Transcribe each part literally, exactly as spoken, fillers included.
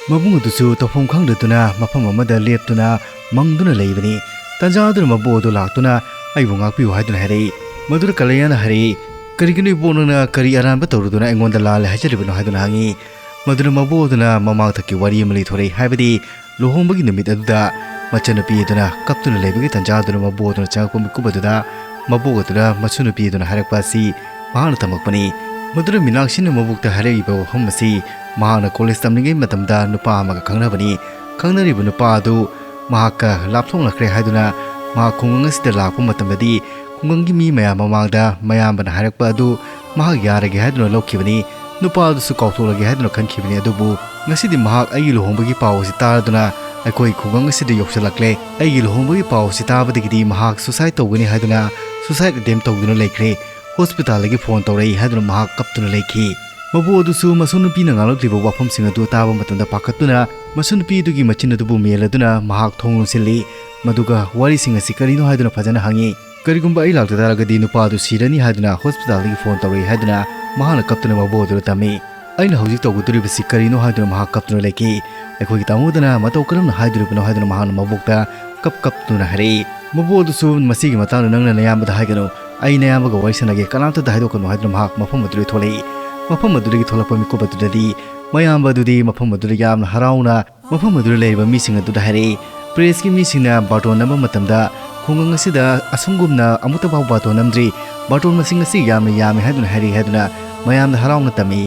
ꯃꯕꯨꯡ ꯑꯗꯨꯁꯨ ꯇꯧꯐꯝ ꯈꯪꯗꯗꯨꯅ ꯃꯐꯝ ꯑꯃꯗ ꯂꯦꯞꯇꯨꯅ ꯃꯪꯗꯨꯅ ꯂꯩꯕꯅꯤ꯫ ꯇꯟꯖꯥ ꯑꯗꯨꯅ ꯃꯕꯨꯡ ꯑꯗꯨ ꯂꯥꯛꯇꯨꯅ "ꯑꯩꯕꯨ ꯉꯥꯛꯄꯤꯌꯨ" ꯍꯥꯏꯗꯨꯅ ꯍꯥꯏꯔꯛꯏ꯫ ꯃꯗꯨꯗ ꯀꯂꯩꯌꯥꯅ ꯍꯥꯏꯔꯛꯏ, "ꯀꯔꯤꯒꯤꯅꯣ ꯏꯕꯣꯛ, ꯅꯪꯅ ꯀꯔꯤ ꯑꯔꯥꯟꯕ ꯇꯧꯔꯨꯗꯨꯅ ꯑꯩꯉꯣꯟꯗ ꯂꯥꯜꯂꯦ ꯍꯥꯏꯖꯔꯤꯕꯅꯣ?" ꯍꯥꯏꯗꯨꯅ ꯍꯪꯉꯤ꯫ ꯃꯗꯨꯅ ꯃꯕꯨꯡ ꯑꯗꯨꯅ ꯃꯃꯥꯡꯊꯛꯀꯤ ꯋꯥꯔꯤ ꯑꯃ ꯂꯤꯊꯣꯔꯛꯏ꯫ ꯍꯥꯏꯕꯗꯤ ꯂꯨꯍꯣꯡꯕꯒꯤ ꯅꯨꯃꯤꯠ ꯑꯗꯨꯗ ꯃꯆꯟꯅꯨꯄꯤ ꯑꯗꯨꯅ ꯀꯞꯇꯨꯅ ꯂꯩꯕꯒꯤ ꯇꯟꯖꯥ ꯑꯗꯨꯅ ꯃꯕꯨꯡ ꯑꯗꯨꯅ ꯆꯪꯉꯛꯄ ꯃꯤꯀꯨꯞ ꯑꯗꯨꯗ ꯃꯕꯨꯡ ꯑꯗꯨꯅ ꯃꯁꯨ ꯅꯨꯄꯤ ꯑꯗꯨꯅ ꯍꯥꯏꯔꯛꯄ ꯑꯁꯤ ꯃꯍꯥꯛꯅ ꯇꯝꯃꯛꯄꯅꯤ꯫ ꯃꯗꯨꯅ ꯃꯤꯅꯥꯛꯁꯤꯅ ꯃꯕꯨꯛꯇ ꯍꯥꯏꯔꯛꯏꯕ ꯋꯥꯐꯝ ꯑꯁꯤ ꯃꯍꯥꯛꯅ ꯀꯣꯂꯦꯖ ꯇꯝꯂꯤꯉꯩ ꯃꯇꯝꯗ ꯅꯨꯄꯥ ꯑꯃꯒ ꯈꯪꯅꯕꯅꯤ꯫ ꯈꯪꯅꯔꯤꯕ ꯅꯨꯄꯥ ꯑꯗꯨ ꯃꯍꯥꯛꯀ ꯂꯥꯞꯊꯣꯛꯅꯈ꯭ꯔꯦ ꯍꯥꯏꯗꯨꯅ ꯃꯍꯥꯛ ꯈꯨꯡꯒꯪ ꯑꯁꯤꯗ ꯂꯥꯛꯄ ꯃꯇꯝꯗꯗꯤ ꯈꯨꯡꯒꯪꯒꯤ ꯃꯤ ꯃꯌꯥꯝ ꯃꯃꯥꯡꯗ ꯃꯌꯥꯝꯕꯅ ꯍꯥꯏꯔꯛꯄ ꯑꯗꯨ ꯃꯍꯥꯛ ꯌꯥꯔꯒꯦ ꯍꯥꯏꯗꯨꯅ ꯂꯧꯈꯤꯕꯅꯤ꯫ ꯅꯨꯄꯥ ꯑꯗꯨꯁꯨ ꯀꯥꯎꯊꯣꯛꯂꯒꯦ ꯍꯥꯏꯗꯨꯅ ꯈꯟꯈꯤꯕꯅꯤ꯫ ꯑꯗꯨꯕꯨ ꯉꯁꯤꯗꯤ ꯃꯍꯥꯛ ꯑꯩꯒꯤ ꯂꯨꯍꯣꯡꯕꯒꯤ ꯄꯥꯎ ꯑꯁꯤ ꯇꯥꯔꯗꯨꯅ ꯑꯩꯈꯣꯏ ꯈꯨꯡꯒꯪ ꯑꯁꯤꯗ ꯌꯧꯁꯤꯜꯂꯛꯂꯦ꯫ ꯑꯩꯒꯤ ꯂꯨꯍꯣꯡꯕꯒꯤ ꯄꯥꯎ ꯑꯁꯤ ꯇꯥꯕꯗꯒꯤꯗꯤ ꯃꯍꯥꯛ ꯁꯨꯁꯥꯏꯗ ꯇꯧꯒꯅꯤ ꯍꯥꯏꯗꯨꯅ ꯁꯨꯁꯥꯏꯗ ꯑꯦꯇꯦꯝ ꯇꯧꯗꯨꯅ ꯂꯩꯈ꯭ꯔꯦ꯫ ꯍꯣꯁꯄꯤꯇꯥꯜꯗꯒꯤ ꯐꯣꯟ ꯇꯧꯔꯛꯏ ꯍꯥꯏꯗꯨꯅ ꯃꯍꯥꯛ ꯀꯞꯇꯨꯅ ꯂꯩꯈꯤ꯫ ꯃꯕꯨ ꯑꯗꯨꯁꯨ ꯃꯁꯨ ꯅꯨꯄꯤꯅ ꯉꯥꯡꯂꯛꯂꯤꯕ ꯋꯥꯐꯝꯁꯤꯡ ꯑꯗꯨ ꯇꯥꯕ ꯃꯇꯝꯗ ꯄꯥꯈꯠꯇꯨꯅ ꯃꯁꯨ ꯅꯨꯄꯤ ꯑꯗꯨꯒꯤ ꯃꯆꯤꯟ ꯑꯗꯨꯕꯨ ꯃꯦꯜꯂꯗꯨꯅ ꯃꯍꯥꯛ ꯊꯣꯡ ꯂꯣꯟꯁꯤꯜꯂꯤ꯫ ꯃꯗꯨꯒ ꯋꯥꯔꯤꯁꯤꯡ ꯑꯁꯤ ꯀꯔꯤꯅꯣ ꯍꯥꯏꯗꯨꯅ ꯐꯖꯅ ꯍꯪꯉꯤ꯫ "ꯀꯔꯤꯒꯨꯝꯕ ꯑꯩ ꯂꯥꯛꯇ ꯇꯥꯔꯒꯗꯤ ꯅꯨꯄꯥ ꯑꯗꯨ ꯁꯤꯔꯅꯤ ꯍꯥꯏꯗꯨꯅ ꯍꯣꯁꯄꯤꯇꯥꯜꯗꯒꯤ ꯐꯣꯟ ꯇꯧꯔꯛꯏ" ꯍꯥꯏꯗꯨꯅ ꯃꯍꯥꯛꯅ ꯀꯞꯇꯨꯅ ꯃꯕꯨ ꯑꯗꯨꯗ ꯇꯝꯃꯤ꯫ "ꯑꯩꯅ ꯍꯧꯖꯤꯛ ꯇꯧꯒꯗꯧꯔꯤꯕꯁꯤ ꯀꯔꯤꯅꯣ?" ꯍꯥꯏꯗꯨꯅ ꯃꯍꯥꯛ ꯀꯞꯇꯨꯅ ꯂꯩꯈꯤ꯫ "ꯑꯩꯈꯣꯏꯒꯤ ꯇꯥꯃꯣꯗꯅ ꯃꯇꯧ ꯀꯔꯝꯅ ꯍꯥꯏꯗꯣꯔꯤꯕꯅꯣ?" ꯍꯥꯏꯗꯨꯅ ꯃꯍꯥꯛꯅ ꯃꯕꯣꯛꯇ ꯀꯞ ꯀꯞꯇꯨꯅ ꯍꯥꯏꯔꯛꯏ꯫ ꯃꯕꯨ ꯑꯗꯨꯁꯨ, "ꯃꯁꯤꯒꯤ ꯃꯇꯥꯡꯗ ꯅꯪꯅ ꯅꯌꯥꯝꯕꯗ ꯍꯥꯏꯒꯅꯨ, ꯑꯩ ꯅꯌꯥꯝꯕꯒ ꯋꯥꯔꯤ ꯁꯥꯟꯅꯒꯦ, ꯀꯅꯥꯝꯇꯗ ꯍꯥꯏꯗꯣꯛꯀꯅꯨ" ꯍꯥꯏꯗꯨꯅ ꯃꯍꯥꯛ ꯃꯐꯝ ꯑꯗꯨꯗꯒꯤ ꯊꯣꯛꯂꯛꯏ꯫ ꯃꯐꯝ ꯑꯗꯨꯗꯒꯤ ꯊꯣꯛꯂꯛꯄ ꯃꯤꯀꯨꯞ ꯑꯗꯨꯗꯗꯤ ꯃꯌꯥꯝꯕ ꯑꯗꯨꯗꯤ ꯃꯐꯝ ꯑꯗꯨꯗ ꯌꯥꯝꯅ ꯍꯔꯥꯎꯅ ꯃꯐꯝ ꯑꯗꯨꯗ ꯂꯩꯔꯤꯕ ꯃꯤꯁꯤꯡ ꯑꯗꯨꯗ ꯍꯥꯏꯔꯛꯏ꯫ ꯄ꯭ꯔꯦꯁꯀꯤ ꯃꯤꯁꯤꯡꯅ ꯕꯥꯔꯇꯣꯟ ꯅꯝꯕ ꯃꯇꯝꯗ ꯈꯨꯡꯒꯪ ꯑꯁꯤꯗ ꯑꯁꯨꯝꯒꯨꯝꯅ ꯑꯃꯨꯛꯇꯐꯥꯎ ꯕꯥꯔꯇꯣꯟ ꯅꯝꯗ꯭ꯔꯤ, ꯕꯥꯔꯇꯣꯟ ꯃꯁꯤꯡ ꯑꯁꯤ ꯌꯥꯝꯅ ꯌꯥꯝꯃꯤ ꯍꯥꯏꯗꯨꯅ ꯍꯥꯏꯔꯛꯏ ꯍꯥꯏꯗꯨꯅ ꯃꯌꯥꯝꯗ ꯍꯔꯥꯎꯅ ꯇꯝꯃꯤ꯫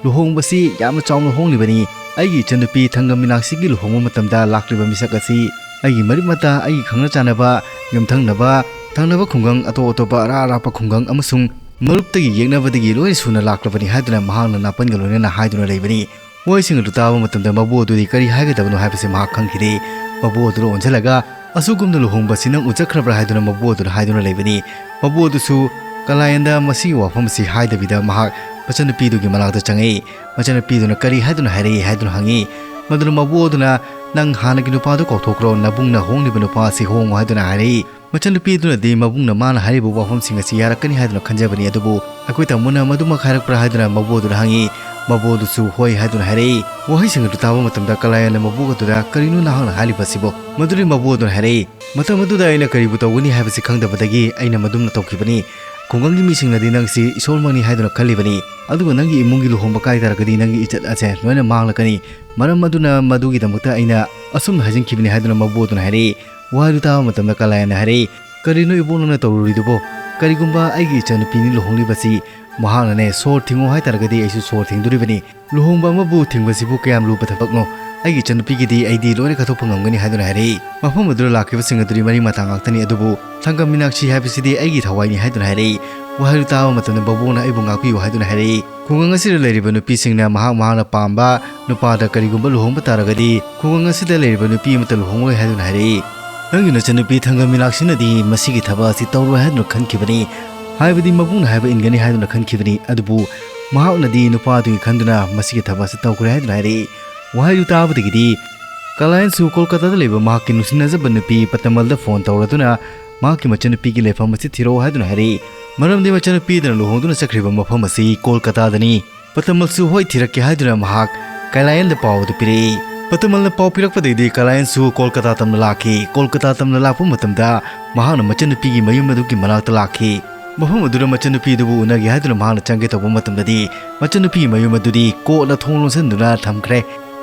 "ꯂꯨꯍꯣꯡꯕꯁꯤ ꯌꯥꯝꯅ ꯆꯥꯎꯅ ꯍꯣꯡꯂꯤꯕꯅꯤ꯫ ꯑꯩꯒꯤ ꯏꯆꯟꯅꯨꯄꯤ ꯊꯪꯒ ꯃꯤꯅꯥꯛꯁꯤꯒꯤ ꯂꯨꯍꯣꯡꯕ ꯃꯇꯝꯗ ꯂꯥꯛꯂꯤꯕ ꯃꯤꯁꯛ ꯑꯁꯤ ꯑꯩꯒꯤ ꯃꯔꯤꯃꯇ, ꯑꯩꯒꯤ ꯈꯪꯅ ꯆꯥꯟꯅꯕ, ꯌꯨꯝꯊꯪꯅꯕ, ꯊꯪꯅꯕ ꯈꯨꯡꯒꯪ, ꯑꯇꯣꯞ ꯑꯇꯣꯞꯄ ꯑꯔꯥꯞ ꯑꯔꯥꯞꯄ ꯈꯨꯡꯒꯪ ꯑꯃꯁꯨꯡ ꯃꯔꯨꯞꯇꯒꯤ ꯌꯦꯛꯅꯕꯗꯒꯤ ꯂꯣꯏꯅ ꯁꯨꯅ ꯂꯥꯛꯂꯕꯅꯤ" ꯍꯥꯏꯗꯨꯅ ꯃꯍꯥꯛꯅ ꯅꯥꯄꯟꯒ ꯂꯣꯏꯅꯅ ꯍꯥꯏꯗꯨꯅ ꯂꯩꯕꯅꯤ꯫ ꯋꯥꯍꯩꯁꯤꯡ ꯑꯗꯨ ꯇꯥꯕ ꯃꯇꯝꯗ ꯃꯕꯨ ꯑꯗꯨꯗꯤ ꯀꯔꯤ ꯍꯥꯏꯒꯗꯕꯅꯣ ꯍꯥꯏꯕꯁꯤ ꯃꯍꯥꯛ ꯈꯪꯈꯤꯗꯦ꯫ ꯃꯕꯨ ꯑꯗꯨꯗ ꯑꯣꯟꯁꯤꯜꯂꯒ, "ꯑꯁꯨꯒꯨꯝꯅ ꯂꯨꯍꯣꯡꯕꯁꯤ ꯅꯪ ꯎꯖꯈ꯭ꯔꯕ꯭ꯔꯥ?" ꯍꯥꯏꯗꯨꯅ ꯃꯕꯨ ꯑꯗꯨꯗ ꯍꯥꯏꯗꯨꯅ ꯂꯩꯕꯅꯤ꯫ ꯃꯕꯨ ꯑꯗꯨꯁꯨ ꯀꯂꯥꯌꯟꯗ ꯃꯁꯤꯒꯤ ꯋꯥꯐꯝ ꯑꯁꯤ ꯍꯥꯏꯗꯕꯤꯗ ꯃꯍꯥꯛ ꯃꯆꯟꯅꯨꯄꯤꯗꯨꯒꯤ ꯃꯅꯥꯛꯇ ꯆꯪꯉꯛꯏ꯫ ꯃꯆꯟꯅꯨꯄꯤꯗꯨꯅ ꯀꯔꯤ ꯍꯥꯏꯗꯨꯅ ꯍꯥꯏꯔꯛꯏ ꯍꯥꯏꯗꯨꯅ ꯍꯪꯉꯤ꯫ ꯃꯗꯨꯅ ꯃꯕꯨ ꯑꯗꯨꯅ, "ꯅꯪ ꯍꯥꯟꯅꯒꯤ ꯅꯨꯄꯥꯗꯨ ꯀꯥꯎꯊꯣꯛꯈ꯭ꯔꯣ, ꯅꯕꯨꯡꯅ ꯍꯣꯡꯂꯤꯕ ꯅꯨꯄꯥ ꯑꯁꯤ ꯍꯣꯡꯉꯨ" ꯍꯥꯏꯗꯨꯅ ꯍꯥꯏꯔꯛꯏ꯫ ꯃꯆꯟꯅꯨꯄꯤꯗꯨꯅꯗꯤ ꯃꯕꯨꯡꯅ ꯃꯥꯅ ꯍꯥꯏꯔꯤꯕ ꯋꯥꯐꯝꯁꯤꯡ ꯑꯁꯤ ꯌꯥꯔꯛꯀꯅꯤ ꯍꯥꯏꯗꯨꯅ ꯈꯟꯖꯕꯅꯤ, ꯑꯗꯨꯕꯨ ꯑꯩꯈꯣꯏ ꯇꯥꯃꯣꯅ ꯃꯗꯨꯃꯛ ꯍꯥꯏꯔꯛꯄ꯭ꯔꯥ ꯍꯥꯏꯗꯨꯅ ꯃꯕꯨ ꯑꯗꯨꯗ ꯍꯪꯉꯤ꯫ ꯃꯕꯨ ꯑꯗꯨꯁꯨ ꯍꯣꯏ ꯍꯥꯏꯗꯨꯅ ꯍꯥꯏꯔꯛꯏ꯫ ꯋꯥꯍꯩꯁꯤꯡ ꯑꯗꯨ ꯇꯥꯕ ꯃꯇꯝꯗ ꯀꯂꯥꯌꯥꯟꯅ ꯃꯕꯨ ꯑꯗꯨꯗ, "ꯀꯔꯤꯅꯣ ꯅꯍꯥꯛꯅ ꯍꯥꯏꯔꯤꯕꯁꯤꯕꯣ?" ꯃꯗꯨꯗꯤ ꯃꯕꯨ ꯑꯗꯨꯅ ꯍꯥꯏꯔꯛꯏ, "ꯃꯇꯝ ꯑꯗꯨꯗ ꯑꯩꯅ ꯀꯔꯤꯕꯨ ꯇꯧꯒꯅꯤ ꯍꯥꯏꯕꯁꯤ ꯈꯪꯗꯕꯗꯒꯤ ꯑꯩꯅ ꯃꯗꯨꯝꯅ ꯇꯧꯈꯤꯕꯅꯤ꯫ ꯈꯨꯡꯒꯪꯒꯤ ꯃꯤꯁꯤꯡꯅꯗꯤ ꯅꯪꯁꯤ ꯏꯁꯣꯔꯃꯛꯅꯤ ꯍꯥꯏꯗꯨꯅ ꯈꯜꯂꯤꯕꯅꯤ, ꯑꯗꯨꯒ ꯅꯪꯒꯤ ꯏꯃꯨꯡꯒꯤ ꯂꯨꯍꯣꯡꯕ ꯀꯥꯏ ꯇꯥꯔꯒꯗꯤ ꯅꯪꯒꯤ ꯏꯖꯠ ꯑꯁꯦ ꯂꯣꯏꯅ ꯃꯥꯡꯂꯛꯀꯅꯤ꯫ ꯃꯔꯝ ꯑꯗꯨꯅ ꯃꯗꯨꯒꯤꯗꯃꯛꯇ ꯑꯩꯅ ꯑꯁꯨꯝꯅ ꯍꯥꯏꯖꯤꯟꯈꯤꯕꯅꯤ" ꯍꯥꯏꯗꯨꯅ ꯃꯕꯨ ꯑꯗꯨꯅ ꯍꯥꯏꯔꯛꯏ꯫ ꯋꯥꯍꯩꯗꯨ ꯇꯥꯕ ꯃꯇꯝꯗ ꯀꯂꯥꯌꯥꯟꯅ ꯍꯥꯏꯔꯛꯏ, "ꯀꯔꯤꯅꯣ ꯏꯕꯣꯛ ꯅꯪꯅ ꯇꯧꯔꯨꯔꯤꯗꯨꯕꯣ? ꯀꯔꯤꯒꯨꯝꯕ ꯑꯩꯒꯤ ꯏꯆꯟꯅꯨꯄꯤꯅꯤ ꯂꯨꯍꯣꯡꯂꯤꯕꯁꯤ, ꯃꯍꯥꯛꯅꯅꯦ ꯁꯣꯔ ꯊꯤꯡꯉꯣ ꯍꯥꯏ ꯇꯥꯔꯒꯗꯤ ꯑꯩꯁꯨ ꯁꯣꯔ ꯊꯤꯡꯗꯣꯔꯤꯕꯅꯤ꯫ ꯂꯨꯍꯣꯡꯕ ꯑꯃꯕꯨ ꯊꯤꯡꯕꯁꯤꯕꯨ ꯀꯌꯥꯝ ꯂꯨꯕ ꯊꯕꯛꯅꯣ? ꯑꯩꯒꯤ ꯏꯆꯟꯅꯨꯄꯤꯒꯤꯗꯤ ꯑꯩꯗꯤ ꯂꯣꯏꯅ ꯀꯠꯊꯣꯛꯄ ꯉꯝꯒꯅꯤ" ꯍꯥꯏꯗꯨꯅ ꯍꯥꯏꯔꯛꯏ꯫ ꯃꯐꯝ ꯑꯗꯨꯗ ꯂꯥꯛꯈꯤꯕꯁꯤꯡ ꯑꯗꯨꯗꯤ ꯃꯔꯤ ꯃꯇꯥ ꯉꯥꯛꯇꯅꯤ, ꯑꯗꯨꯕꯨ ꯊꯥꯡꯒ ꯃꯤꯅꯥꯛꯁꯤ ꯍꯥꯏꯕꯁꯤꯗꯤ ꯑꯩꯒꯤ ꯊꯋꯥꯏꯅꯤ ꯍꯥꯏꯗꯨꯅ ꯍꯥꯏꯔꯛꯏ꯫ ꯋꯥꯍꯩꯗꯨ ꯇꯥꯕ ꯃꯇꯝꯗ ꯃꯕꯣꯛꯅ ꯑꯩꯕꯨ ꯉꯥꯛꯄꯤꯌꯨ ꯍꯥꯏꯗꯨꯅ ꯍꯥꯏꯔꯛꯏ꯫ ꯈꯨꯡꯒꯪ ꯑꯁꯤꯗ ꯂꯩꯔꯤꯕ ꯅꯨꯄꯤꯁꯤꯡꯅ ꯃꯍꯥꯛ ꯃꯍꯥꯛꯅ ꯄꯥꯝꯕ ꯅꯨꯄꯥꯗ ꯀꯔꯤꯒꯨꯝꯕ ꯂꯨꯍꯣꯡꯕ ꯇꯥꯔꯒꯗꯤ ꯈꯨꯡꯒꯪ ꯑꯁꯤꯗ ꯂꯩꯔꯤꯕ ꯅꯨꯄꯤ ꯑꯃꯠꯇ ꯂꯨꯍꯣꯡꯂꯣꯏ ꯍꯥꯏꯗꯨꯅ ꯍꯥꯏꯔꯛꯏ꯫ ꯅꯪꯒꯤ ꯅꯆꯟꯅꯨꯄꯤ ꯊꯥꯡꯒ ꯃꯤꯅꯥꯛꯁꯤꯅꯗꯤ ꯃꯁꯤꯒꯤ ꯊꯕꯛ ꯑꯁꯤ ꯇꯧꯔꯣꯏ ꯍꯥꯏꯗꯨꯅ ꯈꯟꯈꯤꯕꯅꯤ, ꯍꯥꯏꯕꯗꯤ ꯃꯕꯨꯡꯅ ꯍꯥꯏꯕ ꯏꯟꯒꯅꯤ ꯍꯥꯏꯗꯨꯅ ꯈꯟꯈꯤꯕꯅꯤ, ꯑꯗꯨꯕꯨ ꯃꯍꯥꯛꯅꯗꯤ ꯅꯨꯄꯥꯗꯨꯒꯤ ꯈꯟꯗꯨꯅ ꯃꯁꯤꯒꯤ ꯊꯕꯛ ꯑꯁꯤ ꯇꯧꯈ꯭ꯔꯦ ꯍꯥꯏꯗꯨꯅ ꯍꯥꯏꯔꯛꯏ꯫ ꯋꯥꯍꯩꯗꯨ ꯇꯥꯕꯗꯒꯤꯗꯤ ꯀꯂꯥꯌꯟꯁꯨ ꯀꯣꯜꯀꯇꯥꯗ ꯂꯩꯕ ꯃꯍꯥꯛꯀꯤ ꯅꯨꯡꯁꯤꯅꯖꯕ ꯅꯨꯄꯤ ꯄꯇꯃꯜꯗ ꯐꯣꯟ ꯇꯧꯔꯗꯨꯅ ꯃꯍꯥꯛꯀꯤ ꯃꯆꯟꯅꯨꯄꯤꯒꯤ ꯂꯩꯐꯝ ꯑꯁꯤ ꯊꯤꯔꯛꯎ ꯍꯥꯏꯗꯨꯅ ꯍꯥꯏꯔꯛꯏ꯫ ꯃꯔꯝꯗꯤ ꯃꯆꯟꯅꯨꯄꯤꯗꯨꯅ ꯂꯨꯍꯣꯡꯗꯨꯅ ꯆꯠꯈ꯭ꯔꯤꯕ ꯃꯐꯝ ꯑꯁꯤ ꯀꯣꯜꯀꯇꯥꯗꯅꯤ꯫ ꯄꯇꯃꯜꯁꯨ ꯍꯣꯏ ꯊꯤꯔꯛꯀꯦ ꯍꯥꯏꯗꯨꯅ ꯃꯍꯥꯛ ꯀꯂꯥꯌꯟꯗ ꯄꯥꯎ ꯑꯗꯨ ꯄꯤꯔꯛꯏ꯫ ꯄꯇꯃꯜꯅ ꯄꯥꯎ ꯄꯤꯔꯛꯄꯗꯒꯤꯗꯤ ꯀꯂꯥꯌꯟꯁꯨ ꯀꯣꯜꯀꯇꯥ ꯇꯝꯅ ꯂꯥꯛꯈꯤ꯫ ꯀꯣꯜꯀꯇꯥ ꯇꯝꯅ ꯂꯥꯛꯄ ꯃꯇꯝꯗ ꯃꯍꯥꯛꯅ ꯃꯆꯟꯅꯨꯄꯤꯒꯤ ꯃꯌꯨꯝ ꯑꯗꯨꯒꯤ ꯃꯅꯥꯛꯇ ꯂꯥꯛꯈꯤ꯫ ꯃꯐꯝ ꯑꯗꯨꯗ ꯃꯆꯟꯅꯨꯄꯤꯗꯨꯕꯨ ꯎꯅꯒꯦ ꯍꯥꯏꯗꯨꯅ ꯃꯍꯥꯛꯅ ꯆꯪꯒꯦ ꯇꯧꯕ ꯃꯇꯝꯗꯗꯤ ꯃꯆꯟꯅꯨꯄꯤꯒꯤ ꯃꯌꯨꯝ ꯑꯗꯨꯗꯤ ꯀꯣꯠꯅ ꯊꯣꯡ ꯂꯣꯟꯁꯤꯟꯗꯨꯅ ꯊꯝꯈ꯭ꯔꯦ꯫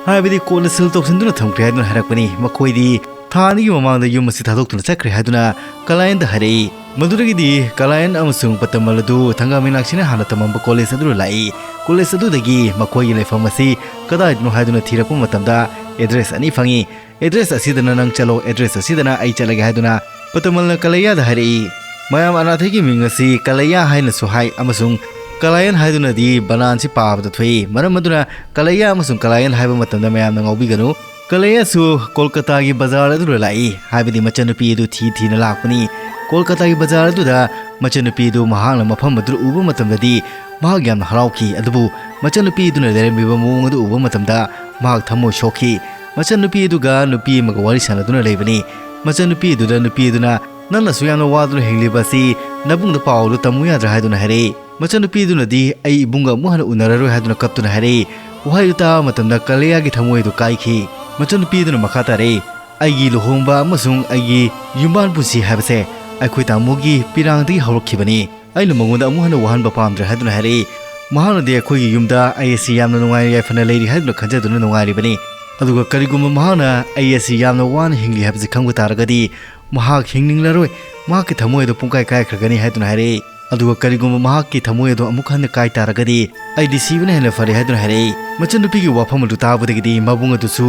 ꯍꯥꯏꯕꯗꯤ ꯀꯣꯠꯅ ꯁꯤꯜ ꯇꯧꯁꯤꯟꯗꯨꯅ ꯊꯝꯈ꯭ꯔꯦ ꯍꯥꯏꯗꯨꯅ ꯍꯥꯏꯔꯛꯄꯅꯤ꯫ ꯃꯈꯣꯏꯗꯤ ꯊꯥ ꯑꯅꯤꯒꯤ ꯃꯃꯥꯡꯗ ꯌꯨꯝ ꯑꯁꯤ ꯊꯥꯗꯣꯛꯇꯨꯅ ꯆꯠꯈ꯭ꯔꯦ ꯍꯥꯏꯗꯨꯅ ꯀꯂꯥꯌꯟꯗ ꯍꯥꯏꯔꯛꯏ꯫ ꯃꯗꯨꯗꯒꯤꯗꯤ ꯀꯂꯥꯌꯟ ꯑꯃꯁꯨꯡ ꯄꯇꯃꯜ ꯑꯗꯨ ꯊꯥꯡꯒ ꯃꯤꯅꯥꯛꯁꯤꯅ ꯍꯥꯟꯅ ꯇꯝꯃꯝꯕ ꯀꯣꯂꯦꯖ ꯑꯗꯨꯗ ꯂꯥꯛꯏ꯫ ꯀꯣꯂꯦꯖ ꯑꯗꯨꯗꯒꯤ ꯃꯈꯣꯏꯒꯤ ꯂꯩꯐꯝ ꯑꯁꯤ ꯀꯗꯥꯏꯗꯅꯣ ꯍꯥꯏꯗꯨꯅ ꯊꯤꯔꯛꯄ ꯃꯇꯝꯗ ꯑꯦꯗ꯭ꯔꯦꯁ ꯑꯅꯤ ꯐꯪꯏ꯫ "ꯑꯦꯗ꯭ꯔꯦꯁ ꯑꯁꯤꯗꯅ ꯅꯪ ꯆꯠꯂꯣ, ꯑꯦꯗ꯭ꯔꯦꯁ ꯑꯁꯤꯗꯅ ꯑꯩ ꯆꯠꯂꯒꯦ" ꯍꯥꯏꯗꯨꯅ ꯄꯇꯃꯜꯅ ꯀꯂꯩꯌꯥꯗ ꯍꯥꯏꯔꯛꯏ꯫ ꯃꯌꯥꯝ ꯑꯅꯥꯊꯩꯒꯤ ꯃꯤꯡ ꯑꯁꯤ ꯀꯂꯩꯌꯥ ꯍꯥꯏꯅꯁꯨ ꯍꯥꯏ ꯑꯃꯁꯨꯡ ꯀꯂꯥꯌꯟ ꯍꯥꯏꯗꯨꯅꯗꯤ ꯕꯅꯥꯟꯁꯤ ꯄꯥꯕꯗ ꯊꯣꯛꯏ꯫ ꯃꯔꯝ ꯑꯗꯨꯅ ꯀꯂꯩꯌꯥ ꯑꯃꯁꯨꯡ ꯀꯂꯥꯌꯟ ꯍꯥꯏꯕ ꯃꯇꯝꯗ ꯃꯌꯥꯝꯅ ꯉꯥꯎꯕꯤꯒꯅꯨ꯫ ꯀꯂꯩꯌꯥꯁꯨ ꯀꯣꯜꯀꯇꯥꯒꯤ ꯕꯖꯥꯔ ꯑꯗꯨꯗ ꯂꯥꯛꯏ, ꯍꯥꯏꯕꯗꯤ ꯃꯆꯟꯅꯨꯄꯤ ꯑꯗꯨ ꯊꯤ ꯊꯤꯅ ꯂꯥꯛꯄꯅꯤ꯫ ꯀꯣꯜꯀꯇꯥꯒꯤ ꯕꯖꯥꯔ ꯑꯗꯨꯗ ꯃꯆꯟꯅꯨꯄꯤ ꯑꯗꯨ ꯃꯍꯥꯛꯅ ꯃꯐꯝ ꯑꯗꯨꯗ ꯎꯕ ꯃꯇꯝꯗꯗꯤ ꯃꯍꯥꯛ ꯌꯥꯝꯅ ꯍꯔꯥꯎꯈꯤ, ꯑꯗꯨꯕꯨ ꯃꯆꯟꯅꯨꯄꯤ ꯑꯗꯨꯅ ꯂꯩꯔꯝꯃꯤꯕ ꯃꯑꯣꯡ ꯑꯗꯨ ꯎꯕ ꯃꯇꯝꯗ ꯃꯍꯥꯛ ꯊꯃꯣꯏ ꯁꯣꯛꯈꯤ꯫ ꯃꯆꯟꯅꯨꯄꯤ ꯑꯗꯨꯒ ꯅꯨꯄꯤ ꯑꯃꯒ ꯋꯥꯔꯤ ꯁꯥꯟꯅꯗꯨꯅ ꯂꯩꯕꯅꯤ꯫ ꯃꯆꯟꯅꯨꯄꯤ ꯑꯗꯨꯗ ꯅꯨꯄꯤ ꯑꯗꯨꯅ, "ꯅꯪꯅꯁꯨ ꯌꯥꯝꯅ ꯋꯥꯗꯨꯅ ꯍꯤꯡꯂꯤꯕ ꯑꯁꯤ ꯅꯕꯨꯡꯗ ꯄꯥꯎ ꯑꯗꯨ ꯇꯝꯃꯨ ꯌꯥꯗ꯭ꯔꯥ?" ꯍꯥꯏꯗꯨꯅ ꯍꯥꯏꯔꯛꯏ꯫ ꯃꯆꯟꯅꯨꯄꯤꯗꯨꯅꯗꯤ ꯑꯩ ꯏꯕꯨꯡꯒ ꯑꯃꯨꯛ ꯍꯟꯅ ꯎꯅꯔꯔꯣꯏ ꯍꯥꯏꯗꯨꯅ ꯀꯞꯇꯨꯅ ꯍꯥꯏꯔꯛꯏ꯫ ꯋꯥꯍꯩꯗꯨ ꯇꯥꯕ ꯃꯇꯝꯗ ꯀꯂꯌꯥꯒꯤ ꯊꯃꯣꯏ ꯑꯗꯨ ꯀꯥꯏꯈꯤ꯫ ꯃꯆꯟꯅꯨꯄꯤꯗꯨꯅ ꯃꯈꯥ ꯇꯥꯔꯛꯏ, "ꯑꯩꯒꯤ ꯂꯨꯍꯣꯡꯕ ꯑꯃꯁꯨꯡ ꯑꯩꯒꯤ ꯌꯨꯝꯕꯥꯟ ꯄꯨꯟꯁꯤ ꯍꯥꯏꯕꯁꯦ ꯑꯩꯈꯣꯏ ꯇꯥꯃꯣꯒꯤ ꯄꯤꯔꯥꯡꯗꯒꯤ ꯍꯧꯔꯛꯈꯤꯕꯅꯤ꯫ ꯑꯩꯅ ꯃꯉꯣꯟꯗ ꯑꯃꯨꯛ ꯍꯟꯅ ꯋꯥꯍꯟꯕ ꯄꯥꯝꯗ꯭ꯔꯦ" ꯍꯥꯏꯗꯨꯅ ꯍꯥꯏꯔꯛꯏ꯫ ꯃꯍꯥꯛꯅꯗꯤ ꯑꯩꯈꯣꯏꯒꯤ ꯌꯨꯝꯗ ꯑꯩ ꯑꯁꯤ ꯌꯥꯝꯅ ꯅꯨꯡꯉꯥꯏꯅ ꯌꯥꯏꯐꯅ ꯂꯩꯔꯤ ꯍꯥꯏꯗꯨꯅ ꯈꯟꯖꯗꯨꯅ ꯅꯨꯡꯉꯥꯏꯔꯤꯕꯅꯤ꯫ ꯑꯗꯨꯒ ꯀꯔꯤꯒꯨꯝꯕ ꯃꯍꯥꯛꯅ ꯑꯩ ꯑꯁꯤ ꯌꯥꯝꯅ ꯋꯥꯅ ꯍꯤꯡꯂꯤ ꯍꯥꯏꯕꯁꯤ ꯈꯪꯕ ꯇꯥꯔꯒꯗꯤ ꯃꯍꯥꯛ ꯍꯤꯡꯅꯤꯡꯂꯔꯣꯏ, ꯃꯍꯥꯛꯀꯤ ꯊꯃꯣꯏ ꯑꯗꯨ ꯄꯨꯡꯀꯥꯏ ꯀꯥꯏꯈ꯭ꯔꯒꯅꯤ ꯍꯥꯏꯗꯨꯅ ꯍꯥꯏꯔꯛꯏ꯫ ꯑꯗꯨꯒ ꯀꯔꯤꯒꯨꯝꯕ ꯃꯍꯥꯛꯀꯤ ꯊꯃꯣꯏ ꯑꯗꯨ ꯑꯃꯨꯛ ꯍꯟꯅ ꯀꯥꯏ ꯇꯥꯔꯒꯗꯤ ꯑꯩꯗꯤ ꯁꯤꯕꯅ ꯍꯦꯟꯅ ꯐꯔꯦ ꯍꯥꯏꯗꯨꯅ ꯍꯥꯏꯔꯛꯏ꯫ ꯃꯆꯟꯅꯨꯄꯤꯒꯤ ꯋꯥꯐꯝ ꯑꯗꯨ ꯇꯥꯕꯗꯒꯤꯗꯤ ꯃꯕꯨꯡ ꯑꯗꯨꯁꯨ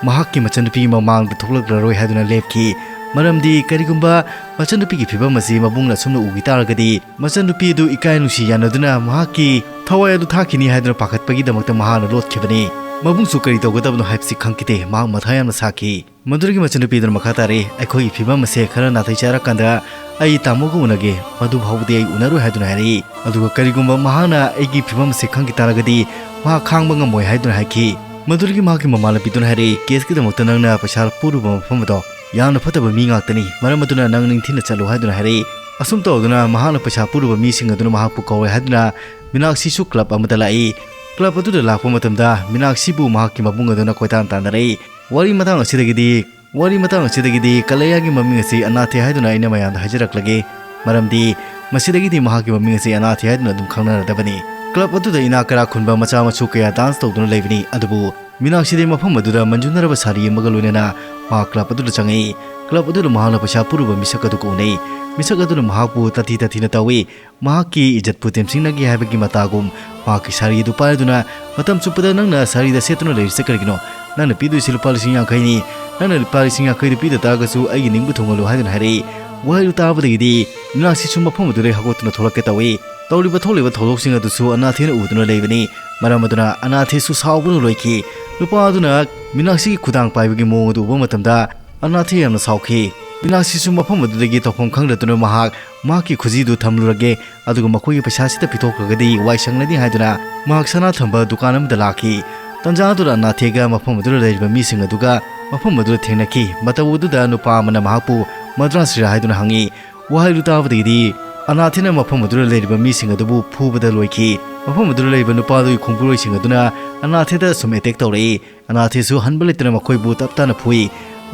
ꯃꯍꯥꯛꯀꯤ ꯃꯆꯟꯅꯨꯄꯤꯒꯤ ꯃꯃꯥꯡꯗ ꯊꯣꯛꯂꯛꯂꯔꯣꯏ ꯍꯥꯏꯗꯨꯅ ꯂꯦꯞꯈꯤ꯫ ꯃꯔꯝꯗꯤ ꯀꯔꯤꯒꯨꯝꯕ ꯃꯆꯟꯅꯨꯄꯤꯒꯤ ꯐꯤꯕꯝ ꯑꯁꯤ ꯃꯕꯨꯡꯅ ꯑꯁꯨꯝꯅ ꯎꯈꯤ ꯇꯥꯔꯒꯗꯤ ꯃꯆꯟꯅꯨꯄꯤ ꯑꯗꯨ ꯏꯀꯥꯏ ꯅꯨꯡꯁꯤ ꯌꯥꯅꯗꯨꯅ ꯃꯍꯥꯛꯀꯤ ꯊꯋꯥꯏ ꯑꯗꯨ ꯊꯥꯈꯤꯅꯤ ꯍꯥꯏꯗꯨꯅ ꯄꯥꯈꯠꯄꯒꯤꯗꯃꯛꯇ ꯃꯍꯥꯛꯅ ꯂꯣꯠꯈꯤꯕꯅꯤ꯫ ꯃꯕꯨꯡꯁꯨ ꯀꯔꯤ ꯇꯧꯒꯗꯕꯅꯣ ꯍꯥꯏꯕꯁꯤ ꯈꯪꯈꯤꯗꯦ, ꯃꯍꯥꯛ ꯃꯊꯥ ꯌꯥꯝꯅ ꯁꯥꯈꯤ꯫ ꯃꯗꯨꯗꯒꯤ ꯃꯆꯟꯅꯨꯄꯤꯗꯨꯅ ꯃꯈꯥ ꯇꯥꯔꯛꯏ, "ꯑꯩꯈꯣꯏꯒꯤ ꯐꯤꯕꯝ ꯑꯁꯦ ꯈꯔ ꯅꯥꯊꯩ ꯆꯥꯔꯀꯥꯟꯗ ꯑꯩ ꯇꯥꯃꯣꯒ ꯎꯅꯒꯦ, ꯃꯗꯨ ꯐꯥꯎꯕꯗꯤ ꯑꯩ ꯎꯅꯔꯣꯏ" ꯍꯥꯏꯗꯨꯅ ꯍꯥꯏꯔꯛꯏ꯫ ꯑꯗꯨꯒ ꯀꯔꯤꯒꯨꯝꯕ ꯃꯍꯥꯛꯅ ꯑꯩꯒꯤ ꯐꯤꯕꯝ ꯑꯁꯦ ꯈꯪꯈꯤ ꯇꯥꯔꯒꯗꯤ ꯃꯍꯥꯛ ꯈꯥꯡꯕ ꯉꯝꯃꯣꯏ ꯍꯥꯏꯗꯨꯅ ꯍꯥꯏꯈꯤ꯫ ꯃꯗꯨꯗꯒꯤ ꯃꯍꯥꯛꯀꯤ ꯃꯃꯥꯟꯅꯕꯤꯗꯨꯅ ꯍꯥꯏꯔꯛꯏ, "ꯀꯦꯁꯀꯤꯗꯃꯛꯇ ꯅꯪꯅ ꯄꯩꯁꯥ ꯄꯨꯔꯨꯕ ꯃꯐꯝ ꯑꯗꯣ ꯌꯥꯝꯅ ꯐꯠꯇꯕ ꯃꯤ ꯉꯥꯛꯇꯅꯤ, ꯃꯔꯝ ꯑꯗꯨꯅ ꯅꯪ ꯅꯤꯡꯊꯤꯅ ꯆꯠꯂꯨ" ꯍꯥꯏꯗꯨꯅ ꯍꯥꯏꯔꯛꯏ꯫ ꯑꯁꯨꯝ ꯇꯧꯗꯨꯅ ꯃꯍꯥꯛꯅ ꯄꯩꯁꯥ ꯄꯨꯔꯨꯕ ꯃꯤꯁꯤꯡ ꯑꯗꯨꯅ ꯃꯍꯥꯛꯄꯨ ꯀꯧꯔꯦ ꯍꯥꯏꯗꯨꯅ ꯃꯤꯅꯥꯛꯁꯤꯁꯨ ꯀ꯭ꯂꯕ ꯑꯃꯗ ꯂꯥꯛꯏ꯫ ꯀ꯭ꯂꯕ ꯑꯗꯨꯗ ꯂꯥꯛꯄ ꯃꯇꯝꯗ ꯃꯤꯅꯥꯛꯁꯤꯕꯨ ꯃꯍꯥꯛꯀꯤ ꯃꯕꯨꯡ ꯑꯗꯨꯅ ꯀꯣꯏꯇꯥꯟ ꯇꯥꯟꯅꯔꯛꯏ꯫ ꯋꯥꯔꯤ ꯃꯇꯥꯡ ꯑꯁꯤꯗꯒꯤꯗꯤ, ꯋꯥꯔꯤ ꯃꯇꯥꯡ ꯑꯁꯤꯗꯒꯤꯗꯤ ꯀꯂꯌꯥꯒꯤ ꯃꯃꯤꯡ ꯑꯁꯤ ꯑꯅꯥꯊꯦ ꯍꯥꯏꯗꯨꯅ ꯑꯩꯅ ꯃꯌꯥꯝꯗ ꯍꯥꯏꯖꯔꯛꯂꯒꯦ꯫ ꯃꯔꯝꯗꯤ ꯃꯁꯤꯗꯒꯤꯗꯤ ꯃꯍꯥꯛꯀꯤ ꯃꯃꯤꯡ ꯑꯁꯤ ꯑꯅꯥꯊꯦ ꯍꯥꯏꯗꯨꯅ ꯑꯗꯨꯝ ꯈꯪꯅꯔꯗꯕꯅꯤ꯫ ꯀ꯭ꯂꯕ ꯑꯗꯨꯗ ꯏꯅꯥꯛ ꯀꯔꯥ ꯈꯨꯟꯕ ꯃꯆꯥ ꯃꯁꯨ ꯀꯌꯥ ꯗꯥꯟꯁ ꯇꯧꯗꯨꯅ ꯂꯩꯕꯅꯤ, ꯑꯗꯨꯕꯨ ꯃꯤꯅꯥꯛꯁꯤꯗꯤ ꯃꯐꯝ ꯑꯗꯨꯗ ꯃꯟꯖꯨꯅꯔꯕ ꯁꯥꯔꯤ ꯑꯃꯒ ꯂꯣꯏꯅꯅ ꯃꯍꯥꯛ ꯀ꯭ꯂꯕ ꯑꯗꯨꯗ ꯆꯪꯉꯛꯏ꯫ ꯀ꯭ꯂꯕ ꯑꯗꯨꯗ ꯃꯍꯥꯛꯅ ꯄꯩꯁꯥ ꯄꯨꯔꯨꯕ ꯃꯤꯁꯛ ꯑꯗꯨꯒ ꯎꯅꯩ꯫ ꯃꯤꯁꯛ ꯑꯗꯨꯅ ꯃꯍꯥꯛꯄꯨ ꯇꯥꯊꯤ ꯇꯥꯊꯤꯅ ꯇꯧꯏ꯫ ꯃꯍꯥꯛꯀꯤ ꯏꯖꯠꯄꯨ ꯇꯦꯝꯁꯤꯡꯅꯒꯦ ꯍꯥꯏꯕꯒꯤ ꯃꯇꯥꯒꯨꯝ ꯃꯍꯥꯛꯀꯤ ꯁꯥꯔꯤ ꯑꯗꯨ ꯄꯥꯏꯗꯨꯅ, "ꯃꯇꯝ ꯆꯨꯞꯄꯗ ꯅꯪꯅ ꯁꯥꯔꯤꯗ ꯁꯦꯠꯇꯨꯅ ꯂꯩꯔꯤꯁꯦ ꯀꯔꯤꯒꯤꯅꯣ? ꯅꯪꯅ ꯄꯤꯗꯣꯏꯁꯤ ꯂꯨꯄꯥ ꯂꯤꯁꯤꯡ ꯌꯥꯡꯈꯩꯅꯤ꯫ ꯅꯪꯅ ꯂꯨꯄꯥ ꯂꯤꯁꯤꯡ ꯌꯥꯡꯈꯩꯗꯨ ꯄꯤꯗ ꯇꯥꯔꯒꯁꯨ ꯑꯩꯒꯤ ꯅꯤꯡꯕ ꯊꯨꯡꯍꯜꯂꯨ" ꯍꯥꯏꯗꯨꯅ ꯍꯥꯏꯔꯛꯏ꯫ ꯋꯥꯍꯩꯗꯨ ꯇꯥꯕꯗꯒꯤꯗꯤ ꯃꯤꯅꯥꯛꯁꯤꯁꯨ ꯃꯐꯝ ꯑꯗꯨꯗꯒꯤ ꯍꯧꯒꯠꯇꯨꯅ ꯊꯣꯛꯂꯛꯀꯦ ꯇꯧꯏ꯫ ꯇꯧꯔꯤꯕ ꯊꯣꯛꯂꯤꯕ ꯊꯧꯗꯣꯛꯁꯤꯡ ꯑꯗꯨꯁꯨ ꯑꯅꯥꯊꯦꯅ ꯎꯗꯨꯅ ꯂꯩꯕꯅꯤ꯫ ꯃꯔꯝ ꯑꯗꯨꯅ ꯑꯅꯥꯊꯦꯁꯨ ꯁꯥꯎꯕꯅ ꯂꯣꯏꯈꯤ꯫ ꯅꯨꯄꯥ ꯑꯗꯨꯅ ꯃꯤꯅꯥꯛꯁꯤꯒꯤ ꯈꯨꯗꯥꯡ ꯄꯥꯏꯕꯒꯤ ꯃꯑꯣꯡ ꯑꯗꯨ ꯎꯕ ꯃꯇꯝꯗ ꯑꯅꯥꯊꯦ ꯌꯥꯝꯅ ꯁꯥꯎꯈꯤ꯫ ꯃꯤꯅꯥꯛꯁꯤꯁꯨ ꯃꯐꯝ ꯑꯗꯨꯗꯒꯤ ꯇꯧꯐꯝ ꯈꯪꯗꯗꯨꯅ ꯃꯍꯥꯛ ꯃꯍꯥꯛꯀꯤ ꯈꯨꯖꯤꯗꯨ ꯊꯝꯂꯨꯔꯒꯦ, ꯑꯗꯨꯒ ꯃꯈꯣꯏꯒꯤ ꯄꯩꯁꯥꯁꯤꯗ ꯄꯤꯊꯣꯛꯈ꯭ꯔꯒꯗꯤ ꯋꯥꯏ ꯁꯪꯂꯅꯤ ꯍꯥꯏꯗꯨꯅ ꯃꯍꯥꯛ ꯁꯅꯥ ꯊꯝꯕ ꯗꯨꯀꯥꯟ ꯑꯃꯗ ꯂꯥꯛꯈꯤ꯫ ꯇꯟꯖꯥ ꯑꯗꯨꯗ ꯑꯅꯥꯊꯦꯒ ꯃꯐꯝ ꯑꯗꯨꯗ ꯂꯩꯔꯤꯕ ꯃꯤꯁꯤꯡ ꯑꯗꯨꯒ ꯃꯐꯝ ꯑꯗꯨꯗ ꯊꯦꯡꯅꯈꯤ꯫ ꯃꯇꯧ ꯑꯗꯨꯗ ꯅꯨꯄꯥ ꯑꯃꯅ ꯃꯍꯥꯛꯄꯨ ꯃꯗ꯭ꯔꯥꯁꯤꯔꯥ ꯍꯥꯏꯗꯨꯅ ꯍꯪꯉꯤ꯫ ꯋꯥꯍꯩꯗꯨ ꯇꯥꯕꯗꯒꯤꯗꯤ ꯑꯅꯥꯊꯦꯅ ꯃꯐꯝ ꯑꯗꯨꯗ ꯂꯩꯔꯤꯕ ꯃꯤꯁꯤꯡ ꯑꯗꯨꯕꯨ ꯐꯨꯕꯗ ꯂꯣꯏꯈꯤ꯫ ꯃꯐꯝ ꯑꯗꯨꯗ ꯂꯩꯔꯤꯕ ꯅꯨꯄꯥꯗꯨꯒꯤ ꯈꯣꯡꯕꯨꯔꯣꯏꯁꯤꯡ ꯑꯗꯨꯅ ꯑꯅꯥꯊꯦꯗ ꯁꯨꯝ ꯑꯦꯇꯦꯛ ꯇꯧꯔꯛꯏ꯫ ꯑꯅꯥꯊꯦꯁꯨ ꯍꯟꯕ ꯂꯩꯇꯅ ꯃꯈꯣꯏꯕꯨ ꯇꯞ ꯇꯥꯅ ꯐꯨꯏ꯫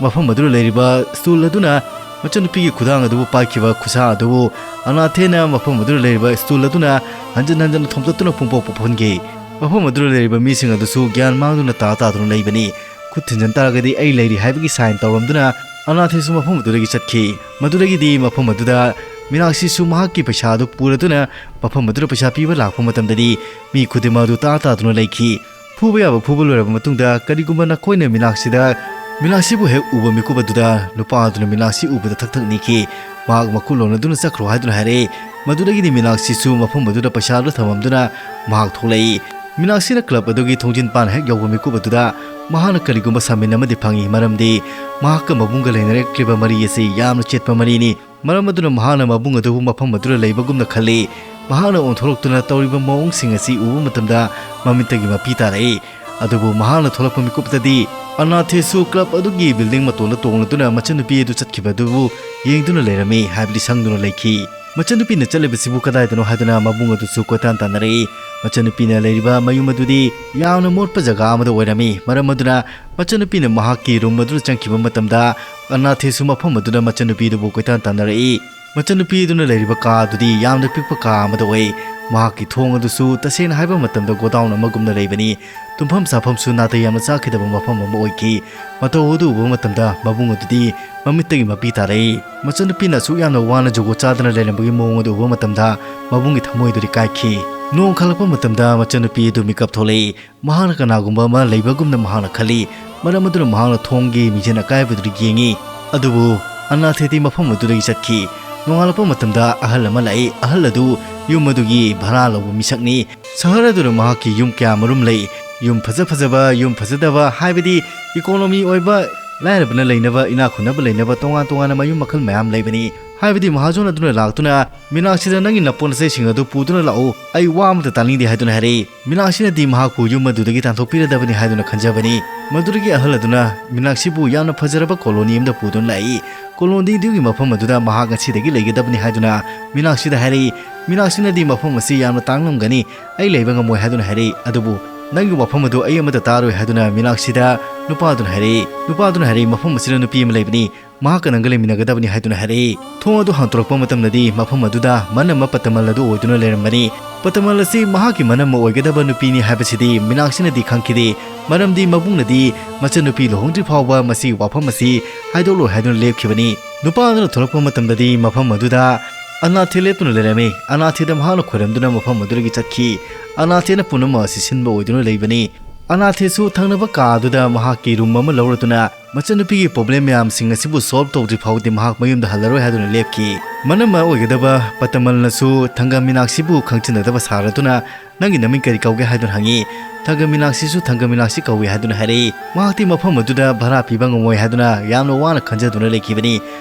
ꯃꯐꯝ ꯑꯗꯨꯗ ꯂꯩꯔꯤꯕ ꯁ꯭ꯇꯨꯜ ꯑꯗꯨꯅ ꯃꯆꯟꯅꯨꯄꯤꯒꯤ ꯈꯨꯗꯥꯡ ꯑꯗꯨꯕꯨ ꯄꯥꯏꯈꯤꯕ ꯈꯨꯠꯁꯥ ꯑꯗꯨꯕꯨ ꯑꯅꯥꯊꯦꯅ ꯃꯐꯝ ꯑꯗꯨꯗ ꯂꯩꯔꯤꯕ ꯁ꯭ꯇꯨꯜ ꯑꯗꯨꯅ ꯍꯟꯖꯤꯟ ꯍꯟꯖꯤꯟ ꯊꯣꯝꯇꯠꯇꯨꯅ ꯄꯨꯡꯄꯣꯛ ꯄꯣꯛꯍꯟꯈꯤ꯫ ꯃꯐꯝ ꯑꯗꯨꯗ ꯂꯩꯔꯤꯕ ꯃꯤꯁꯤꯡ ꯑꯗꯨꯁꯨ ꯒ꯭ꯌꯥꯟ ꯃꯥꯡꯗꯨꯅ ꯇꯥ ꯇꯥꯗꯨꯅ ꯂꯩꯕꯅꯤ꯫ ꯈꯨꯠ ꯊꯤꯟꯖꯤꯟ ꯇꯥꯔꯒꯗꯤ ꯑꯩ ꯂꯩꯔꯤ ꯍꯥꯏꯕꯒꯤ ꯁꯥꯏꯟ ꯇꯧꯔꯝꯗꯨꯅ ꯑꯅꯥꯊꯦꯁꯨ ꯃꯐꯝ ꯑꯗꯨꯗꯒꯤ ꯆꯠꯈꯤ꯫ ꯃꯗꯨꯗꯒꯤꯗꯤ ꯃꯐꯝ ꯑꯗꯨꯗ ꯃꯤꯅꯥꯛꯁꯤꯁꯨ ꯃꯍꯥꯛꯀꯤ ꯄꯩꯁꯥ ꯑꯗꯨ ꯄꯨꯔꯗꯨꯅ ꯃꯐꯝ ꯑꯗꯨꯗ ꯄꯩꯁꯥ ꯄꯤꯕ ꯂꯥꯛꯄ ꯃꯇꯝꯗꯗꯤ ꯃꯤ ꯈꯨꯗꯤꯡꯃꯛ ꯑꯗꯨ ꯇꯥ ꯇꯥꯗꯨꯅ ꯂꯩꯈꯤ꯫ ꯐꯨꯕ ꯌꯥꯕ ꯐꯨꯕ ꯂꯣꯏꯔꯕ ꯃꯇꯨꯡꯗ ꯀꯔꯤꯒꯨꯝꯕ ꯅꯈꯣꯏꯅ ꯃꯤꯅꯥꯛꯁꯤꯗ, ꯃꯤꯅꯥꯛꯁꯤꯕꯨ ꯍꯦꯛ ꯎꯕ ꯃꯤꯀꯨꯞ ꯑꯗꯨꯗ ꯅꯨꯄꯥ ꯑꯗꯨꯅ ꯃꯤꯅꯥꯛꯁꯤ ꯎꯕꯗ ꯊꯛ ꯊꯛ ꯅꯤꯛꯈꯤ꯫ ꯃꯍꯥꯛ ꯃꯈꯨꯠ ꯂꯣꯟꯅꯗꯨꯅ ꯆꯠꯈ꯭ꯔꯣ ꯍꯥꯏꯗꯨꯅ ꯍꯥꯏꯔꯛꯏ꯫ ꯃꯗꯨꯗꯒꯤꯗꯤ ꯃꯤꯅꯥꯛꯁꯤꯁꯨ ꯃꯐꯝ ꯑꯗꯨꯗ ꯄꯩꯁꯥ ꯑꯗꯨ ꯊꯝꯃꯝꯗꯨꯅ ꯃꯍꯥꯛ ꯊꯣꯛꯂꯛꯏ꯫ ꯃꯤꯅꯥꯛꯁꯤꯅ ꯀ꯭ꯂꯕ ꯑꯗꯨꯒꯤ ꯊꯣꯡꯖꯤꯟ ꯄꯥꯟ ꯍꯦꯛ ꯌꯧꯕ ꯃꯤꯀꯨꯞ ꯑꯗꯨꯗ ꯃꯍꯥꯛꯅ ꯀꯔꯤꯒꯨꯝꯕ ꯁꯥꯃꯤꯟ ꯑꯃꯗꯤ ꯐꯪꯏ, ꯃꯔꯝꯗꯤ ꯃꯍꯥꯛꯀ ꯃꯕꯨꯡꯒ ꯂꯩꯅꯔꯛꯂꯤꯕ ꯃꯔꯤ ꯑꯁꯤ ꯌꯥꯝꯅ ꯆꯦꯠꯄ ꯃꯔꯤꯅꯤ꯫ ꯃꯔꯝ ꯑꯗꯨꯅ ꯃꯍꯥꯛꯅ ꯃꯕꯨꯡ ꯑꯗꯨꯕꯨ ꯃꯐꯝ ꯑꯗꯨꯗ ꯂꯩꯕꯒꯨꯝꯅ ꯈꯜꯂꯤ꯫ ꯃꯍꯥꯛꯅ ꯑꯣꯟꯊꯣꯔꯛꯇꯨꯅ ꯇꯧꯔꯤꯕ ꯃꯑꯣꯡꯁꯤꯡ ꯑꯁꯤ ꯎꯕ ꯃꯇꯝꯗ ꯃꯃꯤꯠꯇꯒꯤ ꯃꯄꯤ ꯇꯥꯔꯛꯏ꯫ ꯑꯗꯨꯕꯨ ꯃꯍꯥꯛꯅ ꯊꯣꯛꯂꯛꯄ ꯃꯤꯀꯨꯞꯇꯗꯤ ꯑꯅꯥꯊꯦꯁꯨ ꯀ꯭ꯂꯕ ꯑꯗꯨꯒꯤ ꯕꯤꯜꯗꯤꯡ ꯃꯇꯣꯟꯗ ꯇꯣꯡꯂꯗꯨꯅ ꯃꯆꯟꯅꯨꯄꯤ ꯑꯗꯨ ꯆꯠꯈꯤꯕ ꯑꯗꯨꯕꯨ ꯌꯦꯡꯗꯨꯅ ꯂꯩꯔꯝꯃꯤ, ꯍꯥꯏꯕꯗꯤ ꯁꯪꯗꯨꯅ ꯂꯩꯈꯤ꯫ ꯃꯆꯟꯅꯨꯄꯤꯅ ꯆꯠꯂꯤꯕꯁꯤꯕꯨ ꯀꯗꯥꯏꯗꯅꯣ ꯍꯥꯏꯗꯨꯅ ꯃꯕꯨꯡ ꯑꯗꯨꯁꯨ ꯀꯣꯏꯇꯥꯟ ꯇꯥꯟꯅꯔꯛꯏ꯫ ꯃꯆꯟꯅꯨꯄꯤꯅ ꯂꯩꯔꯤꯕ ꯃꯌꯨꯝ ꯑꯗꯨꯗꯤ ꯌꯥꯝꯅ ꯃꯣꯠꯄ ꯖꯒꯥ ꯑꯃꯗ ꯑꯣꯏꯔꯝꯃꯤ꯫ ꯃꯔꯝ ꯑꯗꯨꯅ ꯃꯆꯟꯅꯨꯄꯤꯅ ꯃꯍꯥꯛꯀꯤ ꯔꯨꯝ ꯑꯗꯨꯗ ꯆꯪꯈꯤꯕ ꯃꯇꯝꯗ ꯑꯅꯥꯊꯦꯁꯨ ꯃꯐꯝ ꯑꯗꯨꯗ ꯃꯆꯟꯅꯨꯄꯤ ꯑꯗꯨꯕꯨ ꯀꯣꯏꯇꯥꯟ ꯇꯥꯟꯅꯔꯛꯏ꯫ ꯃꯆꯟꯅꯨꯄꯤ ꯑꯗꯨꯅ ꯂꯩꯔꯤꯕ ꯀꯥ ꯑꯗꯨꯗꯤ ꯌꯥꯝꯅ ꯄꯤꯛꯄ ꯀꯥ ꯑꯃꯗ ꯑꯣꯏ꯫ ꯃꯍꯥꯛꯀꯤ ꯊꯣꯡ ꯑꯗꯨꯁꯨ ꯇꯁꯦꯡꯅ ꯍꯥꯏꯕ ꯃꯇꯝꯗ ꯒꯣꯗꯥꯎꯟ ꯑꯃꯒꯨꯝꯅ ꯂꯩꯕꯅꯤ꯫ ꯇꯨꯝꯐꯝ ꯆꯥꯐꯝꯁꯨ ꯅꯥꯇꯩ ꯌꯥꯝꯅ ꯆꯥꯈꯤꯗꯕ ꯃꯐꯝ ꯑꯃ ꯑꯣꯏꯈꯤ꯫ ꯃꯇꯧ ꯑꯗꯨ ꯎꯕ ꯃꯇꯝꯗ ꯃꯕꯨꯡ ꯑꯗꯨꯗꯤ ꯃꯃꯤꯠꯇꯒꯤ ꯃꯄꯤ ꯇꯥꯔꯛꯏ꯫ ꯃꯆꯟꯅꯨꯄꯤꯅ ꯑꯁꯨꯛ ꯌꯥꯝꯅ ꯋꯥꯅ ꯖꯨꯒꯣꯠ ꯆꯥꯗꯅ ꯂꯩꯔꯝꯕꯒꯤ ꯃꯑꯣꯡ ꯑꯗꯨ ꯎꯕ ꯃꯇꯝꯗ ꯃꯕꯨꯡꯒꯤ ꯊꯃꯣꯏꯗꯨꯗꯤ ꯀꯥꯏꯈꯤ꯫ ꯅꯣꯡ ꯈꯜꯂꯛꯄ ꯃꯇꯝꯗ ꯃꯆꯟꯅꯨꯄꯤ ꯑꯗꯨ ꯃꯤꯀꯞ ꯊꯣꯛꯂꯛꯏ꯫ ꯃꯍꯥꯛꯅ ꯀꯅꯥꯒꯨꯝꯕ ꯑꯃ ꯂꯩꯕꯒꯨꯝꯅ ꯃꯍꯥꯛꯅ ꯈꯜꯂꯤ꯫ ꯃꯔꯝ ꯑꯗꯨꯅ ꯃꯍꯥꯛꯅ ꯊꯣꯡꯒꯤ ꯃꯤꯡꯖꯦꯜ ꯑꯀꯥꯏꯕꯗꯨꯗ ꯌꯦꯡꯉꯤ꯫ ꯑꯗꯨꯕꯨ ꯑꯅꯥꯊꯦꯗꯤ ꯃꯐꯝ ꯑꯗꯨꯗꯒꯤ ꯆꯠꯈꯤ꯫ ꯅꯣꯡꯉꯥꯜꯂꯛꯄ ꯃꯇꯝꯗ ꯑꯍꯜ ꯑꯃ ꯂꯥꯛꯏ꯫ ꯑꯍꯜ ꯑꯗꯨ ꯌꯨꯝ ꯑꯗꯨꯒꯤ ꯚꯔꯥ ꯂꯧꯕ ꯃꯤꯁꯛꯅꯤ꯫ ꯁꯍꯔ ꯑꯗꯨꯗ ꯃꯍꯥꯛꯀꯤ ꯌꯨꯝ ꯀꯌꯥ ꯃꯔꯨꯝ ꯂꯩ꯫ ꯌꯨꯝ ꯐꯖ ꯐꯖꯕ, ꯌꯨꯝ ꯐꯖꯗꯕ, ꯍꯥꯏꯕꯗꯤ ꯏꯀꯣꯅꯣꯃꯤ ꯑꯣꯏꯕ, ꯂꯥꯏꯔꯕꯅ ꯂꯩꯅꯕ, ꯏꯅꯥꯛ ꯈꯨꯟꯅꯕ ꯂꯩꯅꯕ ꯇꯣꯉꯥꯟ ꯇꯣꯉꯥꯟꯅ ꯃꯌꯨꯝ ꯃꯈꯜ ꯃꯌꯥꯝ ꯂꯩꯕꯅꯤ꯫ ꯍꯥꯏꯕꯗꯤ ꯃꯍꯥꯖꯣꯟ ꯑꯗꯨꯅ ꯂꯥꯛꯇꯨꯅ ꯃꯤꯅꯥꯛꯁꯤꯗ "ꯅꯪꯒꯤ ꯅꯄꯣꯠ ꯅꯆꯩꯁꯤꯡ ꯑꯗꯨ ꯄꯨꯗꯨꯅ ꯂꯥꯛꯎ, ꯑꯩ ꯋꯥ ꯑꯃꯠꯇ ꯇꯥꯅꯤꯡꯗꯦ" ꯍꯥꯏꯗꯨꯅ ꯍꯥꯏꯔꯛꯏ꯫ ꯃꯤꯅꯥꯛꯁꯤꯅꯗꯤ ꯃꯍꯥꯛꯄꯨ ꯌꯨꯝ ꯑꯗꯨꯗꯒꯤ ꯇꯥꯟꯊꯣꯛꯄꯤꯔꯗꯕꯅꯤ ꯍꯥꯏꯗꯨꯅ ꯈꯟꯖꯕꯅꯤ꯫ ꯃꯗꯨꯗꯒꯤ ꯑꯍꯜ ꯑꯗꯨꯅ ꯃꯤꯅꯥꯛꯁꯤꯕꯨ ꯌꯥꯝꯅ ꯐꯖꯔꯕ ꯀꯣꯂꯣꯅꯤ ꯑꯃꯗ ꯄꯨꯗꯨꯅ ꯂꯥꯛꯏ꯫ ꯀꯣꯂꯣꯅꯤ ꯑꯗꯨꯒꯤ ꯃꯐꯝ ꯑꯗꯨꯗ ꯃꯍꯥꯛ ꯉꯁꯤꯗꯒꯤ ꯂꯩꯒꯗꯕꯅꯤ ꯍꯥꯏꯗꯨꯅ ꯃꯤꯅꯥꯛꯁꯤꯗ ꯍꯥꯏꯔꯛꯏ꯫ ꯃꯤꯅꯥꯛꯁꯤꯅꯗꯤ "ꯃꯐꯝ ꯑꯁꯤ ꯌꯥꯝꯅ ꯇꯥꯡꯂꯝꯒꯅꯤ, ꯑꯩ ꯂꯩꯕ ꯉꯝꯃꯣꯏ" ꯍꯥꯏꯗꯨꯅ ꯍꯥꯏꯔꯛꯏ꯫ ꯑꯗꯨꯕꯨ "ꯅꯪꯒꯤ ꯋꯥꯐꯝ ꯑꯗꯨ ꯑꯩ ꯑꯃꯠꯇ ꯇꯥꯔꯣꯏ" ꯍꯥꯏꯗꯨꯅ ꯃꯤꯅꯥꯛꯁꯤꯗ ꯅꯨꯄꯥ ꯑꯗꯨꯅ ꯍꯥꯏꯔꯛꯏ꯫ ꯅꯨꯄꯥ ꯑꯗꯨꯅ ꯍꯥꯏꯔꯛꯏ, "ꯃꯐꯝ ꯑꯁꯤꯗ ꯅꯨꯄꯤ ꯑꯃ ꯂꯩꯕꯅꯤ, ꯃꯍꯥꯛꯀ ꯅꯪꯒ ꯂꯩꯃꯤꯟꯅꯒꯗꯕꯅꯤ" ꯍꯥꯏꯗꯨꯅ ꯍꯥꯏꯔꯛꯏ꯫ ꯊꯣꯡ ꯑꯗꯨ ꯍꯥꯡꯗꯣꯔꯛꯄ ꯃꯇꯝꯗꯗꯤ ꯃꯐꯝ ꯑꯗꯨꯗ ꯃꯅꯝꯃ ꯄꯇꯃꯜ ꯑꯗꯨ ꯑꯣꯏꯗꯨꯅ ꯂꯩꯔꯝꯕꯅꯤ꯫ ꯄꯇꯃꯜ ꯑꯁꯤ ꯃꯍꯥꯛꯀꯤ ꯃꯅꯝꯃ ꯑꯣꯏꯒꯗꯕ ꯅꯨꯄꯤꯅꯤ ꯍꯥꯏꯕꯁꯤꯗꯤ ꯃꯤꯅꯥꯛꯁꯤꯅꯗꯤ ꯈꯪꯈꯤꯗꯦ, ꯃꯔꯝꯗꯤ ꯃꯕꯨꯡꯅꯗꯤ ꯃꯆꯟꯅꯨꯄꯤ ꯂꯨꯍꯣꯡꯗ꯭ꯔꯤ ꯐꯥꯎꯕ ꯃꯁꯤꯒꯤ ꯋꯥꯐꯝ ꯑꯁꯤ ꯍꯥꯏꯗꯣꯛꯂꯣꯏ ꯍꯥꯏꯗꯨꯅ ꯂꯦꯞꯈꯤꯕꯅꯤ꯫ ꯅꯨꯄꯥ ꯑꯗꯨꯅ ꯊꯣꯛꯂꯛꯄ ꯃꯇꯝꯗꯗꯤ ꯃꯐꯝ ꯑꯗꯨꯗ ꯑꯅꯥꯊꯦ ꯂꯦꯞꯇꯨꯅ ꯂꯩꯔꯝꯃꯤ꯫ ꯑꯅꯥꯊꯦꯗ ꯃꯍꯥꯛꯅ ꯈꯣꯏꯔꯝꯗꯨꯅ ꯃꯐꯝ ꯑꯗꯨꯗꯒꯤ ꯆꯠꯈꯤ꯫ ꯑꯅꯥꯊꯦꯅ ꯄꯨꯝꯅꯃꯛ ꯑꯁꯤ ꯁꯤꯟꯕ ꯑꯣꯏꯗꯨꯅ ꯂꯩꯕꯅꯤ꯫ ꯑꯅꯥꯊꯦꯁꯨ ꯊꯪꯅꯕ ꯀꯥ ꯑꯗꯨꯗ ꯃꯍꯥꯛꯀꯤ ꯔꯨꯝ ꯑꯃ ꯂꯧꯔꯗꯨꯅ ꯃꯆꯟꯅꯨꯄꯤꯒꯤ ꯄ꯭ꯔꯣꯕ꯭ꯂꯦꯝ ꯃꯌꯥꯝꯁꯤꯡ ꯑꯁꯤꯕꯨ ꯁꯣꯜꯕ ꯇꯧꯗ꯭ꯔꯤ ꯐꯥꯎꯗꯤ ꯃꯍꯥꯛ ꯃꯌꯨꯝꯗ ꯍꯜꯂꯔꯣꯏ ꯍꯥꯏꯗꯨꯅ ꯂꯦꯞꯈꯤ꯫ ꯃꯅꯝꯃ ꯑꯣꯏꯒꯗꯕ ꯄꯇꯃꯜꯅꯁꯨ ꯊꯪꯒ ꯃꯤꯅꯥꯛꯁꯤꯕꯨ ꯈꯪꯖꯤꯟꯅꯗꯕ ꯁꯥꯔꯗꯨꯅ "ꯅꯪꯒꯤ ꯅꯃꯤꯡ ꯀꯔꯤ ꯀꯧꯒꯦ?" ꯍꯥꯏꯗꯨꯅ ꯍꯪꯉꯤ꯫ ꯊꯪꯒ ꯃꯤꯅꯥꯛꯁꯤꯁꯨ "ꯊꯪꯒ ꯃꯤꯅꯥꯛꯁꯤ ꯀꯧꯏ" ꯍꯥꯏꯗꯨꯅ ꯍꯥꯏꯔꯛꯏ꯫ ꯃꯍꯥꯛꯇꯤ ꯃꯐꯝ ꯑꯗꯨꯗ ꯚꯔꯥ ꯄꯤꯕ ꯉꯝꯃꯣꯏ ꯍꯥꯏꯗꯨꯅ ꯌꯥꯝꯅ ꯋꯥꯅ ꯈꯟꯖꯗꯨꯅ ꯂꯩꯈꯤꯕꯅꯤ꯫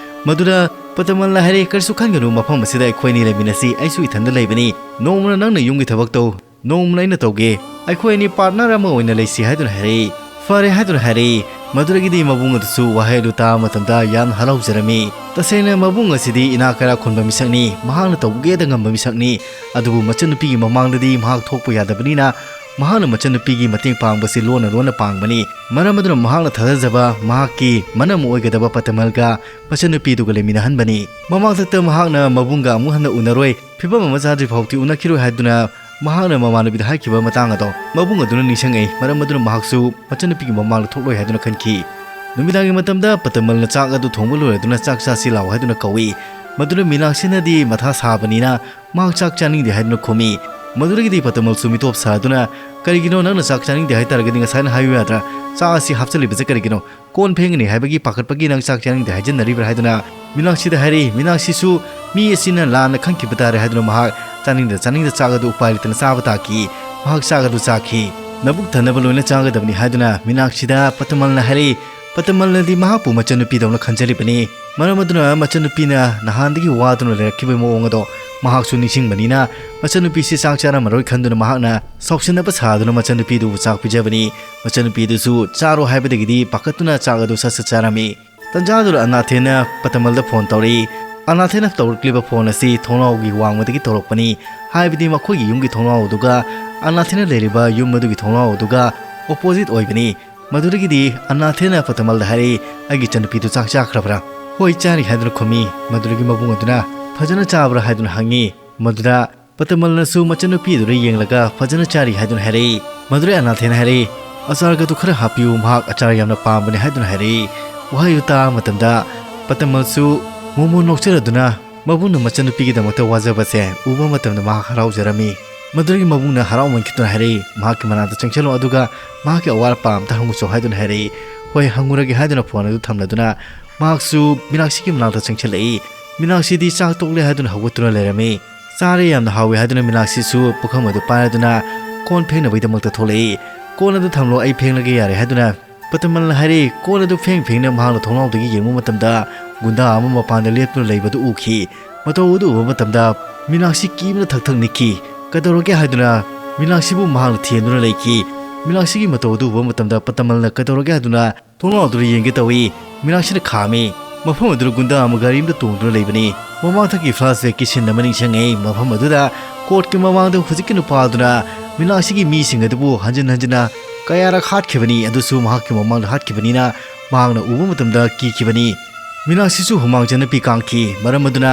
ꯃꯗꯨꯗ ꯄꯇꯃꯜꯅ ꯍꯥꯏꯔꯛꯏ, "ꯀꯔꯤꯁꯨ ꯈꯟꯒꯅꯨ, ꯃꯐꯝ ꯑꯁꯤꯗ ꯑꯩꯈꯣꯏ ꯑꯅꯤ ꯂꯩꯃꯤꯟꯅꯁꯤ, ꯑꯩꯁꯨ ꯏꯊꯟꯗ ꯂꯩꯕꯅꯤ꯫ ꯅꯣꯡꯃꯅ ꯅꯪꯅ ꯌꯨꯝꯒꯤ ꯊꯕꯛ ꯇꯧ, ꯅꯣꯡꯃꯅ ꯑꯩꯅ ꯇꯧꯒꯦ, ꯑꯩꯈꯣꯏ ꯑꯅꯤ ꯄꯥꯔꯠꯅꯔ ꯑꯃ ꯑꯣꯏꯅ ꯂꯩꯁꯤ" ꯍꯥꯏꯗꯨꯅ ꯍꯥꯏꯔꯛꯏ꯫ "ꯐꯔꯦ" ꯍꯥꯏꯗꯨꯅ ꯍꯥꯏꯔꯛꯏ꯫ ꯃꯗꯨꯗꯒꯤꯗꯤ ꯃꯕꯨꯡ ꯑꯗꯨꯁꯨ ꯋꯥꯍꯩ ꯑꯗꯨ ꯇꯥꯕ ꯃꯇꯝꯗ ꯌꯥꯝꯅ ꯍꯔꯥꯎꯖꯔꯝꯃꯤ꯫ ꯇꯁꯦꯡꯅ ꯃꯕꯨꯡ ꯑꯁꯤꯗꯤ ꯏꯅꯥꯛ ꯀꯩꯔꯥꯛ ꯈꯨꯟꯕ ꯃꯤꯁꯛꯅꯤ, ꯃꯍꯥꯛꯅ ꯇꯧꯒꯦꯗ ꯉꯝꯕ ꯃꯤꯁꯛꯅꯤ꯫ ꯑꯗꯨꯕꯨ ꯃꯆꯟꯅꯨꯄꯤꯒꯤ ꯃꯃꯥꯡꯗꯗꯤ ꯃꯍꯥꯛ ꯊꯣꯛꯄ ꯌꯥꯗꯕꯅꯤꯅ ꯃꯍꯥꯛꯅ ꯃꯆꯟꯅꯨꯄꯤꯒꯤ ꯃꯇꯦꯡ ꯄꯥꯡꯕꯁꯤ ꯂꯣꯟꯅ ꯂꯣꯟꯅ ꯄꯥꯡꯕꯅꯤ꯫ ꯃꯔꯝ ꯑꯗꯨꯅ ꯃꯍꯥꯛꯅ ꯊꯥꯖꯖꯕ ꯃꯍꯥꯛꯀꯤ ꯃꯅꯝ ꯑꯣꯏꯒꯗꯕ ꯄꯇꯃꯜꯒ ꯃꯆꯟꯅꯨꯄꯤꯗꯨꯒ ꯂꯩꯃꯤꯟꯅꯍꯟꯕꯅꯤ꯫ ꯃꯃꯥꯡꯊꯛꯇ ꯃꯍꯥꯛꯅ ꯃꯕꯨꯡꯒ ꯑꯃꯨꯛ ꯍꯟꯅ ꯎꯅꯔꯣꯏ, ꯐꯤꯕꯝ ꯑꯃ ꯆꯥꯗ꯭ꯔꯤ ꯐꯥꯎꯗꯤ ꯎꯅꯈꯤꯔꯣꯏ ꯍꯥꯏꯗꯨꯅ ꯃꯍꯥꯛꯅ ꯃꯃꯥꯟꯅꯕꯤꯗ ꯍꯥꯏꯈꯤꯕ ꯃꯇꯥꯡ ꯑꯗꯣ ꯃꯕꯨꯡ ꯑꯗꯨꯅ ꯅꯤꯡꯁꯤꯡꯉꯛꯏ꯫ ꯃꯔꯝ ꯑꯗꯨꯅ ꯃꯍꯥꯛꯁꯨ ꯃꯆꯟꯅꯨꯄꯤꯒꯤ ꯃꯃꯥꯡꯗ ꯊꯣꯛꯂꯣꯏ ꯍꯥꯏꯗꯨꯅ ꯈꯟꯈꯤ꯫ ꯅꯨꯃꯤꯗꯥꯡꯒꯤ ꯃꯇꯝꯗ ꯄꯇꯃꯜꯅ ꯆꯥꯛ ꯑꯗꯨ ꯊꯣꯡꯕ ꯂꯣꯏꯔꯗꯨꯅ "ꯆꯥꯛ ꯆꯥꯁꯤ ꯂꯥꯛꯑꯣ" ꯍꯥꯏꯗꯨꯅ ꯀꯧꯏ꯫ ꯃꯗꯨꯅ ꯃꯤꯅꯥꯛꯁꯤꯅꯗꯤ ꯃꯊꯥ ꯁꯥꯕꯅꯤꯅ ꯃꯍꯥꯛ ꯆꯥꯛ ꯆꯥꯅꯤꯡꯗꯦ ꯍꯥꯏꯗꯨꯅ ꯈꯨꯝꯃꯤ꯫ ꯃꯗꯨꯗꯒꯤꯗꯤ ꯄꯇꯃꯜꯁꯨ ꯃꯤꯇꯣꯞ ꯁꯥꯗꯨꯅ, "ꯀꯔꯤꯒꯤꯅꯣ? ꯅꯪꯅ ꯆꯥꯛ ꯆꯥꯅꯤꯡꯗꯦ ꯍꯥꯏꯇꯥꯔꯒꯗꯤ ꯉꯁꯥꯏꯅ ꯍꯥꯏꯌꯨ ꯌꯥꯗ꯭ꯔꯥ? ꯆꯥꯛ ꯑꯁꯤ ꯍꯥꯞꯆꯜꯂꯤꯕꯁꯦ ꯀꯔꯤꯒꯤꯅꯣ? ꯀꯣꯟ ꯐꯦꯡꯒꯅꯤ ꯍꯥꯏꯕꯒꯤ ꯄꯥꯈꯠꯄꯒꯤ ꯅꯪ ꯆꯥꯛ ꯆꯥꯅꯤꯡꯗꯦ ꯍꯥꯏꯖꯟꯅꯔꯤꯕ꯭ꯔꯥ?" ꯍꯥꯏꯗꯨꯅ ꯃꯤꯅꯥꯛꯁꯤꯗ ꯍꯥꯏꯔꯛꯏ꯫ ꯃꯤꯅꯥꯛꯁꯤꯁꯨ ꯃꯤ ꯑꯁꯤꯅ ꯂꯥꯟꯅ ꯈꯟꯈꯤꯕ ꯇꯥꯔꯦ ꯍꯥꯏꯗꯨꯅ ꯃꯍꯥꯛ ꯆꯥꯅꯤꯡꯗ ꯆꯥꯅꯤꯡꯗ ꯆꯥꯛ ꯑꯗꯨ ꯎꯄꯥꯏ ꯂꯩꯇꯅ ꯆꯥꯕ ꯇꯥꯈꯤ꯫ ꯃꯍꯥꯛ ꯆꯥꯛ ꯑꯗꯨ ꯆꯥꯈꯤ꯫ ꯅꯕꯨꯛ ꯊꯟꯅꯕ ꯂꯣꯏꯅ ꯆꯥꯒꯗꯕꯅꯤ ꯍꯥꯏꯗꯨꯅ ꯃꯤꯅꯥꯛꯁꯤꯗ ꯄꯇꯃꯜꯅ ꯍꯥꯏꯔꯛꯏ꯫ ꯄꯇꯃꯜꯅꯗꯤ ꯃꯍꯥꯛꯄꯨ ꯃꯆꯟꯅꯨꯄꯤꯗꯧꯅ ꯈꯟꯖꯔꯤꯕꯅꯤ꯫ ꯃꯔꯝ ꯑꯗꯨꯅ ꯃꯆꯟꯅꯨꯄꯤꯅ ꯅꯍꯥꯟꯗꯒꯤ ꯋꯥꯗꯨꯅ ꯂꯩꯔꯛꯈꯤꯕꯒꯤ ꯃꯑꯣꯡ ꯑꯗꯣ ꯃꯍꯥꯛꯁꯨ ꯅꯤꯡꯁꯤꯡꯕꯅꯤꯅ, ꯃꯆꯟꯅꯨꯄꯤꯁꯤ ꯆꯥꯛ ꯆꯥꯔꯝꯃꯔꯣꯏ ꯈꯟꯗꯨꯅ ꯃꯍꯥꯛꯅ ꯁꯥꯎꯁꯤꯟꯅꯕ ꯁꯥꯗꯨꯅ ꯃꯆꯟꯅꯨꯄꯤꯗꯨꯕꯨ ꯆꯥꯛ ꯄꯤꯖꯕꯅꯤ꯫ ꯃꯆꯟꯅꯨꯄꯤꯗꯨꯁꯨ ꯆꯥꯔꯣ ꯍꯥꯏꯕꯗꯒꯤꯗꯤ ꯄꯥꯈꯠꯇꯨꯅ ꯆꯥꯛ ꯑꯗꯨ ꯁꯠ ꯁꯠ ꯆꯥꯔꯝꯃꯤ꯫ ꯇꯟꯖꯥꯗꯨꯗ ꯑꯅꯥꯊꯦꯅ ꯄꯇꯃꯜꯗ ꯐꯣꯟ ꯇꯧꯔꯛꯏ꯫ ꯑꯅꯥꯊꯦꯅ ꯇꯧꯔꯛꯂꯤꯕ ꯐꯣꯟ ꯑꯁꯤ ꯊꯣꯡꯅꯥꯎꯒꯤ ꯋꯥꯡꯃꯗꯒꯤ ꯇꯧꯔꯛꯄꯅꯤ꯫ ꯍꯥꯏꯕꯗꯤ ꯃꯈꯣꯏꯒꯤ ꯌꯨꯝꯒꯤ ꯊꯣꯡꯅꯥꯎ ꯑꯗꯨꯒ ꯑꯅꯥꯊꯦꯅ ꯂꯩꯔꯤꯕ ꯌꯨꯝ ꯑꯗꯨꯒꯤ ꯊꯣꯡꯅꯥꯎ ꯑꯗꯨꯒ ꯑꯣꯄꯣꯖꯤꯠ ꯑꯣꯏꯕꯅꯤ꯫ ꯃꯗꯨꯗꯒꯤꯗꯤ ꯑꯅꯥꯊꯦꯅ ꯄꯇꯃꯜꯗ ꯍꯥꯏꯔꯛꯏ, "ꯑꯩꯒꯤ ꯏꯆꯟꯅꯨꯄꯤꯗꯨ ꯆꯥꯛ ꯆꯥꯈ꯭ꯔꯕ꯭ꯔꯥ?" "ꯍꯣꯏ, ꯆꯥꯔꯤ" ꯍꯥꯏꯗꯨꯅ ꯈꯨꯝꯃꯤ꯫ ꯃꯗꯨꯗꯒꯤ ꯃꯕꯨꯡ ꯑꯗꯨꯅ, "ꯐꯖꯅ ꯆꯥꯕ꯭ꯔꯥ?" ꯍꯥꯏꯗꯨꯅ ꯍꯪꯉꯤ꯫ ꯃꯗꯨꯗ ꯄꯇꯃꯜꯅꯁꯨ ꯃꯆꯟꯅꯨꯄꯤ ꯑꯗꯨꯗ ꯌꯦꯡꯂꯒ, "ꯐꯖꯅ ꯆꯥꯔꯤ" ꯍꯥꯏꯗꯨꯅ ꯍꯥꯏꯔꯛꯏ꯫ ꯃꯗꯨꯗ ꯑꯅꯥꯊꯦꯅ ꯍꯥꯏꯔꯛꯏ, "ꯑꯆꯥꯔꯒꯗꯨ ꯈꯔ ꯍꯥꯞꯄꯤꯌꯨ, ꯃꯍꯥꯛ ꯑꯆꯥꯔ ꯌꯥꯝꯅ ꯄꯥꯝꯕꯅꯤ" ꯍꯥꯏꯗꯨꯅ ꯍꯥꯏꯔꯛꯏ꯫ ꯋꯥꯍꯩꯗꯨ ꯇꯥꯕ ꯃꯇꯝꯗ ꯄꯇꯃꯜꯁꯨ ꯃꯣꯃꯣꯟ ꯅꯣꯛꯆꯔꯗꯨꯅ ꯃꯕꯨꯡꯅ ꯃꯆꯟꯅꯨꯄꯤꯒꯤꯗꯃꯛꯇ ꯋꯥꯖꯕꯁꯦ ꯎꯕ ꯃꯇꯝꯗ ꯃꯍꯥꯛ ꯍꯔꯥꯎꯖꯔꯝꯃꯤ꯫ ꯃꯗꯨꯗꯒꯤ ꯃꯕꯨꯡꯅ ꯍꯔꯥꯎꯃꯟꯈꯤꯗꯨꯅ ꯍꯥꯏꯔꯛꯏ, "ꯃꯍꯥꯛꯀꯤ ꯃꯅꯥꯛꯇ ꯆꯪꯁꯤꯜꯂꯣ, ꯑꯗꯨꯒ ꯃꯍꯥꯛꯀꯤ ꯑꯋꯥꯠ ꯑꯄꯥ ꯑꯝꯇ ꯍꯪꯉꯨꯆꯣ" ꯍꯥꯏꯗꯨꯅ ꯍꯥꯏꯔꯛꯏ꯫ "ꯍꯣꯏ, ꯍꯪꯉꯨꯔꯒꯦ" ꯍꯥꯏꯗꯨꯅ ꯐꯣꯟ ꯑꯗꯨ ꯊꯝꯂꯗꯨꯅ ꯃꯍꯥꯛꯁꯨ ꯃꯤꯅꯥꯛꯁꯤꯒꯤ ꯃꯅꯥꯛꯇ ꯆꯪꯁꯤꯜꯂꯛꯏ꯫ ꯃꯤꯅꯥꯛꯁꯤꯗꯤ ꯆꯥꯛ ꯇꯣꯛꯂꯦ ꯍꯥꯏꯗꯨꯅ ꯍꯧꯒꯠꯇꯨꯅ ꯂꯩꯔꯝꯃꯤ꯫ "ꯆꯥꯔꯦ, ꯌꯥꯝꯅ ꯍꯥꯎꯋꯦ" ꯍꯥꯏꯗꯨꯅ ꯃꯤꯅꯥꯛꯁꯤꯁꯨ ꯄꯨꯈꯝ ꯑꯗꯨ ꯄꯥꯏꯔꯗꯨꯅ ꯀꯣꯟ ꯐꯦꯡꯅꯕꯒꯤꯗꯃꯛꯇ ꯊꯣꯛꯂꯛꯏ꯫ "ꯀꯣꯟ ꯑꯗꯨ ꯊꯝꯂꯣ, ꯑꯩ ꯐꯦꯡꯂꯒꯦ ꯌꯥꯔꯦ" ꯍꯥꯏꯗꯨꯅ ꯄꯇꯃꯜꯅ ꯍꯥꯏꯔꯛꯏ꯫ ꯀꯣꯟ ꯑꯗꯨ ꯐꯦꯡ ꯐꯦꯡꯅ ꯃꯍꯥꯛꯅ ꯊꯣꯡꯅꯥꯎꯗꯒꯤ ꯌꯦꯡꯕ ꯃꯇꯝꯗ ꯒꯨꯟꯗꯥ ꯑꯃ ꯃꯄꯥꯟꯗ ꯂꯦꯞꯇꯨꯅ ꯂꯩꯕꯗꯨ ꯎꯈꯤ꯫ ꯃꯇꯧ ꯑꯗꯨ ꯎꯕ ꯃꯇꯝꯗ ꯃꯤꯅꯥꯛꯁꯤ ꯀꯤꯕꯅ ꯊꯛ ꯊꯛ ꯅꯤꯛꯈꯤ꯫ "ꯀꯩꯗꯧꯔꯒꯦ?" ꯍꯥꯏꯗꯨꯅ ꯃꯤꯅꯥꯛꯁꯤꯕꯨ ꯃꯍꯥꯛꯅ ꯊꯦꯝꯗꯨꯅ ꯂꯩꯈꯤ꯫ ꯃꯤꯅꯥꯛꯁꯤꯒꯤ ꯃꯇꯧ ꯑꯗꯨ ꯎꯕ ꯃꯇꯝꯗ ꯄꯇꯃꯜꯅ "ꯀꯩꯗꯧꯔꯒꯦ?" ꯍꯥꯏꯗꯨꯅ ꯊꯣꯡꯅꯥꯎ ꯑꯗꯨꯗ ꯌꯦꯡꯒꯦ ꯇꯧꯏ꯫ ꯃꯤꯅꯥꯛꯁꯤꯅ ꯈꯥꯝꯃꯤ꯫ ꯃꯐꯝ ꯑꯗꯨꯗ ꯒꯨꯟꯗꯥ ꯑꯃ ꯒꯥꯔꯤ ꯑꯃꯗ ꯇꯣꯡꯗꯨꯅ ꯂꯩꯕꯅꯤ꯫ ꯃꯃꯥꯡꯊꯛꯀꯤ flashbackꯀꯤ scene ꯑꯃ ꯅꯤꯡꯁꯤꯡꯉꯤ꯫ ꯃꯐꯝ ꯑꯗꯨꯗ courtꯀꯤ ꯃꯃꯥꯡꯗ ꯍꯧꯖꯤꯛꯀꯤ ꯅꯨꯄꯥ ꯑꯗꯨꯅ ꯃꯤꯅꯥꯛꯁꯤꯒꯤ ꯃꯤꯁꯤꯡ ꯑꯗꯨꯕꯨ ꯍꯟꯖꯤꯟ ꯍꯟꯖꯤꯟꯅ ꯀꯌꯥꯔꯛ ꯍꯥꯠꯈꯤꯕꯅꯤ, ꯑꯗꯨꯁꯨ ꯃꯍꯥꯛꯀꯤ ꯃꯃꯥꯡꯗ ꯍꯥꯠꯈꯤꯕꯅꯤꯅ ꯃꯍꯥꯛꯅ ꯎꯕ ꯃꯇꯝꯗ ꯀꯤꯈꯤꯕꯅꯤ꯫ ꯃꯤꯅꯥꯛꯁꯤꯁꯨ ꯍꯨꯃꯥꯡ ꯆꯅꯞꯄꯤ ꯀꯥꯡꯈꯤ꯫ ꯃꯔꯝ ꯑꯗꯨꯅ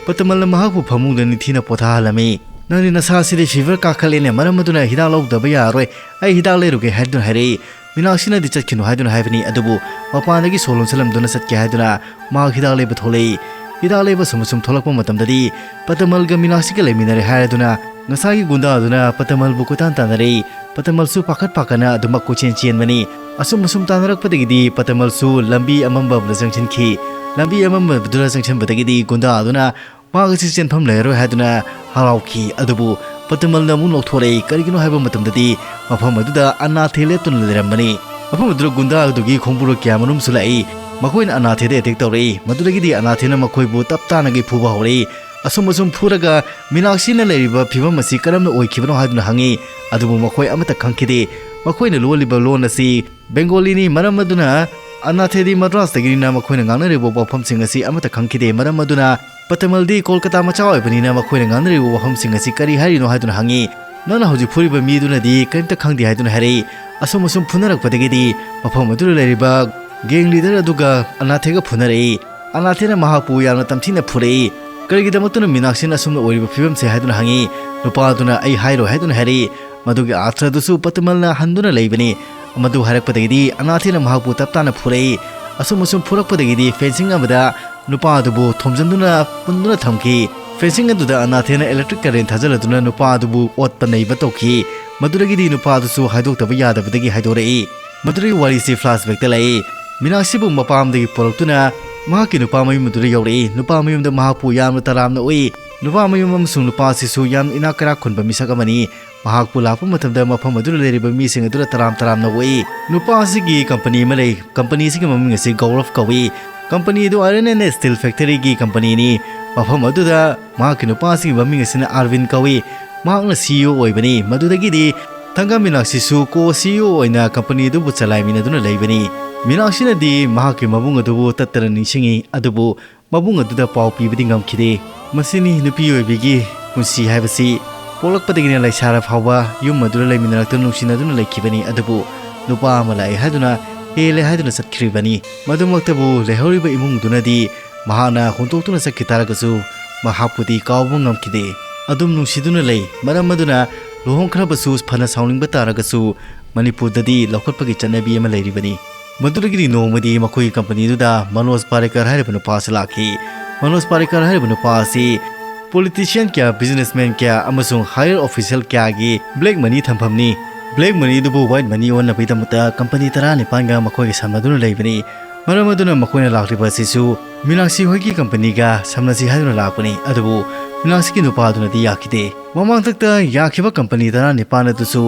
ꯄꯇꯃꯜꯅ ꯃꯍꯥꯛꯄꯨ ꯐꯃꯨꯡꯗ ꯅꯤꯡꯊꯤꯅ ꯄꯣꯊꯥꯍꯜꯂꯝꯃꯤ꯫ "ꯅꯪꯗꯤ ꯅꯁꯥꯁꯤꯗꯤ fever ꯀꯥꯈꯠꯂꯦꯅꯦ, ꯃꯔꯝ ꯑꯗꯨꯅ ꯍꯤꯗꯥꯛ ꯂꯧꯗꯕ ꯌꯥꯔꯔꯣꯏ, ꯑꯩ ꯍꯤꯗꯥꯛ ꯂꯩꯔꯨꯒꯦ" ꯍꯥꯏꯗꯨꯅ ꯍꯥꯏꯔꯛꯏ꯫ ꯃꯤꯅꯥꯛꯁꯤꯅꯗꯤ ꯆꯠꯈꯤꯅꯨ ꯍꯥꯏꯗꯨꯅ ꯍꯥꯏꯕꯅꯤ, ꯑꯗꯨꯕꯨ ꯃꯄꯥꯟꯗꯒꯤ ꯁꯣ ꯂꯣꯟꯁꯤꯜꯂꯝꯗꯨꯅ ꯆꯠꯀꯦ ꯍꯥꯏꯗꯨꯅ ꯃꯍꯥꯛ ꯍꯤꯗꯥꯛ ꯂꯩꯕ ꯊꯣꯛꯂꯛꯏ꯫ ꯍꯤꯗꯥꯛ ꯂꯩꯕ ꯁꯨꯝ ꯁꯨꯝ ꯊꯣꯛꯂꯛꯄ ꯃꯇꯝꯗꯗꯤ ꯄꯇꯃꯜꯒ ꯃꯤꯅꯥꯛꯁꯤꯒ ꯂꯩꯃꯤꯟꯅꯔꯦ ꯍꯥꯏꯔꯗꯨꯅ ꯉꯁꯥꯏꯒꯤ ꯒꯨꯟꯗꯥ ꯑꯗꯨꯅ ꯄꯇꯃꯜꯕꯨ ꯀꯣꯏꯇꯥꯟ ꯇꯥꯟꯅꯔꯛꯏ꯫ ꯄꯇꯃꯜꯁꯨ ꯄꯥꯈꯠ ꯄꯥꯈꯠꯅ ꯑꯗꯨꯃꯛ ꯀꯣꯏꯆꯦꯟ ꯆꯦꯟꯕꯅꯤ꯫ ꯑꯁꯨꯝ ꯑꯁꯨꯝ ꯇꯥꯟꯅꯔꯛꯄꯗꯒꯤꯗꯤ ꯄꯇꯃꯜꯁꯨ ꯂꯝꯕꯤ ꯑꯃꯝꯕ ꯑꯃꯗ ꯆꯪꯁꯤꯟꯈꯤ꯫ ꯂꯝꯕꯤ ꯑꯃꯝꯕꯗꯨꯗ ꯆꯪꯁꯤꯟꯕꯗꯒꯤꯗꯤ ꯒꯨꯟꯗꯥ ꯑꯗꯨꯅ ꯃꯍꯥꯛ ꯑꯁꯤ ꯆꯦꯟꯐꯝ ꯂꯩꯔꯔꯣꯏ ꯍꯥꯏꯗꯨꯅ ꯍꯔꯥꯎꯈꯤ꯫ ꯑꯗꯨꯕꯨ ꯄꯇꯃꯜꯅ ꯑꯃꯨꯛ ꯂꯧꯊꯣꯔꯛꯏ꯫ ꯀꯔꯤꯒꯤꯅꯣ ꯍꯥꯏꯕ ꯃꯇꯝꯗꯗꯤ ꯃꯐꯝ ꯑꯗꯨꯗ ꯑꯅꯥꯊꯦ ꯂꯦꯞꯇꯨꯅ ꯂꯩꯔꯝꯕꯅꯤ꯫ ꯃꯐꯝ ꯑꯗꯨꯗ ꯒꯨꯟꯗꯥ ꯑꯗꯨꯒꯤ ꯈꯣꯡꯕꯨꯔꯣꯛ ꯀꯌꯥ ꯃꯔꯨꯝꯁꯨ ꯂꯥꯛꯏ꯫ ꯃꯈꯣꯏꯅ ꯑꯅꯥꯊꯦꯗ ꯑꯦꯇꯦꯛ ꯇꯧꯔꯛꯏ꯫ ꯃꯗꯨꯗꯒꯤꯗꯤ ꯑꯅꯥꯊꯦꯅ ꯃꯈꯣꯏꯕꯨ ꯇꯞ ꯇꯥꯅꯒꯤ ꯐꯨꯕ ꯍꯧꯔꯛꯏ꯫ ꯑꯁꯨꯝ ꯑꯁꯨꯝ ꯐꯨꯔꯒ ꯃꯤꯅꯥꯛꯁꯤꯅ ꯂꯩꯔꯤꯕ ꯐꯤꯕꯝ ꯑꯁꯤ ꯀꯔꯝꯅ ꯑꯣꯏꯈꯤꯕꯅꯣ ꯍꯥꯏꯗꯨꯅ ꯍꯪꯉꯤ꯫ ꯑꯗꯨꯕꯨ ꯃꯈꯣꯏ ꯑꯃꯠꯇ ꯈꯪꯈꯤꯗꯦ꯫ ꯃꯈꯣꯏꯅ ꯂꯣꯜꯂꯤꯕ ꯂꯣꯟ ꯑꯁꯤ ꯕꯦꯡꯒꯣꯂꯤꯅꯤ꯫ ꯃꯔꯝ ꯑꯗꯨꯅ ꯑꯅꯥꯊꯦꯗꯤ ꯃꯗ꯭ꯔꯥꯁꯇꯒꯤꯅꯤꯅ ꯃꯈꯣꯏꯅ ꯉꯥꯡꯅꯔꯤꯕ ꯋꯥꯐꯝꯁꯤꯡ ꯑꯁꯤ ꯑꯃꯠꯇ ꯈꯪꯈꯤꯗꯦ꯫ ꯃꯔꯝ ꯑꯗꯨꯅ ꯄꯇꯃꯜꯗꯤ ꯀꯣꯜꯀꯇꯥ ꯃꯆꯥ ꯑꯣꯏꯕꯅꯤꯅ ꯃꯈꯣꯏꯅ ꯉꯥꯡꯅꯔꯤꯕ ꯋꯥꯐꯝꯁꯤꯡ ꯑꯁꯤ ꯀꯔꯤ ꯍꯥꯏꯔꯤꯅꯣ ꯍꯥꯏꯗꯨꯅ ꯍꯪꯉꯤ꯫ ꯅꯪꯅ ꯍꯧꯖꯤꯛ ꯐꯨꯔꯤꯕ ꯃꯤꯗꯨꯅꯗꯤ ꯀꯔꯤꯝꯇ ꯈꯪꯗꯦ ꯍꯥꯏꯗꯨꯅ ꯍꯥꯏꯔꯛꯏ꯫ ꯑꯁꯨꯝ ꯑꯁꯨꯝ ꯐꯨꯅꯔꯛꯄꯗꯒꯤꯗꯤ ꯃꯐꯝ ꯑꯗꯨꯗ ꯂꯩꯔꯤꯕ ꯒꯦꯡ ꯂꯤꯗꯔ ꯑꯗꯨꯒ ꯑꯅꯥꯊꯦꯒ ꯐꯨꯅꯔꯛꯏ꯫ ꯑꯅꯥꯊꯦꯅ ꯃꯍꯥꯛꯄꯨ ꯌꯥꯝꯅ ꯇꯝꯊꯤꯅ ꯐꯨꯔꯛꯏ꯫ ꯀꯔꯤꯒꯤꯗꯃꯛꯇꯅ ꯃꯤꯅꯥꯛꯁꯤꯅ ꯑꯁꯨꯝꯅ ꯑꯣꯏꯔꯤꯕ ꯐꯤꯕꯝꯁꯦ ꯍꯥꯏꯗꯨꯅ ꯍꯪꯉꯤ꯫ ꯅꯨꯄꯥ ꯑꯗꯨꯅ ꯑꯩ ꯍꯥꯏꯔꯣꯏ ꯍꯥꯏꯗꯨꯅ ꯍꯥꯏꯔꯛꯏ꯫ ꯃꯗꯨꯒꯤ ꯑꯥꯔꯊ ꯑꯗꯨꯁꯨ ꯄꯇꯃꯜꯅ ꯍꯟꯗꯨꯅ ꯂꯩꯕꯅꯤ꯫ ꯃꯗꯨ ꯍꯥꯏꯔꯛꯄꯗꯒꯤꯗꯤ ꯑꯅꯥꯊꯦꯅ ꯃꯍꯥꯛꯄꯨ ꯇꯞ ꯇꯥꯅ ꯐꯨꯔꯛꯏ꯫ ꯑꯁꯨꯝ ꯑꯁꯨꯝ ꯐꯨꯔꯛꯄꯗꯒꯤꯗꯤ ꯐꯦꯟꯁꯤꯡ ꯑꯃꯗ ꯅꯨꯄꯥ ꯑꯗꯨꯕꯨ ꯊꯣꯝꯖꯤꯟꯗꯨꯅ ꯄꯨꯟꯗꯨꯅ ꯊꯝꯈꯤ꯫ ꯐꯦꯟꯁꯤꯡ ꯑꯗꯨꯗ ꯑꯅꯥꯊꯦꯅ ꯏꯂꯦꯛꯇ꯭ꯔꯤꯛ ꯀꯔꯦꯟ ꯊꯥꯖꯤꯜꯂꯗꯨꯅ ꯅꯨꯄꯥ ꯑꯗꯨꯕꯨ ꯑꯣꯠꯄ ꯅꯩꯕ ꯇꯧꯈꯤ꯫ ꯃꯗꯨꯗꯒꯤꯗꯤ ꯅꯨꯄꯥ ꯑꯗꯨꯁꯨ ꯍꯥꯏꯗꯣꯛꯇꯕ ꯌꯥꯗꯕꯗꯒꯤ ꯍꯥꯏꯗꯣꯔꯛꯏ꯫ ꯃꯗꯨꯗꯒꯤ ꯋꯥꯔꯤꯁꯤ ꯐ꯭ꯂꯥꯁꯕꯦꯛꯇ ꯂꯥꯛꯏ꯫ ꯃꯤꯅꯥꯛꯁꯤꯕꯨ ꯃꯄꯥꯝꯗꯒꯤ ꯄꯨꯔꯛꯇꯨꯅ ꯃꯍꯥꯛꯀꯤ ꯅꯨꯄꯥ ꯃꯌꯨꯝ ꯑꯗꯨꯗ ꯌꯧꯔꯛꯏ꯫ ꯅꯨꯄꯥ ꯃꯌꯨꯝꯗ ꯃꯍꯥꯛꯄꯨ ꯌꯥꯝꯅ ꯇꯔꯥꯝꯅ ꯎꯏ꯫ ꯅꯨꯄꯥ ꯃꯌꯨꯝ ꯑꯃꯁꯨꯡ ꯅꯨꯄꯥ ꯑꯁꯤꯁꯨ ꯌꯥꯝꯅ ꯏꯅꯥꯛ ꯀꯩꯔꯥꯛ ꯈꯨꯟꯕ ꯃꯤꯁꯛ ꯑꯃꯅꯤ꯫ ꯃꯍꯥꯛꯄꯨ ꯂꯥꯛꯄ ꯃꯇꯝꯗ ꯃꯐꯝ ꯑꯗꯨꯗ ꯂꯩꯔꯤꯕ ꯃꯤꯁꯤꯡ ꯑꯗꯨꯅ ꯇꯔꯥꯝ ꯇꯔꯥꯝꯅ ꯎꯏ꯫ ꯅꯨꯄꯥ ꯑꯁꯤꯒꯤ ꯀꯝꯄꯅꯤ ꯑꯃ ꯂꯩ꯫ ꯀꯝꯄꯅꯤ ꯑꯁꯤꯒꯤ ꯃꯃꯤꯡ ꯑꯁꯤ ꯒꯧꯔꯕ ꯀꯧꯏ꯫ ꯀꯝꯄꯅꯤ ꯑꯗꯨ ꯑꯥꯏꯔꯟ ꯑꯦꯟ ꯁ꯭ꯇꯤꯜ ꯐꯦꯛꯇꯔꯤꯒꯤ ꯀꯝꯄꯅꯤꯅꯤ꯫ ꯃꯐꯝ ꯑꯗꯨꯗ ꯃꯍꯥꯛꯀꯤ ꯅꯨꯄꯥ ꯑꯁꯤꯒꯤ ꯃꯃꯤꯡ ꯑꯁꯤꯅ ꯑꯥꯔꯕꯤꯟ ꯀꯧꯏ꯫ ꯃꯍꯥꯛꯅ ꯁꯤ ꯏ ꯑꯣ ꯑꯣꯏꯕꯅꯤ꯫ ꯃꯗꯨꯗꯒꯤꯗꯤ ꯊꯪꯒꯥ ꯃꯤꯅꯥꯛꯁꯤꯁꯨ ꯀꯣ ꯁꯤ ꯏ ꯑꯣ ꯑꯣꯏꯅ ꯀꯝꯄꯅꯤ ꯑꯗꯨꯕꯨ ꯆꯂꯥꯏꯃꯤꯟꯅꯗꯨꯅ ꯂꯩꯕꯅꯤ꯫ ꯃꯤꯅꯥꯛꯁꯤꯅꯗꯤ ꯃꯍꯥꯛꯀꯤ ꯃꯕꯨꯡ ꯑꯗꯨꯕꯨ ꯇꯠꯇꯅ ꯅꯤꯡꯁꯤꯡꯏ, ꯑꯗꯨꯕꯨ ꯃꯕꯨꯡ ꯑꯗꯨꯗ ꯄꯥꯎ ꯄꯤꯕꯗꯤ ꯉꯝꯈꯤꯗꯦ꯫ ꯃꯁꯤꯅꯤ ꯅꯨꯄꯤ ꯑꯣꯏꯕꯤꯒꯤ ꯄꯨꯟꯁꯤ ꯍꯥꯏꯕꯁꯤ꯫ ꯄꯣꯛꯂꯛꯄꯗꯒꯤꯅ ꯂꯩꯁꯥꯔ ꯐꯥꯎꯕ ꯌꯨꯝ ꯑꯗꯨꯗ ꯂꯩꯃꯤꯟꯅꯔꯛꯇꯨꯅ ꯅꯨꯡꯁꯤꯅꯗꯨꯅ ꯂꯩꯈꯤꯕꯅꯤ, ꯑꯗꯨꯕꯨ ꯅꯨꯄꯥ ꯑꯃ ꯂꯥꯛꯑꯦ ꯍꯥꯏꯗꯨꯅ ꯍꯦꯜꯂꯦ ꯍꯥꯏꯗꯨꯅ ꯆꯠꯈ꯭ꯔꯤꯕꯅꯤ꯫ ꯃꯗꯨꯃꯛꯇꯕꯨ ꯂꯩꯍꯧꯔꯤꯕ ꯏꯃꯨꯡꯗꯨꯅꯗꯤ ꯃꯍꯥꯛꯅ ꯍꯨꯟꯗꯣꯛꯇꯨꯅ ꯆꯠꯈꯤ ꯇꯥꯔꯒꯁꯨ ꯃꯍꯥꯛꯄꯨꯗꯤ ꯀꯥꯎꯕ ꯉꯝꯈꯤꯗꯦ꯫ ꯑꯗꯨꯝ ꯅꯨꯡꯁꯤꯗꯨꯅ ꯂꯩ꯫ ꯃꯔꯝ ꯑꯗꯨꯅ ꯂꯨꯍꯣꯡꯈ꯭ꯔꯕꯁꯨ ꯐꯅ ꯁꯥꯎꯅꯤꯡꯕ ꯇꯥꯔꯒꯁꯨ ꯃꯅꯤꯄꯨꯔꯗꯗꯤ ꯂꯧꯈꯠꯄꯒꯤ ꯆꯠꯅꯕꯤ ꯑꯃ ꯂꯩꯔꯤꯕꯅꯤ꯫ ꯃꯗꯨꯗꯒꯤꯗꯤ ꯅꯣꯡꯃꯗꯤ ꯃꯈꯣꯏꯒꯤ ꯀꯝꯄꯅꯤꯗꯨꯗ ꯃꯅꯣꯖ ꯄꯥꯔꯤꯀꯔ ꯍꯥꯏꯔꯤꯕ ꯅꯨꯄꯥ ꯑꯁꯤ ꯂꯥꯛꯈꯤ꯫ ꯃꯅꯣꯖ ꯄꯥꯔꯤꯀꯔ ꯍꯥꯏꯔꯤꯕ ꯅꯨꯄꯥ ꯑꯁꯤ ꯄꯣꯂꯤꯇꯤꯁꯤꯌꯟ ꯀꯌꯥ, ꯕꯤꯖꯤꯅꯦꯁꯃꯦꯟ ꯀꯌꯥ ꯑꯃꯁꯨꯡ ꯍꯥꯌꯔ ꯑꯣꯐꯤꯁꯤꯌꯦꯜ ꯀꯌꯥꯒꯤ ꯕ꯭ꯂꯦꯛ ꯃꯅꯤ ꯊꯝꯐꯝꯅꯤ꯫ ꯕ꯭ꯂꯦꯛ ꯃꯅꯤꯗꯨꯕꯨ ꯋꯥꯏꯠ ꯃꯅꯤ ꯑꯣꯟꯅꯕꯒꯤꯗꯃꯛꯇ ꯀꯝꯄꯅꯤ ꯇꯔꯥꯅꯤꯄꯥꯟꯒ ꯃꯈꯣꯏꯒ ꯁꯝꯅꯗꯨꯅ ꯂꯩꯕꯅꯤ꯫ ꯃꯔꯝ ꯑꯗꯨꯅ ꯃꯈꯣꯏꯅ ꯂꯥꯛꯂꯤꯕ ꯑꯁꯤꯁꯨ ꯃꯤꯅꯥꯛꯁꯤ ꯍꯣꯏꯒꯤ ꯀꯝꯄꯅꯤꯒ ꯁꯝꯅꯁꯤ ꯍꯥꯏꯗꯨꯅ ꯂꯥꯛꯄꯅꯤ꯫ ꯑꯗꯨꯕꯨ ꯃꯤꯅꯥꯛꯁꯤꯒꯤ ꯅꯨꯄꯥ ꯑꯗꯨꯅꯗꯤ ꯌꯥꯈꯤꯗꯦ꯫ ꯃꯃꯥꯡꯊꯛꯇ ꯌꯥꯈꯤꯕ ꯀꯝꯄꯅꯤ ꯇꯔꯥꯅꯤꯄꯥꯟ ꯑꯗꯨꯁꯨ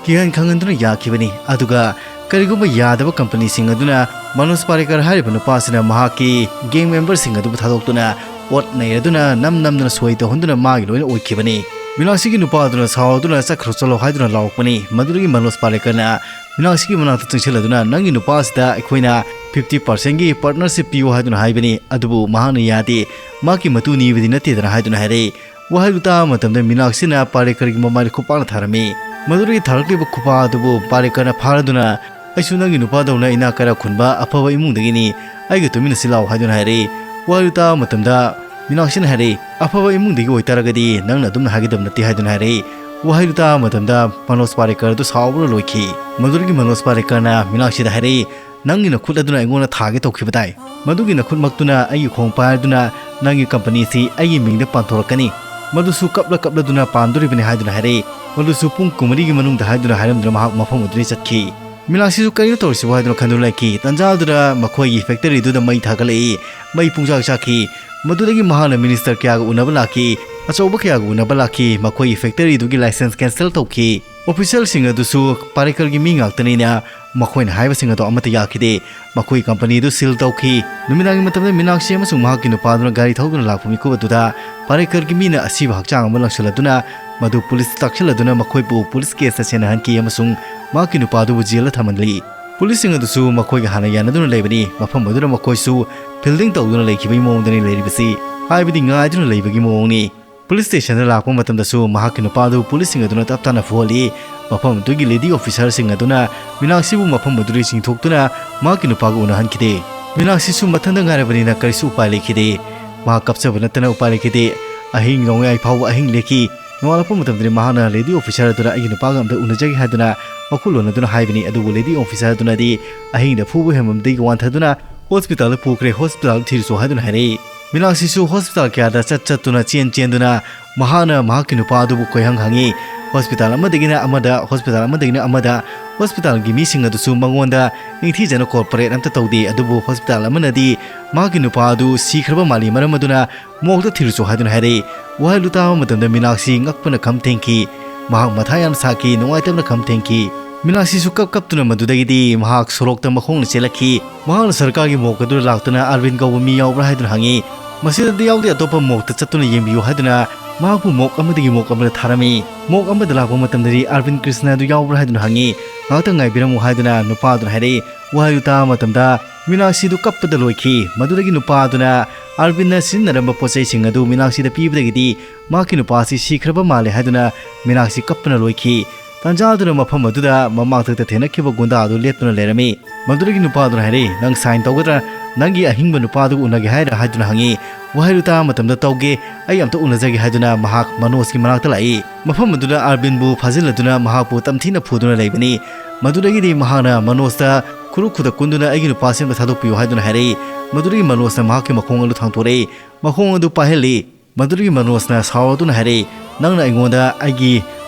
ꯀꯤꯍꯟ ꯈꯪꯍꯟꯗꯨꯅ ꯌꯥꯈꯤꯕꯅꯤ꯫ ꯑꯗꯨꯒ ꯀꯔꯤꯒꯨꯝꯕ ꯌꯥꯗꯕ ꯀꯝꯄꯅꯤꯁꯤꯡ ꯑꯗꯨꯅ ꯃꯅꯣꯖ ꯄꯥꯔꯦꯀꯔ ꯍꯥꯏꯔꯤꯕ ꯅꯨꯄꯥꯁꯤꯅ ꯃꯍꯥꯛꯀꯤ ꯒꯦꯡ ꯃꯦꯝꯕꯔꯁꯤꯡ ꯑꯗꯨꯕꯨ ꯊꯥꯗꯣꯛꯇꯨꯅ ꯑꯣꯠ ꯅꯩꯔꯗꯨꯅ ꯅꯝ ꯅꯝꯗꯨꯅ ꯁꯣꯏ ꯇꯧꯍꯟꯗꯨꯅ ꯃꯥꯒꯤ ꯂꯣꯏꯅ ꯑꯣꯏꯈꯤꯕꯅꯤ꯫ ꯃꯤꯅꯥꯛꯁꯤꯒꯤ ꯅꯨꯄꯥ ꯑꯗꯨꯅ ꯁꯥꯎꯗꯨꯅ "ꯆꯠꯈ꯭ꯔꯣ, ꯆꯠꯂꯣ" ꯍꯥꯏꯗꯨꯅ ꯂꯥꯎꯔꯛꯄꯅꯤ꯫ ꯃꯗꯨꯗꯒꯤ ꯃꯅꯣꯖ ꯄꯥꯔꯦꯀꯔꯅ ꯃꯤꯅꯥꯛꯁꯤꯒꯤ ꯃꯅꯥꯛꯇ ꯆꯪꯁꯤꯜꯂꯗꯨꯅ "ꯅꯪꯒꯤ ꯅꯨꯄꯥꯁꯤꯗ ꯑꯩꯈꯣꯏꯅ ꯐꯤꯐꯇꯤ ꯄꯥꯔꯁꯦꯟꯒꯤ ꯄꯥꯔꯠꯅꯔꯁꯤꯞ ꯄꯤꯌꯨ" ꯍꯥꯏꯗꯨꯅ ꯍꯥꯏꯕꯅꯤ꯫ ꯑꯗꯨꯕꯨ ꯃꯍꯥꯛꯅ ꯌꯥꯗꯦ, ꯃꯍꯥꯛꯀꯤ ꯃꯇꯨ ꯅꯤꯕꯗꯤ ꯅꯠꯇꯦꯗꯅ ꯍꯥꯏꯗꯨꯅ ꯍꯥꯏꯔꯛꯏ꯫ ꯋꯥꯍꯩꯗꯨ ꯇꯥꯕ ꯃꯇꯝꯗ ꯃꯤꯅꯥꯛꯁꯤꯅ ꯄꯥꯔꯦꯀꯔꯒꯤ ꯃꯃꯥꯏꯗ ꯈꯨꯄꯥꯛꯅ ꯊꯥꯔꯝꯃꯤ꯫ ꯃꯗꯨꯗꯒꯤ ꯊꯥꯔꯛꯂꯤꯕ ꯈꯨꯄꯥꯛ ꯑꯗꯨꯕꯨ ꯄꯥꯔꯦꯀꯔꯅ ꯐꯥꯔꯗꯨꯅ "ꯑꯩꯁꯨ ꯅꯪꯒꯤ ꯅꯨꯄꯥꯗꯧꯅ ꯏꯅꯥꯛ ꯀꯥꯏꯔꯥ ꯈꯨꯟꯕ ꯑꯐꯕ ꯏꯃꯨꯡꯗꯒꯤꯅꯤ, ꯑꯩꯒ ꯇꯨꯃꯤꯟꯅꯁꯤ ꯂꯥꯛꯑꯣ" ꯍꯥꯏꯗꯨꯅ ꯍꯥꯏꯔꯛꯏ꯫ ꯋꯥꯍꯩꯗꯨ ꯇꯥꯕ ꯃꯇꯝꯗ ꯃꯤꯅꯥꯛꯁꯤꯅ ꯍꯥꯏꯔꯛꯏ, "ꯑꯐꯕ ꯏꯃꯨꯡꯗꯒꯤ ꯑꯣꯏꯇꯥꯔꯒꯗꯤ ꯅꯪꯅ ꯑꯗꯨꯝꯅ ꯍꯥꯏꯒꯗꯕ ꯅꯠꯇꯦ" ꯍꯥꯏꯗꯨꯅ ꯍꯥꯏꯔꯛꯏ꯫ ꯋꯥꯍꯩꯗꯨ ꯇꯥꯕ ꯃꯇꯝꯗ ꯃꯅꯣꯖ ꯄꯥꯔꯦꯀꯔ ꯑꯗꯨ ꯁꯥꯎꯕꯅ ꯂꯣꯏꯈꯤ꯫ ꯃꯗꯨꯗꯒꯤ ꯃꯅꯣꯖ ꯄꯥꯔꯦꯀꯔꯅ ꯃꯤꯅꯥꯛꯁꯤꯗ ꯍꯥꯏꯔꯛꯏ, "ꯅꯪꯒꯤ ꯅꯈꯨꯠ ꯑꯗꯨꯅ ꯑꯩꯉꯣꯟꯗ ꯊꯥꯒꯦ ꯇꯧꯈꯤꯕ ꯇꯥꯏ꯫ ꯃꯗꯨꯒꯤ ꯅꯈꯨꯠꯃꯛꯇꯨꯅ ꯑꯩꯒꯤ ꯈꯣꯡ ꯄꯥꯏꯔꯗꯨꯅ ꯅꯪꯒꯤ ꯀꯝꯄꯅꯤꯁꯤ ꯑꯩꯒꯤ ꯃꯤꯡꯗ ꯄꯥꯟꯊꯣꯔꯛꯀꯅꯤ꯫ ꯃꯗꯨꯁꯨ ꯀꯞꯂ ꯀꯞꯂꯗꯨꯅ ꯄꯥꯟꯗꯣꯔꯤꯕꯅꯤ" ꯍꯥꯏꯗꯨꯅ ꯍꯥꯏꯔꯛꯏ꯫ ꯃꯗꯨꯁꯨ ꯄꯨꯡ ꯀꯨꯟꯃꯔꯤꯒꯤ ꯃꯅꯨꯡꯗ ꯍꯥꯏꯗꯨꯅ ꯍꯥꯏꯔꯝꯗꯨꯅ ꯃꯍꯥꯛ ꯃꯐꯝ ꯑꯗꯨꯗꯒꯤ ꯆꯠꯈꯤ꯫ ꯃꯤꯅꯥꯛꯁꯤꯁꯨ "ꯀꯔꯤꯅꯣ ꯇꯧꯔꯤꯁꯤꯕꯣ?" ꯍꯥꯏꯗꯨꯅ ꯈꯟꯗꯨꯅ ꯂꯩꯈꯤ꯫ ꯇꯟꯖꯥ ꯑꯗꯨꯗ ꯃꯈꯣꯏꯒꯤ ꯐꯦꯛꯇꯔꯤꯗꯨꯗ ꯃꯩ ꯊꯥꯒꯠꯂꯛꯏ꯫ ꯃꯩ ꯄꯨꯡꯆꯥꯛ ꯆꯥꯛꯈꯤ꯫ ꯃꯗꯨꯗꯒꯤ ꯃꯍꯥꯛꯅ ꯃꯤꯅꯤꯁꯇꯔ ꯀꯌꯥꯒ ꯎꯅꯕ ꯂꯥꯛꯈꯤ, ꯑꯆꯧꯕ ꯀꯌꯥꯒ ꯎꯅꯕ ꯂꯥꯛꯈꯤ꯫ ꯃꯈꯣꯏꯒꯤ ꯐꯦꯛꯇꯔꯤꯗꯨꯒꯤ ꯂꯥꯏꯁꯦꯟꯁ ꯀꯦꯟꯁꯦꯜ ꯇꯧꯈꯤ꯫ ꯑꯣꯐꯤꯁꯤꯌꯦꯜꯁꯤꯡ ꯑꯗꯨꯁꯨ ꯄꯥꯔꯦꯀꯔꯒꯤ ꯃꯤ ꯉꯥꯛꯇꯅꯤꯅ ꯃꯈꯣꯏꯅ ꯍꯥꯏꯕꯁꯤꯡ ꯑꯗꯣ ꯑꯃꯠꯇ ꯌꯥꯈꯤꯗꯦ꯫ ꯃꯈꯣꯏꯒꯤ ꯀꯝꯄꯅꯤꯗꯨ ꯁꯤꯜ ꯇꯧꯈꯤ꯫ ꯅꯨꯃꯤꯗꯥꯡꯒꯤ ꯃꯇꯝꯗ ꯃꯤꯅꯥꯛꯁꯤ ꯑꯃꯁꯨꯡ ꯃꯍꯥꯛꯀꯤ ꯅꯨꯄꯥꯗꯨꯅ ꯒꯥꯔꯤ ꯊꯧꯗꯨꯅ ꯂꯥꯛꯄ ꯃꯤꯀꯨꯞ ꯑꯗꯨꯗ ꯄꯥꯔꯦꯀꯔꯒꯤ ꯃꯤꯅ ꯑꯁꯤꯕ ꯍꯛꯆꯥꯡ ꯑꯃ ꯂꯪꯁꯤꯜꯂꯗꯨꯅ ꯃꯗꯨ ꯄꯨꯂꯤꯁꯇ ꯇꯥꯛꯁꯤꯜꯂꯗꯨꯅ ꯃꯈꯣꯏꯕꯨ ꯄꯨꯂꯤꯁ ꯀꯦꯁꯇ ꯁꯦꯟꯅꯍꯟꯈꯤ ꯑꯃꯁꯨꯡ ꯃꯍꯥꯛꯀꯤ ꯅꯨꯄꯥꯗꯨꯕꯨ ꯖꯦꯜꯗ ꯊꯝꯍꯜꯂꯤ꯫ ꯄꯨꯂꯤꯁꯁꯤꯡ ꯑꯗꯨꯁꯨ ꯃꯈꯣꯏꯒ ꯍꯥꯟꯅ ꯌꯥꯅꯗꯨꯅ ꯂꯩꯕꯅꯤ꯫ ꯃꯐꯝ ꯑꯗꯨꯗ ꯃꯈꯣꯏꯁꯨ ꯐꯤꯜꯗꯤꯡ ꯇꯧꯗꯨꯅ ꯂꯩꯈꯤꯕꯒꯤ ꯃꯑꯣꯡꯗꯅꯤ ꯂꯩꯔꯤꯕꯁꯤ, ꯍꯥꯏꯕꯗꯤ ꯉꯥꯏꯗꯨꯅ ꯂꯩꯕꯒꯤ ꯃꯑꯣꯡꯅꯤ꯫ ꯄꯨꯂꯤꯁ ꯁ꯭ꯇꯦꯁꯟꯗ ꯂꯥꯛꯄ ꯃꯇꯝꯗꯁꯨ ꯃꯍꯥꯛꯀꯤ ꯅꯨꯄꯥꯗꯨ ꯄꯨꯂꯤꯁꯁꯤꯡ ꯑꯗꯨꯅ ꯇꯞ ꯇꯥꯅ ꯐꯨꯍꯜꯂꯤ꯫ ꯃꯐꯝ ꯑꯗꯨꯒꯤ ꯂꯦꯗꯤ ꯑꯣꯐꯤꯁꯥꯔꯁꯤꯡ ꯑꯗꯨꯅ ꯃꯤꯅꯥꯛꯁꯤꯕꯨ ꯃꯐꯝ ꯑꯗꯨꯗꯒꯤ ꯆꯤꯡꯊꯣꯛꯇꯨꯅ ꯃꯍꯥꯛꯀꯤ ꯅꯨꯄꯥꯒ ꯎꯅꯍꯟꯈꯤꯗꯦ꯫ ꯃꯤꯅꯥꯛꯁꯤꯁꯨ ꯃꯊꯟꯇ ꯉꯥꯏꯔꯕꯅꯤꯅ ꯀꯔꯤꯁꯨ ꯎꯄꯥꯏ ꯂꯩꯈꯤꯗꯦ꯫ ꯃꯍꯥꯛ ꯀꯞꯆꯕ ꯅꯠꯇꯅ ꯎꯄꯥꯏ ꯂꯩꯈꯤꯗꯦ꯫ ꯑꯍꯤꯡ ꯅꯣꯡꯌꯥꯏ ꯐꯥꯎꯕ ꯑꯍꯤꯡ ꯂꯦꯛꯈꯤ꯫ ꯅꯣꯡꯉꯥꯜꯂꯛꯄ ꯃꯇꯝꯗꯗꯤ ꯃꯍꯥꯛꯅ ꯂꯦꯗꯤ ꯑꯣꯐꯤꯁꯥꯔ ꯑꯗꯨꯗ "ꯑꯩꯒꯤ ꯅꯨꯄꯥꯒ ꯑꯝꯇ ꯎꯅꯖꯒꯦ" ꯍꯥꯏꯗꯨꯅ ꯃꯈꯨꯠ ꯂꯣꯟꯅꯗꯨꯅ ꯍꯥꯏꯕꯅꯤ꯫ ꯑꯗꯨꯕꯨ ꯂꯦꯗꯤ ꯑꯣꯐꯤꯁꯥꯔ ꯑꯗꯨꯅꯗꯤ ꯑꯍꯤꯡꯗ ꯐꯨꯕ ꯍꯦꯟꯃꯟꯕꯗꯒꯤ ꯋꯥꯟꯊꯗꯨꯅ ꯍꯣꯁꯄꯤꯇꯥꯜꯗ ꯄꯨꯈ꯭ꯔꯦ, ꯍꯣꯁꯄꯤꯇꯥꯜꯗ ꯊꯤꯔꯨꯆꯣ ꯍꯥꯏꯗꯨꯅ ꯍꯥꯏꯔꯛꯏ꯫ ꯃꯤꯅꯥꯛꯁꯤꯁꯨ ꯍꯣꯁꯄꯤꯇꯥꯜ ꯀꯌꯥꯗ ꯆꯠ ꯆꯠꯇꯨꯅ, ꯆꯦꯟ ꯆꯦꯟꯗꯨꯅ ꯃꯍꯥꯛꯅ ꯃꯍꯥꯛꯀꯤ ꯅꯨꯄꯥ ꯑꯗꯨꯕꯨ ꯀꯣꯏꯍꯪ ꯍꯪꯉꯤ꯫ ꯍꯣꯁꯄꯤꯇꯥꯜ ꯑꯃꯗꯒꯤꯅ ꯑꯃꯗ, ꯍꯣꯁꯄꯤꯇꯥꯜ ꯑꯃꯗꯒꯤꯅ ꯑꯃꯗ꯫ ꯍꯣꯁꯄꯤꯇꯥꯜꯒꯤ ꯃꯤꯁꯤꯡ ꯑꯗꯨꯁꯨ ꯃꯉꯣꯟꯗ ꯅꯤꯡꯊꯤꯖꯅ ꯀꯣꯑꯣꯄꯔꯦꯠ ꯑꯝꯇ ꯇꯧꯗꯦ꯫ ꯑꯗꯨꯕꯨ ꯍꯣꯁꯄꯤꯇꯥꯜ ꯑꯃꯅꯗꯤ ꯃꯍꯥꯛꯀꯤ ꯅꯨꯄꯥ ꯑꯗꯨ ꯁꯤꯈ꯭ꯔꯕ ꯃꯥꯜꯂꯤ, ꯃꯔꯝ ꯑꯗꯨꯅ ꯃꯣꯔꯒꯇ ꯊꯤꯔꯨꯆꯣ ꯍꯥꯏꯗꯨꯅ ꯍꯥꯏꯔꯛꯏ꯫ ꯋꯥꯍꯩꯗꯨ ꯇꯥꯕ ꯃꯇꯝꯗ ꯃꯤꯅꯥꯛꯁꯤ ꯉꯛꯄꯅ ꯈꯝ ꯊꯦꯡꯈꯤ꯫ ꯃꯍꯥꯛ ꯃꯊꯥ ꯌꯥꯝꯅ ꯁꯥꯈꯤ, ꯅꯨꯡꯉꯥꯏꯇꯕꯅ ꯈꯝ ꯊꯦꯡꯈꯤ꯫ ꯃꯤꯅꯥꯛꯁꯤꯁꯨ ꯀꯞ ꯀꯞꯇꯨꯅ ꯃꯗꯨꯗꯒꯤꯗꯤ ꯃꯍꯥꯛ ꯁꯣꯔꯣꯛꯇ ꯃꯈꯣꯡꯅ ꯆꯦꯜꯂꯛꯈꯤ꯫ ꯃꯍꯥꯛꯅ ꯁꯔꯀꯥꯔꯒꯤ ꯃꯣꯛ ꯑꯗꯨꯗ ꯂꯥꯛꯇꯨꯅ ꯑꯥꯔꯕꯤꯟ ꯀꯧꯕ ꯃꯤ ꯌꯥꯎꯕ꯭ꯔꯥ ꯍꯥꯏꯗꯨꯅ ꯍꯪꯉꯤ꯫ ꯃꯁꯤꯗꯗꯤ ꯌꯥꯎꯗꯦ, ꯑꯇꯣꯞꯄ ꯃꯣꯛꯇ ꯆꯠꯇꯨꯅ ꯌꯦꯡꯕꯤꯌꯨ ꯍꯥꯏꯗꯨꯅ ꯃꯍꯥꯛꯄꯨ ꯃꯣꯛ ꯑꯃꯗꯒꯤ ꯃꯣꯛ ꯑꯃꯗ ꯊꯥꯔꯝꯃꯤ꯫ ꯃꯣꯛ ꯑꯃꯗ ꯂꯥꯛꯄ ꯃꯇꯝꯗꯗꯤ ꯑꯥꯔꯕꯤꯟ ꯀ꯭ꯔꯤꯁꯅ ꯑꯗꯨ ꯌꯥꯎꯕ꯭ꯔꯥ ꯍꯥꯏꯗꯨꯅ ꯍꯪꯉꯤ꯫ ꯉꯥꯏꯍꯥꯛꯇꯪ ꯉꯥꯏꯕꯤꯔꯝꯃꯨ ꯍꯥꯏꯗꯨꯅ ꯅꯨꯄꯥ ꯑꯗꯨꯅ ꯍꯥꯏꯔꯛꯏ꯫ ꯋꯥꯍꯩꯗꯨ ꯇꯥꯕ ꯃꯇꯝꯗ ꯃꯤꯅꯥꯛꯁꯤꯗꯨ ꯀꯞꯄꯗ ꯂꯣꯏꯈꯤ꯫ ꯃꯗꯨꯗꯒꯤ ꯅꯨꯄꯥ ꯑꯗꯨꯅ ꯑꯥꯔꯕꯤꯟꯅ ꯁꯤꯖꯤꯟꯅꯔꯝꯕ ꯄꯣꯠ ꯆꯩꯁꯤꯡ ꯑꯗꯨ ꯃꯤꯅꯥꯛꯁꯤꯗ ꯄꯤꯕꯗꯒꯤꯗꯤ ꯃꯍꯥꯛꯀꯤ ꯅꯨꯄꯥ ꯑꯁꯤ ꯁꯤꯈ꯭ꯔꯕ ꯃꯥꯜꯂꯦ ꯍꯥꯏꯗꯨꯅ ꯃꯤꯅꯥꯛꯁꯤ ꯀꯞꯄꯅ ꯂꯣꯏꯈꯤ꯫ ꯇꯥꯟꯖꯥ ꯑꯗꯨꯅ ꯃꯐꯝ ꯑꯗꯨꯗ ꯃꯃꯥꯡꯊꯛꯇ ꯊꯦꯡꯅꯈꯤꯕ ꯒꯨꯟꯗꯥ ꯑꯗꯨ ꯂꯦꯞꯇꯨꯅ ꯂꯩꯔꯝꯃꯤ꯫ ꯃꯗꯨꯗꯒꯤ ꯅꯨꯄꯥ ꯑꯗꯨꯅ ꯍꯥꯏꯔꯛꯏ, "ꯅꯪ ꯁꯥꯏꯟ ꯇꯧꯒꯗ꯭ꯔꯥ? ꯅꯪꯒꯤ ꯑꯍꯤꯡꯕ ꯅꯨꯄꯥ ꯑꯗꯨꯒ ꯎꯅꯒꯦ ꯍꯥꯏꯔ?" ꯍꯥꯏꯗꯨꯅ ꯍꯪꯉꯤ꯫ ꯋꯥꯍꯩꯗꯨ ꯇꯥꯕ ꯃꯇꯝꯗ, "ꯇꯧꯒꯦ, ꯑꯩ ꯑꯝꯇ ꯎꯅꯖꯒꯦ" ꯍꯥꯏꯗꯨꯅ ꯃꯍꯥꯛ ꯃꯅꯣꯖꯀꯤ ꯃꯅꯥꯛꯇ ꯂꯥꯛꯏ꯫ ꯃꯐꯝ ꯑꯗꯨꯗ ꯑꯥꯔꯕꯤꯟꯕꯨ ꯐꯥꯖꯤꯜꯂꯗꯨꯅ ꯃꯍꯥꯛꯄꯨ ꯇꯝꯊꯤꯅ ꯐꯨꯗꯨꯅ ꯂꯩꯕꯅꯤ꯫ ꯃꯗꯨꯗꯒꯤꯗꯤ ꯃꯍꯥꯛꯅ ꯃꯅꯣꯖꯇ ꯈꯨꯔꯨ ꯈꯨꯗꯛ ꯀꯨꯟꯗꯨꯅ, "ꯑꯩꯒꯤ ꯅꯨꯄꯥꯁꯤ ꯑꯝꯇ ꯊꯥꯗꯣꯛꯄꯤꯌꯨ" ꯍꯥꯏꯗꯨꯅ ꯍꯥꯏꯔꯛꯏ꯫ ꯃꯗꯨꯗꯒꯤ ꯃꯅꯣꯖꯅ ꯃꯍꯥꯛꯀꯤ ꯃꯈꯣꯡ ꯑꯗꯨ ꯊꯥꯡꯗꯣꯔꯛꯏ꯫ ꯃꯈꯣꯡ ꯑꯗꯨ ꯄꯥꯏꯍꯜꯂꯤ꯫ ꯃꯗꯨꯗꯒꯤ ꯃꯅꯣꯖꯅ ꯁꯥꯎꯔꯗꯨꯅ ꯍꯥꯏꯔꯛꯏ, "ꯅꯪꯅ ꯑꯩꯉꯣꯟꯗ ꯑꯩꯒꯤ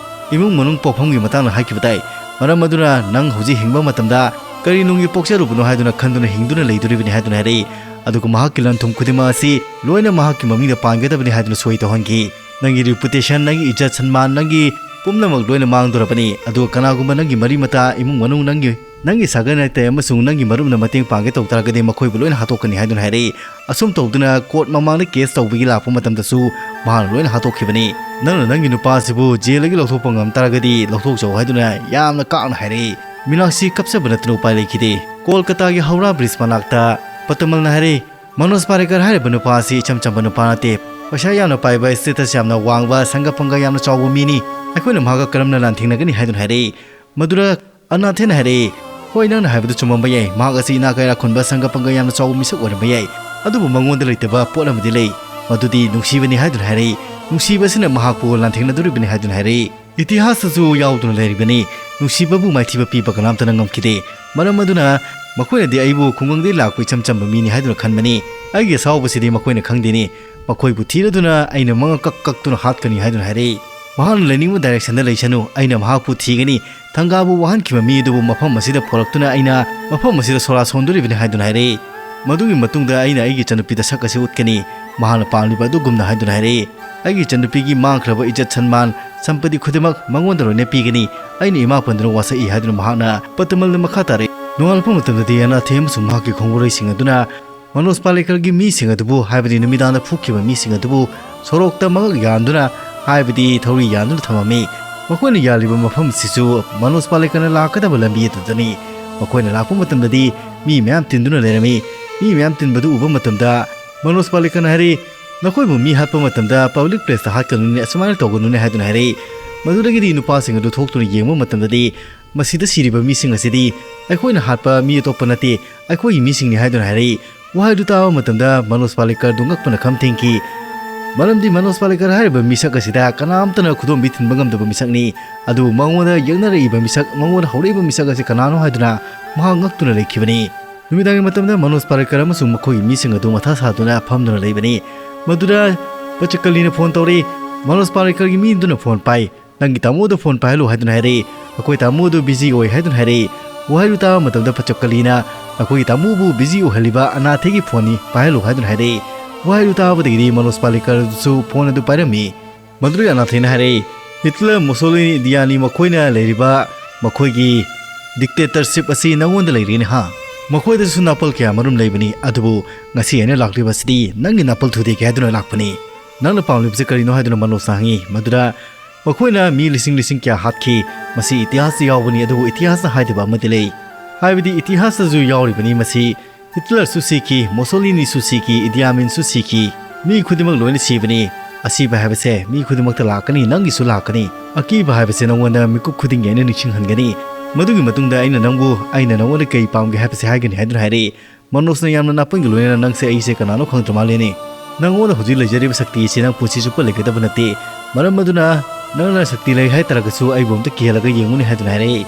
ꯏꯃꯨꯡ ꯃꯅꯨꯡ ꯄꯣꯛꯐꯝꯒꯤ ꯃꯇꯥꯡꯗ ꯍꯥꯏꯈꯤꯕ ꯇꯥꯏ꯫ ꯃꯔꯝ ꯑꯗꯨꯅ ꯅꯪ ꯍꯧꯖꯤꯛ ꯍꯤꯡꯕ ꯃꯇꯝꯗ ꯀꯔꯤ ꯅꯨꯡꯒꯤ ꯄꯣꯛꯆꯔꯨꯕꯅꯣ ꯍꯥꯏꯗꯨꯅ ꯈꯟꯗꯨꯅ ꯍꯤꯡꯗꯨꯅ ꯂꯩꯗꯣꯔꯤꯕꯅꯤ" ꯍꯥꯏꯗꯨꯅ ꯍꯥꯏꯔꯛꯏ꯫ ꯑꯗꯨꯒ ꯃꯍꯥꯛꯀꯤ ꯂꯟ ꯊꯨꯝ ꯈꯨꯗꯤꯡꯃꯛ ꯑꯁꯤ ꯂꯣꯏꯅ ꯃꯍꯥꯛꯀꯤ ꯃꯃꯤꯡꯗ ꯄꯥꯟꯒꯗꯕꯅꯤ ꯍꯥꯏꯗꯨꯅ ꯁꯣꯏ ꯇꯧꯍꯟꯈꯤ꯫ "ꯅꯪꯒꯤ ꯔꯤꯄꯨꯇꯦꯁꯟ, ꯅꯪꯒꯤ ꯏꯖꯠ ꯁꯟꯃꯥꯟ, ꯅꯪꯒꯤ ꯄꯨꯝꯅꯃꯛ ꯂꯣꯏꯅ ꯃꯥꯡꯗꯣꯔꯕꯅꯤ꯫ ꯑꯗꯨꯒ ꯀꯅꯥꯒꯨꯝꯕ ꯅꯪꯒꯤ ꯃꯔꯤ ꯃꯇꯥ, ꯏꯃꯨꯡ ꯃꯅꯨꯡ, ꯅꯪꯒꯤ, ꯅꯪꯒꯤ ꯁꯥꯒꯩ ꯅꯥꯇꯩ ꯑꯃꯁꯨꯡ ꯅꯪꯒꯤ ꯃꯔꯨꯞꯅ ꯃꯇꯦꯡ ꯄꯥꯡꯒꯦ ꯇꯧ ꯇꯥꯔꯒꯗꯤ ꯃꯈꯣꯏꯕꯨ ꯂꯣꯏꯅ ꯍꯥꯠꯇꯣꯛꯀꯅꯤ" ꯍꯥꯏꯗꯨꯅ ꯍꯥꯏꯔꯛꯏ꯫ ꯑꯁꯨꯝ ꯇꯧꯗꯨꯅ ꯀꯣꯔꯠ ꯃꯃꯥꯡꯗ ꯀꯦꯁ ꯇꯧꯕꯒꯤ ꯂꯥꯛꯄ ꯃꯇꯝꯗꯁꯨ ꯃꯍꯥꯛꯅ ꯂꯣꯏꯅ ꯍꯥꯠꯇꯣꯛꯈꯤꯕꯅꯤ꯫ "ꯅꯪꯅ ꯅꯪꯒꯤ ꯅꯨꯄꯥꯁꯤꯕꯨ ꯖꯦꯜꯗꯒꯤ ꯂꯧꯊꯣꯛꯄ ꯉꯝ ꯇꯥꯔꯒꯗꯤ ꯂꯧꯊꯣꯛꯆꯧ" ꯍꯥꯏꯗꯨꯅ ꯌꯥꯝꯅ ꯀꯥꯛꯅ ꯍꯥꯏꯔꯛꯏ꯫ ꯃꯤꯅꯥꯛꯁꯤ ꯀꯞꯆꯕ ꯅꯠꯇꯅ ꯎꯄꯥꯏ ꯂꯩꯈꯤꯗꯦ꯫ ꯀꯣꯜꯀꯇꯥꯒꯤ ꯍꯧꯔꯥ ꯕ꯭ꯔꯤꯖ ꯃꯅꯥꯛꯇ ꯄꯇꯃꯜꯅ ꯍꯥꯏꯔꯛꯏ, "ꯃꯅꯣꯖ ꯄꯥꯔꯦꯀꯔ ꯍꯥꯏꯔꯤꯕ ꯅꯨꯄꯥ ꯑꯁꯤ ꯏꯆꯝ ꯆꯝꯕ ꯅꯨꯄꯥ ꯅꯠꯇꯦ꯫ ꯄꯩꯁꯥ ꯌꯥꯝꯅ ꯄꯥꯏꯕ, ꯁ꯭ꯇꯦꯇꯁ ꯌꯥꯝꯅ ꯋꯥꯡꯕ, ꯁꯪꯒ ꯄꯪꯒ ꯌꯥꯝꯅ ꯆꯥꯎꯕ ꯃꯤꯅꯤ꯫ ꯑꯩꯈꯣꯏꯅ ꯃꯍꯥꯛꯀ ꯀꯔꯝꯅ ꯂꯥꯟꯊꯦꯡꯅꯒꯅꯤ?" ꯍꯥꯏꯗꯨꯅ ꯍꯥꯏꯔꯛꯏ꯫ ꯃꯗꯨꯗ ꯑꯅꯥꯊꯦꯅ ꯍꯥꯏꯔꯛꯏ, "ꯍꯣꯏ, ꯅꯪꯅ ꯍꯥꯏꯕꯗꯨ ꯆꯨꯝꯃꯝꯕ ꯌꯥꯏ꯫ ꯃꯍꯥꯛ ꯑꯁꯤ ꯏꯅꯥꯛ ꯀꯩꯔꯥꯛ ꯈꯨꯟꯕ, ꯁꯪꯒ ꯄꯪꯒ ꯌꯥꯝꯅ ꯆꯥꯎꯕ ꯃꯤꯁꯛ ꯑꯣꯏꯔꯝꯕ ꯌꯥꯏ꯫ ꯑꯗꯨꯕꯨ ꯃꯉꯣꯟꯗ ꯂꯩꯇꯕ ꯄꯣꯠ ꯑꯃꯗꯤ ꯂꯩ꯫ ꯃꯗꯨꯗꯤ ꯅꯨꯡꯁꯤꯕꯅꯤ" ꯍꯥꯏꯗꯨꯅ ꯍꯥꯏꯔꯛꯏ꯫ "ꯅꯨꯡꯁꯤꯕ ꯑꯁꯤꯅ ꯃꯍꯥꯛꯄꯨ ꯂꯥꯟꯊꯦꯡꯅꯗꯣꯔꯤꯕꯅꯤ" ꯍꯥꯏꯗꯨꯅ ꯍꯥꯏꯔꯛꯏ꯫ ꯏꯇꯤꯍꯥꯁꯇꯁꯨ ꯌꯥꯎꯗꯨꯅ ꯂꯩꯔꯤꯕꯅꯤ꯫ ꯅꯨꯡꯁꯤꯕꯕꯨ ꯃꯥꯏꯊꯤꯕ ꯄꯤꯕ ꯀꯅꯥꯝꯇꯅ ꯉꯝꯈꯤꯗꯦ꯫ ꯃꯔꯝ ꯑꯗꯨꯅ ꯃꯈꯣꯏꯅꯗꯤ ꯑꯩꯕꯨ ꯈꯨꯡꯒꯪꯗꯒꯤ ꯂꯥꯛꯄ ꯏꯆꯝ ꯆꯝꯕ ꯃꯤꯅꯤ ꯍꯥꯏꯗꯨꯅ ꯈꯟꯕꯅꯤ꯫ ꯑꯩꯒꯤ ꯑꯁꯥꯎꯕꯁꯤꯗꯤ ꯃꯈꯣꯏꯅ ꯈꯪꯗꯦꯅꯤ꯫ ꯃꯈꯣꯏꯕꯨ ꯊꯤꯔꯗꯨꯅ ꯑꯩꯅ ꯃꯉꯛ ꯀꯛ ꯀꯛꯇꯨꯅ ꯍꯥꯠꯀꯅꯤ ꯍꯥꯏꯗꯨꯅ ꯍꯥꯏꯔꯛꯏ꯫ ꯃꯍꯥꯛꯅ ꯂꯩꯅꯤꯡꯕ ꯗꯥꯏꯔꯦꯛꯁꯟꯗ ꯂꯩꯁꯅꯨ, ꯑꯩꯅ ꯃꯍꯥꯛꯄꯨ ꯊꯤꯒꯅꯤ꯫ ꯊꯪꯒꯥꯕꯨ ꯋꯥꯍꯟꯈꯤꯕ ꯃꯤ ꯑꯗꯨꯕꯨ ꯃꯐꯝ ꯑꯁꯤꯗ ꯄꯨꯔꯛꯇꯨꯅ ꯑꯩꯅ ꯃꯐꯝ ꯑꯁꯤꯗ ꯁꯣꯔꯥ ꯁꯣꯟꯗꯣꯔꯤꯕꯅꯤ ꯍꯥꯏꯗꯨꯅ ꯍꯥꯏꯔꯛꯏ꯫ ꯃꯗꯨꯒꯤ ꯃꯇꯨꯡꯗ ꯑꯩꯅ ꯑꯩꯒꯤ ꯏꯆꯟꯅꯨꯄꯤꯗ ꯁꯛ ꯑꯁꯤ ꯎꯠꯀꯅꯤ, ꯃꯍꯥꯛꯅ ꯄꯥꯝꯂꯤꯕ ꯑꯗꯨꯒꯨꯝꯅ ꯍꯥꯏꯗꯨꯅ ꯍꯥꯏꯔꯛꯏ꯫ ꯑꯩꯒꯤ ꯏꯆꯟꯅꯨꯄꯤꯒꯤ ꯃꯥꯡꯈ꯭ꯔꯕ ꯏꯖꯠ ꯁꯟꯃꯥꯟ ꯁꯝꯄꯇꯤ ꯈꯨꯗꯤꯡꯃꯛ ꯃꯉꯣꯟꯗ ꯂꯣꯏꯅ ꯄꯤꯒꯅꯤ꯫ ꯑꯩꯅ ꯏꯃꯥ ꯄꯟꯗꯨꯅ ꯋꯥꯁꯛꯏ ꯍꯥꯏꯗꯨꯅ ꯃꯍꯥꯛꯅ ꯄꯇꯃꯜꯗ ꯃꯈꯥ ꯇꯥꯔꯛꯏ꯫ ꯅꯣꯡꯉꯥꯜꯂꯛꯄ ꯃꯇꯝꯗꯗꯤ ꯑꯅꯥꯊꯦ ꯑꯃꯁꯨꯡ ꯃꯍꯥꯛꯀꯤ ꯈꯣꯡꯕꯨꯔꯩꯁꯤꯡ ꯑꯗꯨꯅ ꯃꯅꯣꯖ ꯄꯥꯂꯦꯀꯔꯒꯤ ꯃꯤꯁꯤꯡ ꯑꯗꯨꯕꯨ, ꯍꯥꯏꯕꯗꯤ ꯅꯨꯃꯤꯗꯥꯡꯗ ꯐꯨꯈꯤꯕ ꯃꯤꯁꯤꯡ ꯑꯗꯨꯕꯨ ꯁꯣꯔꯣꯛꯇ ꯃꯉꯛ ꯌꯥꯟꯗꯨꯅ, ꯍꯥꯏꯕꯗꯤ ꯊꯧꯔꯤ ꯌꯥꯟꯗꯨꯅ ꯊꯝꯃꯝꯃꯤ꯫ ꯃꯈꯣꯏꯅ ꯌꯥꯜꯂꯤꯕ ꯃꯐꯝ ꯑꯁꯤꯁꯨ ꯃꯅꯣꯖ ꯄꯥꯂꯦꯀꯔꯅ ꯂꯥꯛꯀꯗꯕ ꯂꯝꯕꯤ ꯑꯗꯨꯗꯅꯤ꯫ ꯃꯈꯣꯏꯅ ꯂꯥꯛꯄ ꯃꯇꯝꯗꯗꯤ ꯃꯤ ꯃꯌꯥꯝ ꯇꯤꯟꯗꯨꯅ ꯂꯩꯔꯝꯃꯤ꯫ ꯃꯤ ꯃꯌꯥꯝ ꯇꯤꯟꯕꯗꯨ ꯎꯕ ꯃꯇꯝꯗ ꯃꯅꯣꯖ ꯄꯥꯂꯦꯀꯔꯅ ꯍꯥꯏꯔꯤ, "ꯅꯈꯣꯏꯕꯨ ꯃꯤ ꯍꯥꯠꯄ ꯃꯇꯝꯗ ꯄꯕ꯭ꯂꯤꯛ ꯄ꯭ꯂꯦꯁꯇ ꯍꯥꯠꯀꯅꯨꯅꯦ, ꯑꯁꯨꯃꯥꯏꯅ ꯇꯧꯒꯅꯨꯅꯦ" ꯍꯥꯏꯗꯨꯅ ꯍꯥꯏꯔꯛꯏ꯫ ꯃꯗꯨꯗꯒꯤꯗꯤ ꯅꯨꯄꯥꯁꯤꯡ ꯑꯗꯨ ꯊꯣꯛꯇꯨꯅ ꯌꯦꯡꯕ ꯃꯇꯝꯗꯗꯤ ꯃꯁꯤꯗ ꯁꯤꯔꯤꯕ ꯃꯤꯁꯤꯡ ꯑꯁꯤꯗꯤ ꯑꯩꯈꯣꯏꯅ ꯍꯥꯠꯄ ꯃꯤ ꯑꯇꯣꯞꯄ ꯅꯠꯇꯦ, ꯑꯩꯈꯣꯏꯒꯤ ꯃꯤꯁꯤꯡꯅꯤ ꯍꯥꯏꯗꯨꯅ ꯍꯥꯏꯔꯛꯏ꯫ ꯋꯥꯍꯩꯗꯨ ꯇꯥꯕ ꯃꯇꯝꯗ ꯃꯅꯣꯖ ꯄꯥꯂꯦꯀꯔꯗꯨ ꯉꯛꯄꯅ ꯈꯝ ꯊꯦꯡꯈꯤ꯫ ꯃꯔꯝꯗꯤ ꯃꯅꯣꯖ ꯄꯥꯂꯦꯀꯔ ꯍꯥꯏꯔꯤꯕ ꯃꯤꯁꯛ ꯑꯁꯤꯗ ꯀꯅꯥꯝꯇꯅ ꯈꯨꯗꯣꯝꯕꯤ ꯊꯤꯟꯕ ꯉꯝꯗꯕ ꯃꯤꯁꯛꯅꯤ꯫ ꯑꯗꯨꯕꯨ ꯃꯉꯣꯟꯗ ꯌꯦꯛꯅꯔꯛꯏꯕ ꯃꯤꯁꯛ, ꯃꯉꯣꯟꯗ ꯍꯧꯔꯛꯏꯕ ꯃꯤꯁꯛ ꯑꯁꯤ ꯀꯅꯥꯅꯣ ꯍꯥꯏꯗꯨꯅ ꯃꯍꯥꯛ ꯉꯛꯇꯨꯅ ꯂꯩꯈꯤꯕꯅꯤ꯫ ꯅꯨꯃꯤꯗꯥꯡꯒꯤ ꯃꯇꯝꯗ ꯃꯅꯣꯖ ꯄꯥꯂꯦꯀꯔ ꯑꯃꯁꯨꯡ ꯃꯈꯣꯏꯒꯤ ꯃꯤꯁꯤꯡ ꯑꯗꯨ ꯃꯊꯥ ꯁꯥꯗꯨꯅ ꯐꯝꯗꯨꯅ ꯂꯩꯕꯅꯤ꯫ ꯃꯗꯨꯗ ꯄꯆꯀꯂꯤꯅ ꯐꯣꯟ ꯇꯧꯔꯛꯏ꯫ ꯃꯅꯣꯖ ꯄꯥꯂꯦꯀꯔꯒꯤ ꯃꯤꯗꯨꯅ ꯐꯣꯟ ꯄꯥꯏ꯫ "ꯅꯪꯒꯤ ꯇꯥꯃꯣꯗ ꯐꯣꯟ ꯄꯥꯏꯍꯜꯂꯨ" ꯍꯥꯏꯗꯨꯅ ꯍꯥꯏꯔꯛꯏ꯫ "ꯑꯩꯈꯣꯏ ꯇꯥꯃꯣꯗꯨ ꯕꯤꯖꯤ ꯑꯣꯏ" ꯍꯥꯏꯗꯨꯅ ꯍꯥꯏꯔꯛꯏ꯫ ꯋꯥꯍꯩꯗꯨ ꯇꯥꯕ ꯃꯇꯝꯗ ꯄꯆꯀꯂꯤꯅ, "ꯅꯈꯣꯏꯒꯤ ꯇꯥꯃꯣꯕꯨ ꯕꯤꯖꯤ ꯑꯣꯏꯍꯜꯂꯤꯕ ꯑꯅꯥꯊꯦꯒꯤ ꯐꯣꯟꯅꯤ, ꯄꯥꯏꯍꯜꯂꯨ" ꯍꯥꯏꯗꯨꯅ ꯍꯥꯏꯔꯛꯏ꯫ ꯋꯥꯍꯩꯗꯨ ꯇꯥꯕꯗꯒꯤꯗꯤ ꯃꯅꯣꯖ ꯄꯥꯂꯦꯀꯔꯗꯨꯁꯨ ꯐꯣꯟ ꯑꯗꯨ ꯄꯥꯏꯔꯝꯃꯤ꯫ ꯃꯗꯨꯗꯒꯤ ꯑꯅꯥꯊꯦꯅ ꯍꯥꯏꯔꯛꯏ, "ꯍꯤꯠꯂꯔ, ꯃꯨꯁꯣꯂꯤꯅꯤ, ꯏꯗꯤꯌꯥꯅꯤ ꯃꯈꯣꯏꯅ ꯂꯩꯔꯤꯕ ꯃꯈꯣꯏꯒꯤ ꯗꯤꯛꯇꯦꯇꯔꯁꯤꯞ ꯑꯁꯤ ꯅꯉꯣꯟꯗ ꯂꯩꯔꯦꯅꯦ ꯍꯥ? ꯃꯈꯣꯏꯗꯁꯨ ꯅꯥꯄꯜ ꯀꯌꯥ ꯃꯔꯨꯝ ꯂꯩꯕꯅꯤ, ꯑꯗꯨꯕꯨ ꯉꯁꯤ ꯑꯩꯅ ꯂꯥꯛꯂꯤꯕꯁꯤꯗꯤ ꯅꯪꯒꯤ ꯅꯥꯄꯜ ꯊꯨꯗꯦꯛꯀꯦ ꯍꯥꯏꯗꯨꯅ ꯂꯥꯛꯄꯅꯤ꯫ ꯅꯪꯅ ꯄꯥꯝꯂꯤꯕꯁꯤ ꯀꯔꯤꯅꯣ?" ꯍꯥꯏꯗꯨꯅ ꯃꯅꯣꯖꯅ ꯍꯪꯉꯤ꯫ ꯃꯗꯨꯗ ꯃꯈꯣꯏꯅ ꯃꯤ ꯂꯤꯁꯤꯡ ꯂꯤꯁꯤꯡ ꯀꯌꯥ ꯍꯥꯠꯈꯤ꯫ ꯃꯁꯤ ꯏꯇꯤꯍꯥꯁꯇ ꯌꯥꯎꯕꯅꯤ, ꯑꯗꯨꯕꯨ ꯏꯇꯤꯍꯥꯁꯅ ꯍꯥꯏꯗꯕ ꯑꯃꯗꯤ ꯂꯩ꯫ ꯍꯥꯏꯕꯗꯤ ꯏꯇꯤꯍꯥꯁꯇꯁꯨ ꯌꯥꯎꯔꯤꯕꯅꯤ ꯃꯁꯤ꯫ ꯍꯤꯠꯂꯔꯁꯨ ꯁꯤꯈꯤ, ꯃꯣꯁꯣꯂꯤꯅꯤꯁꯨ ꯁꯤꯈꯤ, ꯏꯗꯤ ꯑꯃꯤꯟꯁꯨ ꯁꯤꯈꯤ꯫ ꯃꯤ ꯈꯨꯗꯤꯡꯃꯛ ꯂꯣꯏꯅ ꯁꯤꯕꯅꯤ꯫ ꯑꯁꯤꯕ ꯍꯥꯏꯕꯁꯦ ꯃꯤ ꯈꯨꯗꯤꯡꯃꯛꯇ ꯂꯥꯛꯀꯅꯤ, ꯅꯪꯒꯤꯁꯨ ꯂꯥꯛꯀꯅꯤ꯫ ꯑꯀꯤꯕ ꯍꯥꯏꯕꯁꯦ ꯅꯉꯣꯟꯗ ꯃꯤꯀꯨꯞ ꯈꯨꯗꯤꯡꯒꯤ ꯑꯩꯅ ꯅꯤꯡꯁꯤꯡꯍꯟꯒꯅꯤ꯫ ꯃꯗꯨꯒꯤ ꯃꯇꯨꯡꯗ ꯑꯩꯅ ꯅꯪꯕꯨ, ꯑꯩꯅ ꯅꯉꯣꯟꯗ ꯀꯩ ꯄꯥꯝꯒꯦ ꯍꯥꯏꯕꯁꯦ ꯍꯥꯏꯒꯅꯤ ꯍꯥꯏꯗꯨꯅ ꯍꯥꯏꯔꯛꯏ꯫ ꯃꯅꯣꯖꯅ ꯌꯥꯝꯅ ꯅꯥꯄꯟꯒꯤ ꯂꯣꯏꯅꯅ, "ꯅꯪꯁꯦ ꯑꯩꯁꯦ ꯀꯅꯥꯅꯣ ꯈꯪꯗ꯭ꯔ ꯃꯥꯜꯂꯦꯅꯦ꯫ ꯅꯪꯉꯣꯟꯗ ꯍꯧꯖꯤꯛ ꯂꯩꯖꯔꯤꯕ ꯁꯛꯇꯤ ꯑꯁꯤ ꯅꯪ ꯄꯨꯟꯁꯤ ꯆꯨꯞꯄ ꯂꯩꯒꯗꯕ ꯅꯠꯇꯦ꯫ ꯃꯔꯝ ꯑꯗꯨꯅ ꯅꯪꯅ ꯁꯛꯇꯤ ꯂꯩ ꯍꯥꯏ ꯇꯥꯔꯒꯁꯨ ꯑꯩꯕꯨ ꯑꯝꯇ ꯀꯤꯍꯜꯂꯒ ꯌꯦꯡꯉꯨꯅꯦ" ꯍꯥꯏꯗꯨꯅ ꯍꯥꯏꯔꯛꯏ꯫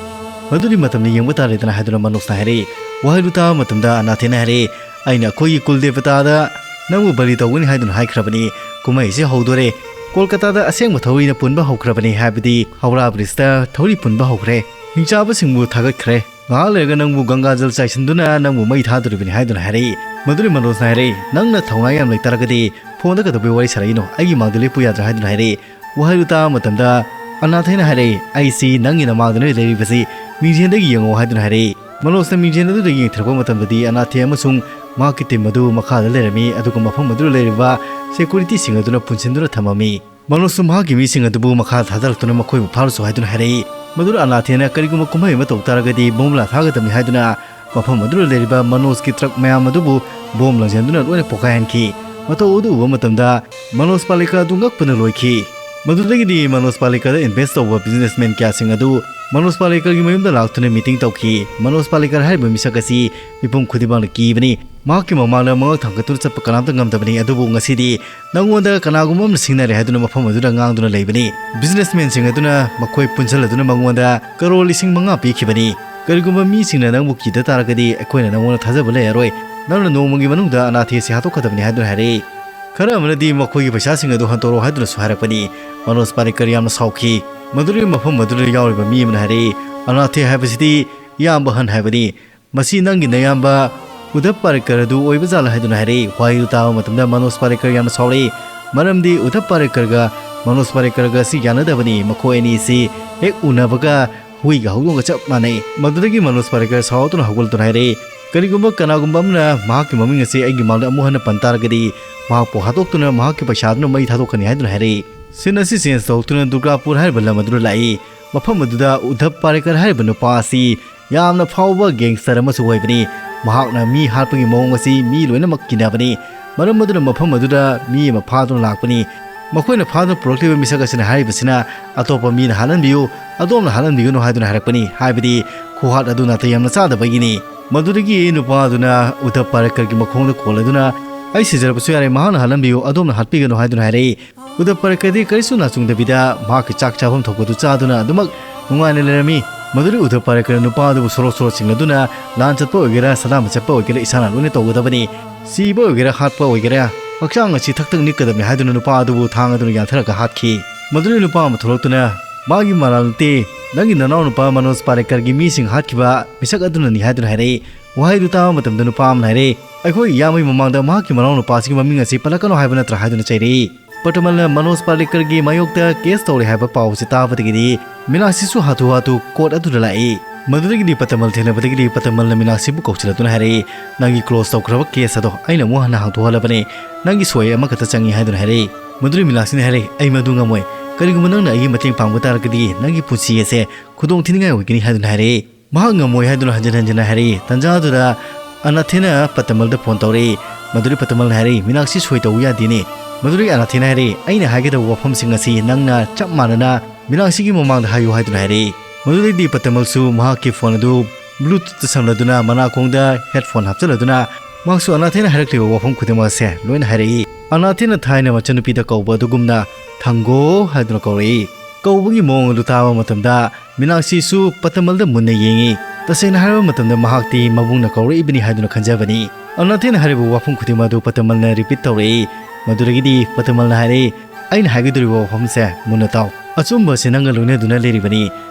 "ꯃꯗꯨꯗꯤ ꯃꯇꯝꯅ ꯌꯦꯡꯕ ꯇꯥꯔꯦꯗꯅ" ꯍꯥꯏꯗꯨꯅ ꯃꯅꯣꯖꯅ ꯍꯥꯏꯔꯛꯏ꯫ ꯋꯥꯍꯩꯗꯨ ꯇꯥꯕ ꯃꯇꯝꯗ ꯑꯅꯥꯊꯦꯅ ꯍꯥꯏꯔꯛꯏ, "ꯑꯩꯅ ꯑꯩꯈꯣꯏꯒꯤ ꯀꯨꯜ ꯗꯦꯕꯇꯥꯗ ꯅꯪꯕꯨ ꯕꯂꯤ ꯇꯧꯒꯅꯤ ꯍꯥꯏꯗꯨꯅ ꯍꯥꯏꯈ꯭ꯔꯕꯅꯤ꯫ ꯀꯨꯝꯍꯩꯁꯦ ꯍꯧꯗꯣꯔꯦ꯫ ꯀꯣꯜꯀꯇꯥꯗ ꯑꯁꯦꯡꯕ ꯊꯧꯔꯤꯅ ꯄꯨꯟꯕ ꯍꯧꯈ꯭ꯔꯕꯅꯤ, ꯍꯥꯏꯕꯗꯤ ꯍꯧꯔꯥ ꯕ꯭ꯔꯤꯖꯇ ꯊꯧꯔꯤ ꯄꯨꯟꯕ ꯍꯧꯈ꯭ꯔꯦ꯫ ꯍꯤꯡꯆꯥꯕꯁꯤꯡꯕꯨ ꯊꯥꯒꯠꯈ꯭ꯔꯦ꯫ ꯉꯥꯏꯍꯥꯛ ꯂꯩꯔꯒ ꯅꯪꯕꯨ ꯒꯪꯒꯥꯖꯜ ꯆꯥꯏꯁꯤꯟꯗꯨꯅ ꯅꯪꯕꯨ ꯃꯩ ꯊꯥꯗꯣꯔꯤꯕꯅꯤ" ꯍꯥꯏꯗꯨꯅ ꯍꯥꯏꯔꯛꯏ꯫ ꯃꯗꯨꯗꯤ ꯃꯅꯣꯖꯅ ꯍꯥꯏꯔꯛꯏ, "ꯅꯪꯅ ꯊꯧꯅꯥ ꯌꯥꯝ ꯂꯩꯇꯥꯔꯒꯗꯤ ꯐꯣꯟꯗ ꯀꯩꯗꯧꯕꯩ ꯋꯥꯔꯤ ꯁꯥꯔꯛꯏꯅꯣ? ꯑꯩꯒꯤ ꯃꯥꯡꯗ ꯂꯦꯞꯄꯨ ꯌꯥꯗ꯭ꯔꯥ?" ꯍꯥꯏꯗꯨꯅ ꯍꯥꯏꯔꯛꯏ꯫ ꯋꯥꯍꯩꯗꯨ ꯇꯥꯕ ꯃꯇꯝꯗ ꯑꯅꯥꯊꯦꯅ ꯍꯥꯏꯔꯛꯏ, "ꯑꯩꯁꯤ ꯅꯪꯒꯤ ꯅꯃꯥꯡꯗꯅ ꯂꯩꯔꯤꯕꯁꯤ, ꯃꯤꯡꯖꯦꯜꯗꯒꯤ ꯌꯦꯡꯉꯣ" ꯍꯥꯏꯗꯨꯅ ꯍꯥꯏꯔꯛꯏ꯫ ꯃꯅꯣꯖꯅ ꯃꯤꯡꯖꯦꯜ ꯑꯗꯨꯗ ꯌꯦꯡꯊꯔꯛꯄ ꯃꯇꯝꯗꯗꯤ ꯑꯅꯥꯊꯦ ꯑꯃꯁꯨꯡ ꯃꯍꯥꯛꯀꯤ ꯇꯤꯝ ꯑꯗꯨ ꯃꯈꯥꯗ ꯂꯩꯔꯝꯃꯤ, ꯑꯗꯨꯒ ꯃꯐꯝ ꯑꯗꯨꯗ ꯂꯩꯔꯤꯕ ꯁꯦꯀ꯭ꯌꯨꯔꯤꯇꯤꯁꯤꯡ ꯑꯗꯨꯅ ꯄꯨꯟꯁꯤꯟꯗꯨꯅ ꯊꯝꯃꯝꯃꯤ꯫ ꯃꯅꯣꯖꯁꯨ ꯃꯍꯥꯛꯀꯤ ꯃꯤꯁꯤꯡ ꯑꯗꯨꯕꯨ ꯃꯈꯥ ꯊꯥꯗꯔꯛꯇꯨꯅ ꯃꯈꯣꯏꯕꯨ ꯐꯥꯔꯨꯆꯣ ꯍꯥꯏꯗꯨꯅ ꯍꯥꯏꯔꯛꯏ꯫ ꯃꯗꯨꯗ ꯑꯅꯥꯊꯦꯅ ꯀꯔꯤꯒꯨꯝꯕ ꯀꯨꯝꯍꯩ ꯑꯃ ꯇꯧ ꯇꯥꯔꯒꯗꯤ ꯕꯣꯝꯕꯨꯂꯥ ꯊꯥꯒꯗꯕꯅꯤ ꯍꯥꯏꯗꯨꯅ ꯃꯐꯝ ꯑꯗꯨꯗ ꯂꯩꯔꯤꯕ ꯃꯅꯣꯖꯀꯤ ꯇ꯭ꯔꯛ ꯃꯌꯥꯝ ꯑꯗꯨꯕꯨ ꯕꯣꯝ ꯂꯪꯁꯤꯟꯗꯨꯅ ꯂꯣꯏꯅ ꯄꯣꯈꯥꯏꯍꯟꯈꯤ꯫ ꯃꯇꯧ ꯑꯗꯨ ꯎꯕ ꯃꯇꯝꯗ ꯃꯅꯣꯖ ꯄꯥꯂꯦꯀꯔ ꯑꯗꯨ ꯉꯛꯄꯅ ꯂꯣꯏꯈꯤ꯫ ꯃꯗꯨꯗꯒꯤꯗꯤ ꯃꯅꯣꯖ ꯄꯥꯂꯦꯀꯔꯗ ꯏꯟꯚꯦꯁ ꯇꯧꯕ ꯕꯤꯖꯤꯅꯦꯁꯃꯦꯟ ꯀꯌꯥꯁꯤꯡ ꯑꯗꯨ ꯃꯅꯣꯖ ꯄꯥꯂꯦꯀꯔꯒꯤ ꯃꯌꯨꯝꯗ ꯂꯥꯛꯇꯨꯅ ꯃꯤꯇꯤꯡ ꯇꯧꯈꯤ꯫ ꯃꯅꯣꯖ ꯄꯥꯂꯦꯀꯔ ꯍꯥꯏꯔꯤꯕ ꯃꯤꯁꯛ ꯑꯁꯤ ꯃꯤꯄꯨꯝ ꯈꯨꯗꯤꯡꯃꯛꯅ ꯀꯤꯕꯅꯤ꯫ ꯃꯍꯥꯛꯀꯤ ꯃꯃꯥꯡꯗ ꯃꯉꯛ ꯊꯥꯡꯒꯠꯇꯨꯅ ꯆꯠꯄ ꯀꯅꯥꯝꯇ ꯉꯝꯗꯕꯅꯤ, ꯑꯗꯨꯕꯨ ꯉꯁꯤꯗꯤ ꯅꯪꯉꯣꯟꯗ ꯀꯅꯥꯒꯨꯝꯕ ꯑꯃꯅ ꯁꯤꯡꯅꯔꯦ ꯍꯥꯏꯗꯨꯅ ꯃꯐꯝ ꯑꯗꯨꯗ ꯉꯥꯡꯗꯨꯅ ꯂꯩꯕꯅꯤ꯫ ꯕꯤꯖꯤꯅꯦꯁꯃꯦꯟꯁꯤꯡ ꯑꯗꯨꯅ ꯃꯈꯣꯏ ꯄꯨꯟꯁꯤꯜꯂꯗꯨꯅ ꯃꯉꯣꯟꯗ ꯀꯔꯣꯔ ꯂꯤꯁꯤꯡ ꯃꯉꯥ ꯄꯤꯈꯤꯕꯅꯤ꯫ "ꯀꯔꯤꯒꯨꯝꯕ ꯃꯤꯁꯤꯡꯅ ꯅꯪꯕꯨ ꯀꯤꯗ ꯇꯥꯔꯒꯗꯤ ꯑꯩꯈꯣꯏꯅ ꯅꯪꯉꯣꯟꯗ ꯊꯥꯖꯕ ꯂꯩꯔꯔꯣꯏ꯫ ꯅꯪꯅ ꯅꯣꯡꯃꯒꯤ ꯃꯅꯨꯡꯗ ꯑꯅꯥꯊꯦ ꯑꯁꯤ ꯍꯥꯠꯇꯣꯛꯀꯗꯕꯅꯤ" ꯍꯥꯏꯗꯨꯅ ꯍꯥꯏꯔꯛꯏ꯫ ꯈꯔ ꯑꯃꯅꯗꯤ ꯃꯈꯣꯏꯒꯤ ꯄꯩꯁꯥꯁꯤꯡ ꯑꯗꯨ ꯍꯟꯗꯣꯔꯛꯑꯣ ꯍꯥꯏꯗꯨꯅꯁꯨ ꯍꯥꯏꯔꯛꯄꯅꯤ꯫ ꯃꯅꯣꯖ ꯄꯥꯔꯤꯀꯔ ꯌꯥꯝꯅ ꯁꯥꯎꯈꯤ꯫ ꯃꯗꯨꯗꯒꯤ ꯃꯐꯝ ꯑꯗꯨꯗ ꯌꯥꯎꯔꯤꯕ ꯃꯤ ꯑꯃꯅ ꯍꯥꯏꯔꯛꯏ, "ꯑꯅꯥꯊꯦ ꯍꯥꯏꯕꯁꯤꯗꯤ ꯏꯌꯥꯝꯕ ꯑꯍꯟ ꯍꯥꯏꯕꯅꯤ꯫ ꯃꯁꯤ ꯅꯪꯒꯤ ꯅꯌꯥꯝꯕ ꯎꯗꯞ ꯄꯥꯔꯤꯀꯔ ꯑꯗꯨ ꯑꯣꯏꯕ ꯖꯥꯠꯂ?" ꯍꯥꯏꯗꯨꯅ ꯍꯥꯏꯔꯛꯏ꯫ ꯋꯥꯍꯩꯗꯨ ꯇꯥꯕ ꯃꯇꯝꯗ ꯃꯅꯣꯖ ꯄꯥꯔꯤꯀꯔ ꯌꯥꯝꯅ ꯁꯥꯎꯔꯛꯏ꯫ ꯃꯔꯝꯗꯤ ꯎꯗꯞ ꯄꯥꯔꯤꯀꯔꯒ ꯃꯅꯣꯖ ꯄꯥꯔꯤꯀꯔꯒ ꯑꯁꯤ ꯌꯥꯅꯗꯕꯅꯤ꯫ ꯃꯈꯣꯏ ꯑꯅꯤ ꯑꯁꯤ ꯍꯦꯛ ꯎꯅꯕꯒ ꯍꯨꯏꯒ ꯍꯧꯗꯣꯡꯒ ꯆꯞ ꯃꯥꯟꯅꯩ꯫ ꯃꯗꯨꯗꯒꯤ ꯃꯅꯣꯖ ꯄꯥꯔꯤꯀꯔ ꯁꯥꯎꯗꯨꯅ ꯍꯧꯒꯠꯂꯛꯇꯨꯅ ꯍꯥꯏꯔꯛꯏ, "ꯀꯔꯤꯒꯨꯝꯕ ꯀꯅꯥꯒꯨꯝꯕ ꯑꯃꯅ ꯃꯍꯥꯛꯀꯤ ꯃꯃꯤꯡ ꯑꯁꯤ ꯑꯩꯒꯤ ꯃꯥꯡꯗ ꯑꯃꯨꯛ ꯍꯟꯅ ꯄꯟ ꯇꯥꯔꯒꯗꯤ ꯃꯍꯥꯛꯄꯨ ꯍꯥꯠꯇꯣꯛꯇꯨꯅ ꯃꯍꯥꯛꯀꯤ ꯄꯩꯁꯥꯗꯨꯅ ꯃꯩ ꯊꯥꯗꯣꯛꯀꯅꯤ" ꯍꯥꯏꯗꯨꯅ ꯍꯥꯏꯔꯛꯏ꯫ ꯁꯤꯟ ꯑꯁꯤ ꯆꯦꯟꯖ ꯇꯧꯔꯛꯇꯨꯅ ꯗꯨꯔꯒꯥꯄꯨꯔ ꯍꯥꯏꯔꯤꯕ ꯂꯝ ꯑꯗꯨꯗ ꯂꯥꯛꯏ꯫ ꯃꯐꯝ ꯑꯗꯨꯗ ꯎꯗꯞ ꯄꯥꯔꯤꯀꯔ ꯍꯥꯏꯔꯤꯕ ꯅꯨꯄꯥ ꯑꯁꯤ ꯌꯥꯝꯅ ꯐꯥꯎꯕ ꯒꯦꯡꯁꯇꯔ ꯑꯃꯁꯨ ꯑꯣꯏꯕꯅꯤ꯫ ꯃꯍꯥꯛꯅ ꯃꯤ ꯍꯥꯠꯄꯒꯤ ꯃꯑꯣꯡ ꯑꯁꯤ ꯃꯤ ꯂꯣꯏꯅꯃꯛ ꯀꯤꯅꯕꯅꯤ꯫ ꯃꯔꯝ ꯑꯗꯨꯅ ꯃꯐꯝ ꯑꯗꯨꯗ ꯃꯤ ꯑꯃ ꯐꯥꯗꯨꯅ ꯂꯥꯛꯄꯅꯤ꯫ ꯃꯈꯣꯏꯅ ꯐꯥꯗꯨꯅ ꯄꯨꯔꯛꯂꯤꯕ ꯃꯤꯁꯛ ꯑꯁꯤꯅ ꯍꯥꯏꯔꯤꯕꯁꯤꯅ, "ꯑꯇꯣꯞꯄ ꯃꯤꯅ ꯍꯥꯠꯍꯟꯕꯤꯌꯨ, ꯑꯗꯣꯝꯅ ꯍꯥꯠꯍꯟꯕꯤꯒꯅꯨ" ꯍꯥꯏꯗꯨꯅ ꯍꯥꯏꯔꯛꯄꯅꯤ꯫ ꯍꯥꯏꯕꯗꯤ ꯈꯨꯍꯥꯠ ꯑꯗꯨ ꯅꯥꯇꯩ ꯌꯥꯝꯅ ꯆꯥꯗꯕꯒꯤꯅꯤ꯫ ꯃꯗꯨꯗꯒꯤ ꯅꯨꯄꯥ ꯑꯗꯨꯅ ꯎꯗꯞ ꯄꯥꯔꯤꯀꯔꯒꯤ ꯃꯈꯣꯡꯗ ꯀꯣꯜꯂꯗꯨꯅ, "ꯑꯩ ꯁꯤꯖꯔꯕꯁꯨ ꯌꯥꯔꯦ, ꯃꯍꯥꯛꯅ ꯍꯥꯠꯍꯟꯕꯤꯌꯨ, ꯑꯗꯣꯝꯅ ꯍꯥꯠꯄꯤꯒꯅꯨ" ꯍꯥꯏꯗꯨꯅ ꯍꯥꯏꯔꯛꯏ꯫ ꯎꯗꯞ ꯄꯥꯔꯤꯀꯔꯗꯤ ꯀꯔꯤꯁꯨ ꯅꯥꯆꯨꯡꯗꯕꯤꯗ ꯃꯍꯥꯛꯀꯤ ꯆꯥꯛ ꯆꯥꯐꯝ ꯊꯣꯛꯄꯗꯨ ꯆꯥꯗꯨꯅ ꯑꯗꯨꯃꯛ ꯅꯨꯡꯉꯥꯏꯅ ꯂꯩꯔꯝꯃꯤ꯫ ꯃꯗꯨꯗꯒꯤ ꯎꯗꯞ ꯄꯥꯔꯤꯀꯔꯅ ꯅꯨꯄꯥ ꯑꯗꯨꯕꯨ ꯁꯣꯔꯣ ꯁꯣꯔꯣ ꯆꯤꯡꯂꯗꯨꯅ, "ꯂꯥꯟ ꯆꯠꯄ ꯑꯣꯏꯒꯦꯔꯥ, ꯁꯅꯥꯃ ꯆꯠꯄ ꯑꯣꯏꯒꯦꯔꯥ, ꯏꯁꯥꯅ ꯂꯣꯏꯅ ꯇꯧꯒꯗꯕꯅꯤ꯫ ꯁꯤꯕ ꯑꯣꯏꯒꯦꯔꯥ, ꯍꯥꯠꯄ ꯑꯣꯏꯒꯦꯔꯥ, ꯍꯛꯆꯥꯡ ꯑꯁꯤ ꯊꯛ ꯊꯛ ꯅꯤꯛꯀꯗꯕꯅꯤ" ꯍꯥꯏꯗꯨꯅ ꯅꯨꯄꯥ ꯑꯗꯨꯕꯨ ꯊꯥꯡ ꯑꯗꯨꯅ ꯌꯥꯟꯊꯔꯒ ꯍꯥꯠꯈꯤ꯫ ꯃꯗꯨꯗꯒꯤ ꯅꯨꯄꯥ ꯑꯃ ꯊꯣꯛꯂꯛꯇꯨꯅ, "ꯃꯥꯒꯤ ꯃꯔꯥꯜ ꯅꯠꯇꯦ, ꯅꯪꯒꯤ ꯅꯅꯥꯎꯅꯨꯄꯥ ꯃꯅꯣꯖ ꯄꯥꯔꯤꯀꯔꯒꯤ ꯃꯤꯁꯤꯡ ꯍꯥꯠꯈꯤꯕ ꯃꯤꯁꯛ ꯑꯗꯨꯅꯅꯤ" ꯍꯥꯏꯗꯨꯅ ꯍꯥꯏꯔꯛꯏ꯫ ꯋꯥꯍꯩꯗꯨ ꯇꯥꯕ ꯃꯇꯝꯗ ꯅꯨꯄꯥ ꯑꯃꯅ ꯍꯥꯏꯔꯛꯏ, "ꯑꯩꯈꯣꯏ ꯏꯌꯥꯝꯕꯒꯤ ꯃꯃꯥꯡꯗ ꯃꯍꯥꯛꯀꯤ ꯃꯅꯥꯎꯅꯨꯄꯥꯁꯤꯒꯤ ꯃꯃꯤꯡ ꯑꯁꯤ ꯄꯜꯂꯛꯀꯅꯨ ꯍꯥꯏꯕ ꯅꯠꯇ꯭ꯔꯥ?" ꯍꯥꯏꯗꯨꯅ ꯆꯩꯔꯛꯏ꯫ ꯄꯇꯃꯜꯅ ꯃꯅꯣꯖ ꯄꯥꯂꯦꯀꯔꯒꯤ ꯃꯥꯌꯣꯛꯇ ꯀꯦꯁ ꯇꯧꯔꯦ ꯍꯥꯏꯕ ꯄꯥꯎꯁꯤ ꯇꯥꯕꯗꯒꯤꯗꯤ ꯃꯤꯅꯥꯛꯁꯤꯁꯨ ꯍꯥꯊꯨ ꯍꯥꯊꯨ ꯀꯣꯔꯠ ꯑꯗꯨꯗ ꯂꯥꯛꯏ꯫ ꯃꯗꯨꯗꯒꯤꯗꯤ ꯄꯇꯃꯜ ꯊꯦꯡꯅꯕꯗꯒꯤꯗꯤ ꯄꯇꯃꯜꯅ ꯃꯤꯅꯥꯛꯁꯤꯕꯨ ꯀꯧꯁꯤꯜꯂꯗꯨꯅ ꯍꯥꯏꯔꯛꯏ, "ꯅꯪꯒꯤ ꯀ꯭ꯂꯣꯖ ꯇꯧꯈ꯭ꯔꯕ ꯀꯦꯁ ꯑꯗꯣ ꯑꯩꯅ ꯑꯃꯨꯛ ꯍꯟꯅ ꯍꯥꯡꯗꯣꯛꯍꯜꯂꯕꯅꯦ꯫ ꯅꯪꯒꯤ ꯁꯣꯏ ꯑꯃꯈꯛꯇ ꯆꯪꯉꯤ" ꯍꯥꯏꯗꯨꯅ ꯍꯥꯏꯔꯛꯏ꯫ ꯃꯗꯨꯗꯤ ꯃꯤꯅꯥꯛꯁꯤꯅ ꯍꯥꯏꯔꯛꯏ, "ꯑꯩ ꯃꯗꯨ ꯉꯝꯃꯣꯏ꯫ ꯀꯔꯤꯒꯨꯝꯕ ꯅꯪꯅ ꯑꯩꯒꯤ ꯃꯇꯦꯡ ꯄꯥꯡꯕ ꯇꯥꯔꯒꯗꯤ ꯅꯪꯒꯤ ꯄꯨꯟꯁꯤ ꯑꯁꯦ ꯈꯨꯗꯣꯡ ꯊꯤꯅꯤꯡꯉꯥꯏ ꯑꯣꯏꯒꯅꯤ" ꯍꯥꯏꯗꯨꯅ ꯍꯥꯏꯔꯛꯏ꯫ ꯃꯍꯥꯛ ꯉꯝꯃꯣꯏ ꯍꯥꯏꯗꯨꯅ ꯍꯟꯖꯤꯟ ꯍꯟꯖꯤꯟꯅ ꯍꯥꯏꯔꯛꯏ꯫ ꯇꯟꯖꯥ ꯑꯗꯨꯗ ꯑꯅꯥꯊꯦꯅ ꯄꯇꯃꯜꯗ ꯐꯣꯟ ꯇꯧꯔꯛꯏ꯫ ꯃꯗꯨꯗꯤ ꯄꯇꯃꯜꯅ ꯍꯥꯏꯔꯛꯏ, "ꯃꯤꯅꯥꯛꯁꯤ ꯁꯣꯏ ꯇꯧꯕ ꯌꯥꯗꯦꯅꯦ"꯫ ꯃꯗꯨꯗꯒꯤ ꯑꯅꯥꯊꯦꯅ ꯍꯥꯏꯔꯛꯏ, "ꯑꯩꯅ ꯍꯥꯏꯒꯗꯕ ꯋꯥꯐꯝꯁꯤꯡ ꯑꯁꯤ ꯅꯪꯅ ꯆꯞ ꯃꯥꯟꯅꯅ ꯃꯤꯅꯥꯛꯁꯤꯒꯤ ꯃꯃꯥꯡꯗ ꯍꯥꯏꯌꯨ" ꯍꯥꯏꯗꯨꯅ ꯍꯥꯏꯔꯛꯏ꯫ ꯃꯗꯨꯗꯩꯗꯤ ꯄꯇꯃꯜꯁꯨ ꯃꯍꯥꯛꯀꯤ ꯐꯣꯟ ꯑꯗꯨ ꯕ꯭ꯂꯨꯇꯨꯠꯇ ꯁꯝꯂꯗꯨꯅ ꯃꯅꯥꯀꯣꯡꯗ ꯍꯦꯗꯐꯣꯟ ꯍꯥꯞꯆꯤꯜꯂꯗꯨꯅ ꯃꯍꯥꯛꯁꯨ ꯑꯅꯥꯊꯦꯅ ꯍꯥꯏꯔꯛꯂꯤꯕ ꯋꯥꯐꯝ ꯈꯨꯗꯤꯡꯃꯛ ꯑꯁꯦ ꯂꯣꯏꯅ ꯍꯥꯏꯔꯛꯏ꯫ ꯑꯅꯥꯊꯦꯅ ꯊꯥꯏꯅ ꯃꯆꯟꯅꯨꯄꯤꯗ ꯀꯧꯕ ꯑꯗꯨꯒꯨꯝꯅ "ꯊꯪꯒꯣ" ꯍꯥꯏꯗꯨꯅ ꯀꯧꯔꯛꯏ꯫ ꯀꯧꯕꯒꯤ ꯃꯑꯣꯡ ꯑꯗꯨ ꯇꯥꯕ ꯃꯇꯝꯗ ꯃꯤꯅꯥꯛꯁꯤꯁꯨ ꯄꯇꯃꯜꯗ ꯃꯨꯟꯅ ꯌꯦꯡꯉꯤ꯫ ꯇꯁꯦꯡꯅ ꯍꯥꯏꯔꯕ ꯃꯇꯝꯗ ꯃꯍꯥꯛꯇꯤ ꯃꯕꯨꯡꯅ ꯀꯧꯔꯛꯏꯕꯅꯤ ꯍꯥꯏꯗꯨꯅ ꯈꯟꯖꯕꯅꯤ꯫ ꯑꯅꯥꯊꯦꯅ ꯍꯥꯏꯔꯤꯕ ꯋꯥꯐꯝ ꯈꯨꯗꯤꯡꯃꯛ ꯑꯗꯨ ꯄꯇꯃꯜꯅ ꯔꯤꯄꯤꯠ ꯇꯧꯔꯛꯏ꯫ ꯃꯗꯨꯗꯒꯤꯗꯤ ꯄꯇꯃꯜꯅ ꯍꯥꯏꯔꯛꯏ, "ꯑꯩꯅ ꯍꯥꯏꯒꯗꯧꯔꯤꯕ ꯋꯥꯐꯝꯁꯦ ꯃꯨꯟꯅ ꯇꯥꯎ꯫ ꯑꯆꯨꯝꯕ ꯑꯁꯤ ꯅꯪꯒ ꯂꯣꯏꯅꯗꯨꯅ ꯂꯩꯔꯤꯕꯅꯤ꯫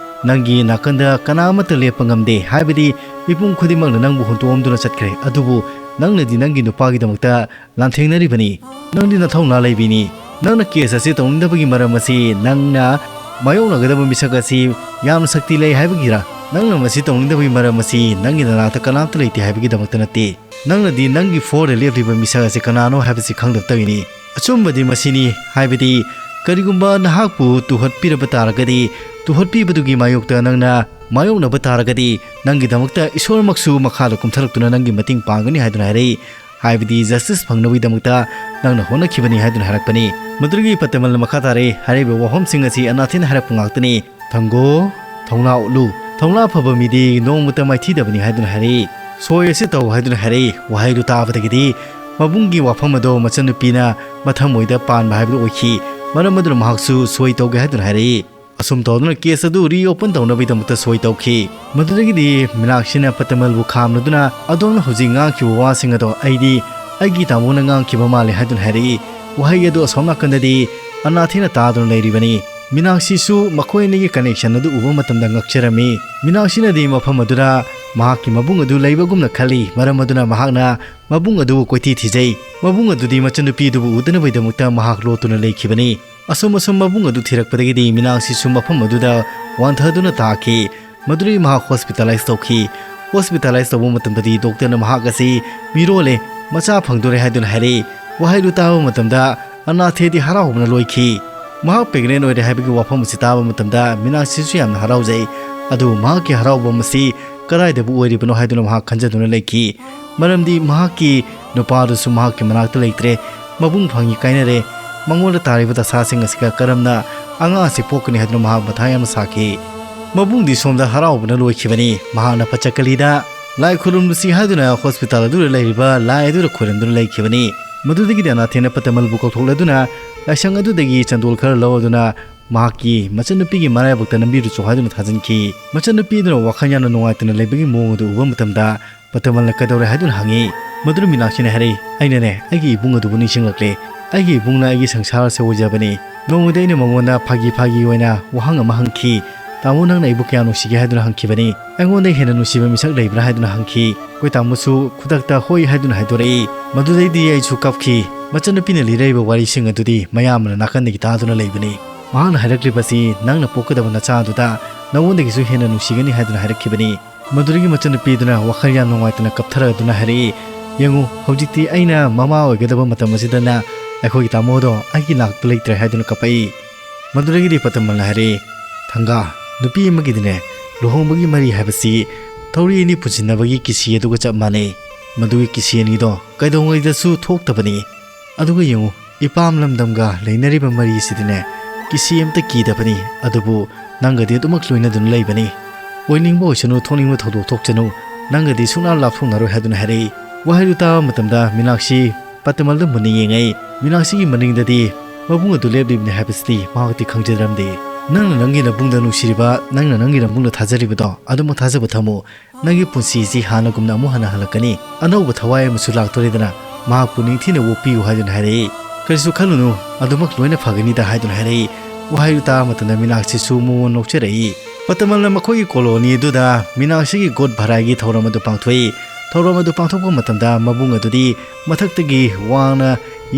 ꯅꯪꯒꯤ ꯅꯥꯀꯟꯗ ꯀꯅꯥ ꯑꯃꯠꯇ ꯂꯦꯞꯄ ꯉꯝꯗꯦ, ꯍꯥꯏꯕꯗꯤ ꯃꯤꯄꯨꯝ ꯈꯨꯗꯤꯡꯃꯛꯅ ꯅꯪꯕꯨ ꯍꯨꯟꯗꯣꯛꯑꯝꯗꯨꯅ ꯆꯠꯈ꯭ꯔꯦ꯫ ꯑꯗꯨꯕꯨ ꯅꯪꯅꯗꯤ ꯅꯪꯒꯤ ꯅꯨꯄꯥꯒꯤꯗꯃꯛꯇ ꯂꯥꯟꯊꯦꯡꯅꯔꯤꯕꯅꯤ꯫ ꯅꯪꯗꯤ ꯅꯊꯧꯅꯥ ꯂꯩꯕꯤꯅꯤ꯫ ꯅꯪꯅ ꯀꯦꯁ ꯑꯁꯤ ꯇꯧꯅꯤꯡꯗꯕꯒꯤ ꯃꯔꯝ ꯑꯁꯤ ꯅꯪꯅ ꯃꯥꯌꯣꯛꯅꯒꯗꯕ ꯃꯤꯁꯛ ꯑꯁꯤ ꯌꯥꯝꯅ ꯁꯛꯇꯤ ꯂꯩ ꯍꯥꯏꯕꯒꯤꯔ? ꯅꯪꯅ ꯃꯁꯤ ꯇꯧꯅꯤꯡꯗꯕꯒꯤ ꯃꯔꯝ ꯑꯁꯤ ꯅꯪꯒꯤ ꯅꯅꯥꯛꯇ ꯀꯅꯥꯝꯇ ꯂꯩꯇꯦ ꯍꯥꯏꯕꯒꯤꯗꯃꯛꯇ ꯅꯠꯇꯦ꯫ ꯅꯪꯅꯗꯤ ꯅꯪꯒꯤ ꯐꯣꯔꯗ ꯂꯦꯞꯂꯤꯕ ꯃꯤꯁꯛ ꯑꯁꯤ ꯀꯅꯥꯅꯣ ꯍꯥꯏꯕꯁꯤ ꯈꯪꯂꯛꯇꯕꯅꯤ꯫ ꯑꯆꯨꯝꯕꯗꯤ ꯃꯁꯤꯅꯤ, ꯍꯥꯏꯕꯗꯤ ꯀꯔꯤꯒꯨꯝꯕ ꯅꯍꯥꯛꯄꯨ ꯇꯨꯍꯠꯄꯤꯔꯕ ꯇꯥꯔꯒꯗꯤ, ꯇꯨꯍꯠꯄꯤꯕꯗꯨꯒꯤ ꯃꯥꯌꯣꯛꯇ ꯅꯪꯅ ꯃꯥꯌꯣꯛꯅꯕ ꯇꯥꯔꯒꯗꯤ, ꯅꯪꯒꯤꯗꯃꯛꯇ ꯏꯁꯣꯔꯃꯛꯁꯨ ꯃꯈꯥꯗ ꯀꯨꯝꯊꯔꯛꯇꯨꯅ ꯅꯪꯒꯤ ꯃꯇꯦꯡ ꯄꯥꯡꯒꯅꯤ" ꯍꯥꯏꯗꯨꯅ ꯍꯥꯏꯔꯛꯏ꯫ ꯍꯥꯏꯕꯗꯤ ꯖꯁꯇꯤꯁ ꯐꯪꯅꯕꯒꯤꯗꯃꯛꯇ ꯅꯪꯅ ꯍꯣꯠꯅꯈꯤꯕꯅꯤ ꯍꯥꯏꯗꯨꯅ ꯍꯥꯏꯔꯛꯄꯅꯤ꯫ ꯃꯗꯨꯗꯒꯤ ꯄꯇꯃꯜꯅ ꯃꯈꯥ ꯇꯥꯔꯛꯏ, ꯍꯥꯏꯔꯤꯕ ꯋꯥꯐꯝꯁꯤꯡ ꯑꯁꯤ ꯑꯅꯥꯊꯦꯅ ꯍꯥꯏꯔꯛꯄ ꯉꯥꯛꯇꯅꯤ꯫ "ꯊꯪꯒꯣ, ꯊꯧꯅꯥ ꯎꯠꯂꯨ꯫ ꯊꯧꯅꯥ ꯐꯕ ꯃꯤꯗꯤ ꯅꯣꯡꯃꯇ ꯃꯥꯏꯊꯤꯗꯕꯅꯤ" ꯍꯥꯏꯗꯨꯅ ꯍꯥꯏꯔꯛꯏ꯫ "ꯁꯣꯏ ꯑꯁꯤ ꯇꯧ" ꯍꯥꯏꯗꯨꯅ ꯍꯥꯏꯔꯛꯏ꯫ ꯋꯥꯍꯩꯗꯨ ꯇꯥꯕꯗꯒꯤꯗꯤ ꯃꯕꯨꯡꯒꯤ ꯋꯥꯐꯝ ꯑꯗꯣ ꯃꯆꯟꯅꯨꯄꯤꯅ ꯃꯊꯃꯣꯏꯗ ꯄꯥꯟꯕ ꯍꯥꯏꯕꯗꯨ ꯑꯣꯏꯈꯤ꯫ ꯃꯔꯝ ꯑꯗꯨꯅ ꯃꯍꯥꯛꯁꯨ ꯁꯣꯏ ꯇꯧꯒꯦ ꯍꯥꯏꯗꯨꯅ ꯍꯥꯏꯔꯛꯏ꯫ ꯑꯁꯨꯝ ꯇꯧꯗꯨꯅ ꯀꯦꯁ ꯑꯗꯨ ꯔꯤꯑꯣꯄꯟ ꯇꯧꯅꯕꯒꯤꯗꯃꯛꯇ ꯁꯣꯏ ꯇꯧꯈꯤ꯫ ꯃꯗꯨꯗꯒꯤꯗꯤ ꯃꯤꯅꯥꯛꯁꯤꯅ ꯄꯇꯃꯜꯕꯨ ꯈꯥꯝꯂꯗꯨꯅ, "ꯑꯗꯣꯝꯅ ꯍꯧꯖꯤꯛ ꯉꯥꯡꯈꯤꯕ ꯋꯥꯁꯤꯡ ꯑꯗꯣ ꯑꯩꯗꯤ ꯑꯩꯒꯤ ꯇꯥꯃꯣꯅ ꯉꯥꯡꯈꯤꯕ ꯃꯥꯜꯂꯦ" ꯍꯥꯏꯗꯨꯅ ꯍꯥꯏꯔꯛꯏ꯫ ꯋꯥꯍꯩ ꯑꯗꯨ ꯑꯁꯣꯝ ꯅꯥꯀꯟꯗꯗꯤ ꯑꯅꯥꯊꯦꯅ ꯇꯥꯗꯨꯅ ꯂꯩꯔꯤꯕꯅꯤ꯫ ꯃꯤꯅꯥꯛꯁꯤꯁꯨ ꯃꯈꯣꯏ ꯑꯅꯤꯒꯤ ꯀꯅꯦꯛꯁꯟ ꯑꯗꯨ ꯎꯕ ꯃꯇꯝꯗ ꯉꯛꯆꯔꯝꯃꯤ꯫ ꯃꯤꯅꯥꯛꯁꯤꯅꯗꯤ ꯃꯐꯝ ꯑꯗꯨꯗ ꯃꯍꯥꯛꯀꯤ ꯃꯕꯨꯡ ꯑꯗꯨ ꯂꯩꯕꯒꯨꯝꯅ ꯈꯜꯂꯤ꯫ ꯃꯔꯝ ꯑꯗꯨꯅ ꯃꯍꯥꯛꯅ ꯃꯕꯨꯡ ꯑꯗꯨꯕꯨ ꯀꯣꯏꯊꯤ ꯊꯤꯖꯩ꯫ ꯃꯕꯨꯡ ꯑꯗꯨꯗꯤ ꯃꯆꯟꯅꯨꯄꯤ ꯑꯗꯨꯕꯨ ꯎꯗꯅꯕꯒꯤꯗꯃꯛꯇ ꯃꯍꯥꯛ ꯂꯣꯠꯇꯨꯅ ꯂꯩꯈꯤꯕꯅꯤ꯫ ꯑꯁꯨꯝ ꯑꯁꯨꯝ ꯃꯕꯨꯡ ꯑꯗꯨ ꯊꯤꯔꯛꯄꯗꯒꯤꯗꯤ ꯃꯤꯅꯥꯛꯁꯤꯁꯨ ꯃꯐꯝ ꯑꯗꯨꯗ ꯋꯥꯟꯊꯗꯨꯅ ꯇꯥꯈꯤ꯫ ꯃꯗꯨꯗꯒꯤ ꯃꯍꯥꯛ ꯍꯣꯁꯄꯤꯇꯥꯂꯥꯏꯁ ꯇꯧꯈꯤ꯫ ꯍꯣꯁꯄꯤꯇꯥꯂꯥꯏꯁ ꯇꯧꯕ ꯃꯇꯝꯗꯗꯤ ꯗꯣꯛꯇꯔꯅ ꯃꯍꯥꯛ ꯑꯁꯤ ꯃꯤꯔꯣꯜꯂꯦ, ꯃꯆꯥ ꯐꯪꯗꯣꯔꯦ ꯍꯥꯏꯗꯨꯅ ꯍꯥꯏꯔꯛꯏ꯫ ꯋꯥꯍꯩꯗꯨ ꯇꯥꯕ ꯃꯇꯝꯗ ꯑꯅꯥꯊꯦꯗꯤ ꯍꯔꯥꯎꯕꯅ ꯂꯣꯏꯈꯤ꯫ ꯃꯍꯥꯛ ꯄ꯭ꯔꯦꯒꯅꯦꯟ ꯑꯣꯏꯔꯦ ꯍꯥꯏꯕꯒꯤ ꯋꯥꯐꯝ ꯑꯁꯤ ꯇꯥꯕ ꯃꯇꯝꯗ ꯃꯤꯅꯥꯛꯁꯤꯁꯨ ꯌꯥꯝꯅ ꯍꯔꯥꯎꯖꯩ꯫ ꯑꯗꯨꯕꯨ ꯃꯍꯥꯛꯀꯤ ꯍꯔꯥꯎꯕ ꯑꯁꯤ ꯀꯗꯥꯏꯗꯕꯨ ꯑꯣꯏꯔꯤꯕꯅꯣ ꯍꯥꯏꯗꯨꯅ ꯃꯍꯥꯛ ꯈꯟꯖꯗꯨꯅ ꯂꯩꯈꯤ꯫ ꯃꯔꯝꯗꯤ ꯃꯍꯥꯛꯀꯤ ꯅꯨꯄꯥꯗꯨꯁꯨ ꯃꯍꯥꯛꯀꯤ ꯃꯅꯥꯛꯇ ꯂꯩꯇ꯭ꯔꯦ꯫ ꯃꯕꯨꯡ ꯐꯪꯉꯤ ꯀꯥꯏꯅꯔꯦ꯫ ꯃꯉꯣꯟꯗ ꯇꯥꯔꯤꯕ ꯗꯁꯥꯁꯤꯡ ꯑꯁꯤꯒ ꯀꯔꯝꯅ ꯑꯉꯥꯡ ꯑꯁꯤ ꯄꯣꯛꯀꯅꯤ ꯍꯥꯏꯗꯨꯅ ꯃꯍꯥꯛ ꯃꯊꯥ ꯌꯥꯝꯅ ꯁꯥꯈꯤ꯫ ꯃꯕꯨꯡꯗꯤ ꯁꯣꯝꯗ ꯍꯔꯥꯎꯕꯅ ꯂꯣꯏꯈꯤꯕꯅꯤ꯫ ꯃꯍꯥꯛꯅ ꯄꯆꯀꯂꯤꯗ ꯂꯥꯏ ꯈꯨꯔꯨꯝꯂꯨꯁꯤ ꯍꯥꯏꯗꯨꯅ ꯍꯣꯁꯄꯤꯇꯥꯜ ꯑꯗꯨꯗ ꯂꯩꯔꯤꯕ ꯂꯥꯏ ꯑꯗꯨꯗ ꯈꯣꯏꯔꯝꯗꯨꯅ ꯂꯩꯈꯤꯕꯅꯤ꯫ ꯃꯗꯨꯗꯒꯤꯗꯤ ꯑꯅꯥꯊꯦꯅ ꯄꯇꯃꯜꯕꯨ ꯀꯧꯊꯣꯛꯂꯗꯨꯅ ꯂꯥꯏꯁꯪ ꯑꯗꯨꯗꯒꯤ ꯆꯟꯗꯣꯜ ꯈꯔ ꯂꯧꯔꯗꯨꯅ ꯃꯍꯥꯛꯀꯤ ꯃꯆꯟꯅꯨꯄꯤꯒꯤ ꯃꯔꯥꯏꯕꯛꯇ ꯅꯝꯕꯤꯔꯨꯆꯣ ꯍꯥꯏꯗꯨꯅ ꯊꯥꯖꯤꯟꯈꯤ꯫ ꯃꯆꯟꯅꯨꯄꯤ ꯑꯗꯨꯅ ꯋꯥꯈꯜ ꯌꯥꯝꯅ ꯅꯨꯡꯉꯥꯏꯇꯅ ꯂꯩꯕꯒꯤ ꯃꯑꯣꯡ ꯑꯗꯨ ꯎꯕ ꯃꯇꯝꯗ ꯄꯇꯃꯜꯅ ꯀꯩꯗꯧꯔꯦ ꯍꯥꯏꯗꯨꯅ ꯍꯪꯉꯤ꯫ ꯃꯗꯨꯗ ꯃꯤꯅꯥꯛꯁꯤꯅ ꯍꯥꯏꯔꯛꯏ, "ꯑꯩꯅꯅꯦ, ꯑꯩꯒꯤ ꯏꯕꯨꯡ ꯑꯗꯨꯕꯨ ꯅꯤꯡꯁꯤꯡꯂꯛꯂꯦ꯫ ꯑꯩꯒꯤ ꯏꯕꯨꯡꯅ ꯑꯩꯒꯤ ꯁꯪꯁꯥꯔ ꯑꯁꯤ ꯑꯣꯏꯖꯕꯅꯤ꯫ ꯅꯣꯡꯃꯗꯤ ꯑꯩꯅ ꯃꯉꯣꯟꯗ ꯐꯥꯒꯤ ꯐꯥꯒꯤ ꯑꯣꯏꯅ ꯋꯥꯍꯪ ꯑꯃ ꯍꯪꯈꯤ꯫ 'ꯇꯥꯃꯣ, ꯅꯪꯅ ꯑꯩꯕꯨ ꯀꯌꯥ ꯅꯨꯡꯁꯤꯒꯦ?' ꯍꯥꯏꯗꯨꯅ ꯍꯪꯈꯤꯕꯅꯤ꯫ 'ꯑꯩꯉꯣꯟꯗ ꯍꯦꯟꯅ ꯅꯨꯡꯁꯤꯕ ꯃꯤꯁꯛ ꯂꯩꯕ꯭ꯔꯥ?' ꯍꯥꯏꯗꯨꯅ ꯍꯪꯈꯤ꯫ ꯑꯩꯈꯣꯏ ꯇꯥꯃꯣꯁꯨ ꯈꯨꯗꯛꯇ ꯍꯣꯏ ꯍꯥꯏꯗꯨꯅ ꯍꯥꯏꯗꯣꯔꯛꯏ꯫ ꯃꯗꯨꯗꯩꯗꯤ ꯑꯩꯁꯨ ꯀꯞꯈꯤ꯫ ꯃꯆꯟꯅꯨꯄꯤꯅ ꯂꯤꯔꯛꯏꯕ ꯋꯥꯔꯤꯁꯤꯡ ꯑꯗꯨꯗꯤ ꯃꯌꯥꯝꯅ ꯅꯥꯀꯟꯗꯒꯤ ꯇꯥꯗꯨꯅ ꯂꯩꯕꯅꯤ꯫ ꯃꯍꯥꯛꯅ ꯍꯥꯏꯔꯛꯂꯤꯕꯁꯤ ꯅꯪꯅ ꯄꯣꯛꯀꯗꯕ ꯅꯆꯥ ꯑꯗꯨꯗ ꯅꯉꯣꯟꯗꯒꯤꯁꯨ ꯍꯦꯟꯅ ꯅꯨꯡꯁꯤꯒꯅꯤ ꯍꯥꯏꯗꯨꯅ ꯍꯥꯏꯔꯛꯈꯤꯕꯅꯤ꯫ ꯃꯗꯨꯗꯒꯤ ꯃꯆꯟꯅꯨꯄꯤꯗꯨꯅ ꯋꯥꯈꯜ ꯌꯥꯝ ꯅꯨꯡꯉꯥꯏꯇꯅ ꯀꯞꯊꯔꯗꯨꯅ ꯍꯥꯏꯔꯛꯏ, "ꯌꯦꯡꯉꯨ, ꯍꯧꯖꯤꯛꯇꯤ ꯑꯩꯅ ꯃꯃꯥ ꯑꯣꯏꯒꯗꯕ ꯃꯇꯝ ꯑꯁꯤꯗꯅ ꯑꯩꯈꯣꯏꯒꯤ ꯇꯥꯃꯣꯗꯣ ꯑꯩꯒꯤ ꯅꯥꯛꯇ ꯂꯩꯇ꯭ꯔꯦ" ꯍꯥꯏꯗꯨꯅ ꯀꯞꯄꯛꯏ꯫ ꯃꯗꯨꯗꯒꯤꯗꯤ ꯄꯇꯃꯜꯅ ꯍꯥꯏꯔꯛꯏ, "ꯊꯪꯒꯥ, ꯅꯨꯄꯤ ꯑꯃꯒꯤꯗꯤꯅꯦ, ꯂꯨꯍꯣꯡꯕꯒꯤ ꯃꯔꯤ ꯍꯥꯏꯕꯁꯤ ꯊꯧꯔꯤ ꯑꯅꯤ ꯄꯨꯟꯁꯤꯟꯅꯕꯒꯤ ꯀꯤꯁꯤ ꯑꯗꯨꯒ ꯆꯞ ꯃꯥꯟꯅꯩ꯫ ꯃꯗꯨꯒꯤ ꯀꯤꯁꯤ ꯑꯅꯤꯗꯣ ꯀꯩꯗꯧꯉꯩꯗꯁꯨ ꯊꯣꯛꯇꯕꯅꯤ꯫ ꯑꯗꯨꯒ ꯌꯦꯡꯉꯨ, ꯏꯄꯥꯝ ꯂꯝꯗꯝꯒ ꯂꯩꯅꯔꯤꯕ ꯃꯔꯤꯁꯤꯗꯤꯅꯦ, ꯀꯤꯁꯤ ꯑꯝꯇ ꯀꯤꯗꯕꯅꯤ꯫ ꯑꯗꯨꯕꯨ ꯅꯪꯒꯗꯤ ꯑꯗꯨꯃꯛ ꯂꯣꯏꯅꯗꯨꯅ ꯂꯩꯕꯅꯤ꯫ ꯑꯣꯏꯅꯤꯡꯕ ꯑꯣꯏꯁꯅꯨ, ꯊꯣꯛꯅꯤꯡꯕ ꯊꯧꯗꯣꯛ ꯊꯣꯛꯆꯅꯨ, ꯅꯪꯒꯗꯤ ꯁꯨꯡꯂꯥꯞ ꯂꯥꯞꯊꯣꯛꯅꯔꯣꯏ" ꯍꯥꯏꯗꯨꯅ ꯍꯥꯏꯔꯛꯏ꯫ ꯋꯥꯍꯩꯗꯨ ꯇꯥꯕ ꯃꯇꯝꯗ ꯃꯤꯅꯥꯛꯁꯤ ꯄꯇꯃꯜꯗ ꯃꯨꯟꯅ ꯌꯦꯡꯉꯛꯏ꯫ ꯃꯤꯅꯥꯛꯁꯤꯒꯤ ꯃꯅꯤꯡꯗꯗꯤ ꯃꯕꯨꯡ ꯑꯗꯨ ꯂꯦꯞꯂꯤꯕꯅꯤ ꯍꯥꯏꯕꯁꯤꯗꯤ ꯃꯍꯥꯛꯇꯤ ꯈꯪꯖꯔꯝꯗꯦ꯫ "ꯅꯪꯅ ꯅꯪꯒꯤ ꯅꯕꯨꯡꯗ ꯅꯨꯡꯁꯤꯔꯤꯕ, ꯅꯪꯅ ꯅꯪꯒꯤ ꯅꯕꯨꯡꯗ ꯊꯥꯖꯔꯤꯕꯗꯣ ꯑꯗꯨꯃꯛ ꯊꯥꯖꯕ ꯊꯝꯃꯨ꯫ ꯅꯪꯒꯤ ꯄꯨꯟꯁꯤꯁꯤ ꯍꯥꯟꯅꯒꯨꯝꯅ ꯑꯃꯨꯛ ꯍꯟꯅ ꯍꯜꯂꯛꯀꯅꯤ꯫ ꯑꯅꯧꯕ ꯊꯋꯥꯏ ꯑꯃꯁꯨ ꯂꯥꯛꯇꯣꯔꯦꯗꯅ, ꯃꯍꯥꯛꯄꯨ ꯅꯤꯡꯊꯤꯅ ꯑꯣꯛꯄꯤꯌꯨ" ꯍꯥꯏꯗꯨꯅ ꯍꯥꯏꯔꯛꯏ꯫ "ꯀꯔꯤꯁꯨ ꯈꯜꯂꯨꯅꯨ, ꯑꯗꯨꯃꯛ ꯂꯣꯏꯅ ꯐꯒꯅꯤꯗ" ꯍꯥꯏꯗꯨꯅ ꯍꯥꯏꯔꯛꯏ꯫ ꯋꯥꯍꯩꯗꯨ ꯇꯥꯕ ꯃꯇꯝꯗ ꯃꯤꯅꯥꯛꯁꯤꯁꯨ ꯃꯉꯣꯟ ꯅꯣꯛꯆꯔꯛꯏ꯫ ꯄꯇꯃꯜꯅ ꯃꯈꯣꯏꯒꯤ ꯀꯣꯂꯣꯅꯤ ꯑꯗꯨꯗ ꯃꯤꯅꯥꯛꯁꯤꯒꯤ ꯒꯣꯗ ꯚꯔꯥꯒꯤ ꯊꯧꯔꯝ ꯑꯗꯨ ꯄꯥꯡꯊꯣꯛꯏ꯫ ꯊꯧꯔꯝ ꯑꯗꯨ ꯄꯥꯡꯊꯣꯛꯄ ꯃꯇꯝꯗ ꯃꯕꯨꯡ ꯑꯗꯨꯗꯤ ꯃꯊꯛꯇꯒꯤ ꯋꯥꯡꯅ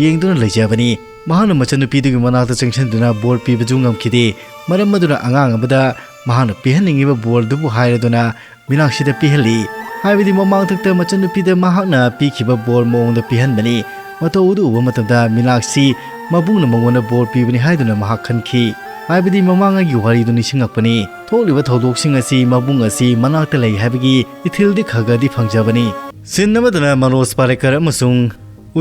ꯌꯦꯡꯗꯨꯅ ꯂꯩꯖꯕꯅꯤ꯫ ꯃꯍꯥꯛꯅ ꯃꯆꯟꯅꯨꯄꯤꯗꯨꯒꯤ ꯃꯅꯥꯛꯇ ꯆꯪꯁꯤꯟꯗꯨꯅ ꯕꯣꯔ ꯄꯤꯕꯁꯨ ꯉꯝꯈꯤꯗꯦ꯫ ꯃꯔꯝ ꯑꯗꯨꯅ ꯑꯉꯥꯡ ꯑꯃꯗ ꯃꯍꯥꯛꯅ ꯄꯤꯍꯟꯅꯤꯡꯉꯤꯕ ꯕꯣꯔꯗꯨꯕꯨ ꯍꯥꯏꯔꯗꯨꯅ ꯃꯤꯅꯥꯛꯁꯤꯗ ꯄꯤꯍꯜꯂꯤ꯫ ꯍꯥꯏꯕꯗꯤ ꯃꯃꯥꯡꯊꯛꯇ ꯃꯆꯟꯅꯨꯄꯤꯗ ꯃꯍꯥꯛꯅ ꯄꯤꯈꯤꯕ ꯕꯣꯔ ꯃꯑꯣꯡꯗ ꯄꯤꯍꯟꯕꯅꯤ꯫ ꯃꯇꯧ ꯑꯗꯨ ꯎꯕ ꯃꯇꯝꯗ ꯃꯤꯅꯥꯛꯁꯤ ꯃꯕꯨꯡꯅ ꯃꯉꯣꯟꯗ ꯕꯣꯔ ꯄꯤꯕꯅꯤ ꯍꯥꯏꯗꯨꯅ ꯃꯍꯥꯛ ꯈꯟꯈꯤ꯫ ꯍꯥꯏꯕꯗꯤ ꯃꯃꯥꯡꯉꯩꯒꯤ ꯋꯥꯔꯤꯗꯨ ꯅꯤꯡꯁꯤꯡꯂꯛꯄꯅꯤ꯫ ꯊꯣꯛꯂꯤꯕ ꯊꯧꯗꯣꯛꯁꯤꯡ ꯑꯁꯤ ꯃꯕꯨꯡ ꯑꯁꯤ ꯃꯅꯥꯛꯇ ꯂꯩ ꯍꯥꯏꯕꯒꯤ ꯏꯊꯤꯜꯗꯤ ꯈꯔ ꯈꯔꯗꯤ ꯐꯪꯖꯕꯅꯤ꯫ ꯁꯤꯟ ꯑꯃꯗꯅ ꯃꯅꯣꯖ ꯄꯥꯔꯦꯀꯔ ꯑꯃꯁꯨꯡ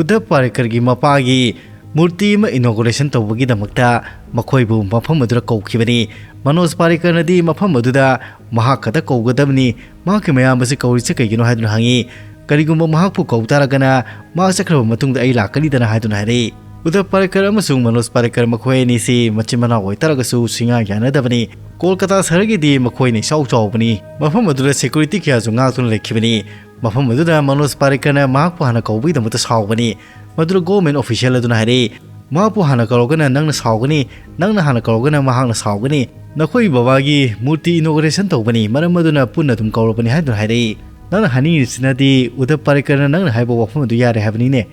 ꯎꯗꯞ ꯄꯥꯔꯦꯀꯔꯒꯤ ꯃꯄꯥꯒꯤ ꯃꯨꯔꯇꯤ ꯑꯃ ꯏꯅꯣꯒꯨꯔꯦꯁꯟ ꯇꯧꯕꯒꯤꯗꯃꯛꯇ ꯃꯈꯣꯏꯕꯨ ꯃꯐꯝ ꯑꯗꯨꯗ ꯀꯧꯈꯤꯕꯅꯤ꯫ ꯃꯅꯣꯖ ꯄꯥꯔꯦꯀꯔꯅꯗꯤ ꯃꯐꯝ ꯑꯗꯨꯗ ꯃꯍꯥꯛ ꯈꯛꯇ ꯀꯧꯒꯗꯕꯅꯤ, ꯃꯍꯥꯛꯀꯤ ꯃꯌꯥꯝꯕꯁꯤ ꯀꯧꯔꯤꯁꯤ ꯀꯩꯒꯤꯅꯣ ꯍꯥꯏꯗꯨꯅ ꯍꯪꯉꯤ꯫ "ꯀꯔꯤꯒꯨꯝꯕ ꯃꯍꯥꯛꯄꯨ ꯀꯧ ꯇꯥꯔꯒꯅ ꯃꯍꯥꯛ ꯆꯠꯈ꯭ꯔꯕ ꯃꯇꯨꯡꯗ ꯑꯩ ꯂꯥꯛꯀꯅꯤꯗꯅ" ꯍꯥꯏꯗꯨꯅ ꯍꯥꯏꯔꯛꯏ꯫ ꯎꯗꯞ ꯄꯥꯔꯦꯀꯔ ꯑꯃꯁꯨꯡ ꯃꯅꯣꯖ ꯄꯥꯔꯦꯀꯔ ꯃꯈꯣꯏ ꯑꯅꯤꯁꯤ ꯃꯆꯤꯟ ꯃꯅꯥꯎ ꯑꯣꯏꯇꯥꯔꯒꯁꯨ ꯁꯨꯡꯌꯥ ꯌꯥꯅꯗꯕꯅꯤ꯫ ꯀꯣꯜꯀꯇꯥ ꯁꯍꯔꯒꯤꯗꯤ ꯃꯈꯣꯏꯅ ꯏꯆꯥꯎ ꯆꯥꯎꯕꯅꯤ꯫ ꯃꯐꯝ ꯑꯗꯨꯗ ꯁꯦꯀ꯭ꯌꯨꯔꯤꯇꯤ ꯀꯌꯥꯁꯨ ꯉꯥꯛꯇꯨꯅ ꯂꯩꯈꯤꯕꯅꯤ꯫ ꯃꯐꯝ ꯑꯗꯨꯗ ꯃꯅꯣꯖ ꯄꯥꯔꯦꯀꯔꯅ ꯃꯍꯥꯛꯄꯨ ꯍꯥꯟꯅ ꯀꯧꯕꯒꯤꯗꯃꯛꯇ ꯁꯥꯎꯕꯅꯤ꯫ ꯃꯗꯨꯗ ꯒꯣꯚꯔꯟꯃꯦꯟꯠ ꯑꯣꯐꯤꯁꯤꯌꯦꯜ ꯑꯗꯨꯅ ꯍꯥꯏꯔꯛꯏ, "ꯃꯍꯥꯛꯄꯨ ꯍꯥꯟꯅ ꯀꯧꯔꯒꯅ ꯅꯪꯅ ꯁꯥꯎꯒꯅꯤ, ꯅꯪꯅ ꯍꯥꯟꯅ ꯀꯧꯔꯒꯅ ꯃꯍꯥꯛꯅ ꯁꯥꯎꯒꯅꯤ꯫ ꯅꯈꯣꯏ ꯕꯕꯥꯒꯤ ꯃꯨꯔꯇꯤ ꯏꯅꯣꯒꯨꯔꯦꯁꯟ ꯇꯧꯕꯅꯤ, ꯃꯔꯝ ꯑꯗꯨꯅ ꯄꯨꯟꯅ ꯑꯗꯨꯝ ꯀꯧꯔꯕꯅꯤ" ꯍꯥꯏꯗꯨꯅ ꯍꯥꯏꯔꯛꯏ꯫ ꯅꯪꯅ ꯍꯥꯏꯅꯤꯡꯉꯤꯁꯤꯅꯗꯤ ꯎꯗꯞ ꯄꯥꯔꯦꯀꯔꯅ ꯅꯪꯅ ꯍꯥꯏꯕ ꯋꯥꯐꯝ ꯑꯗꯨ ꯌꯥꯔꯦ ꯍꯥꯏꯕꯅꯤꯅꯦ꯫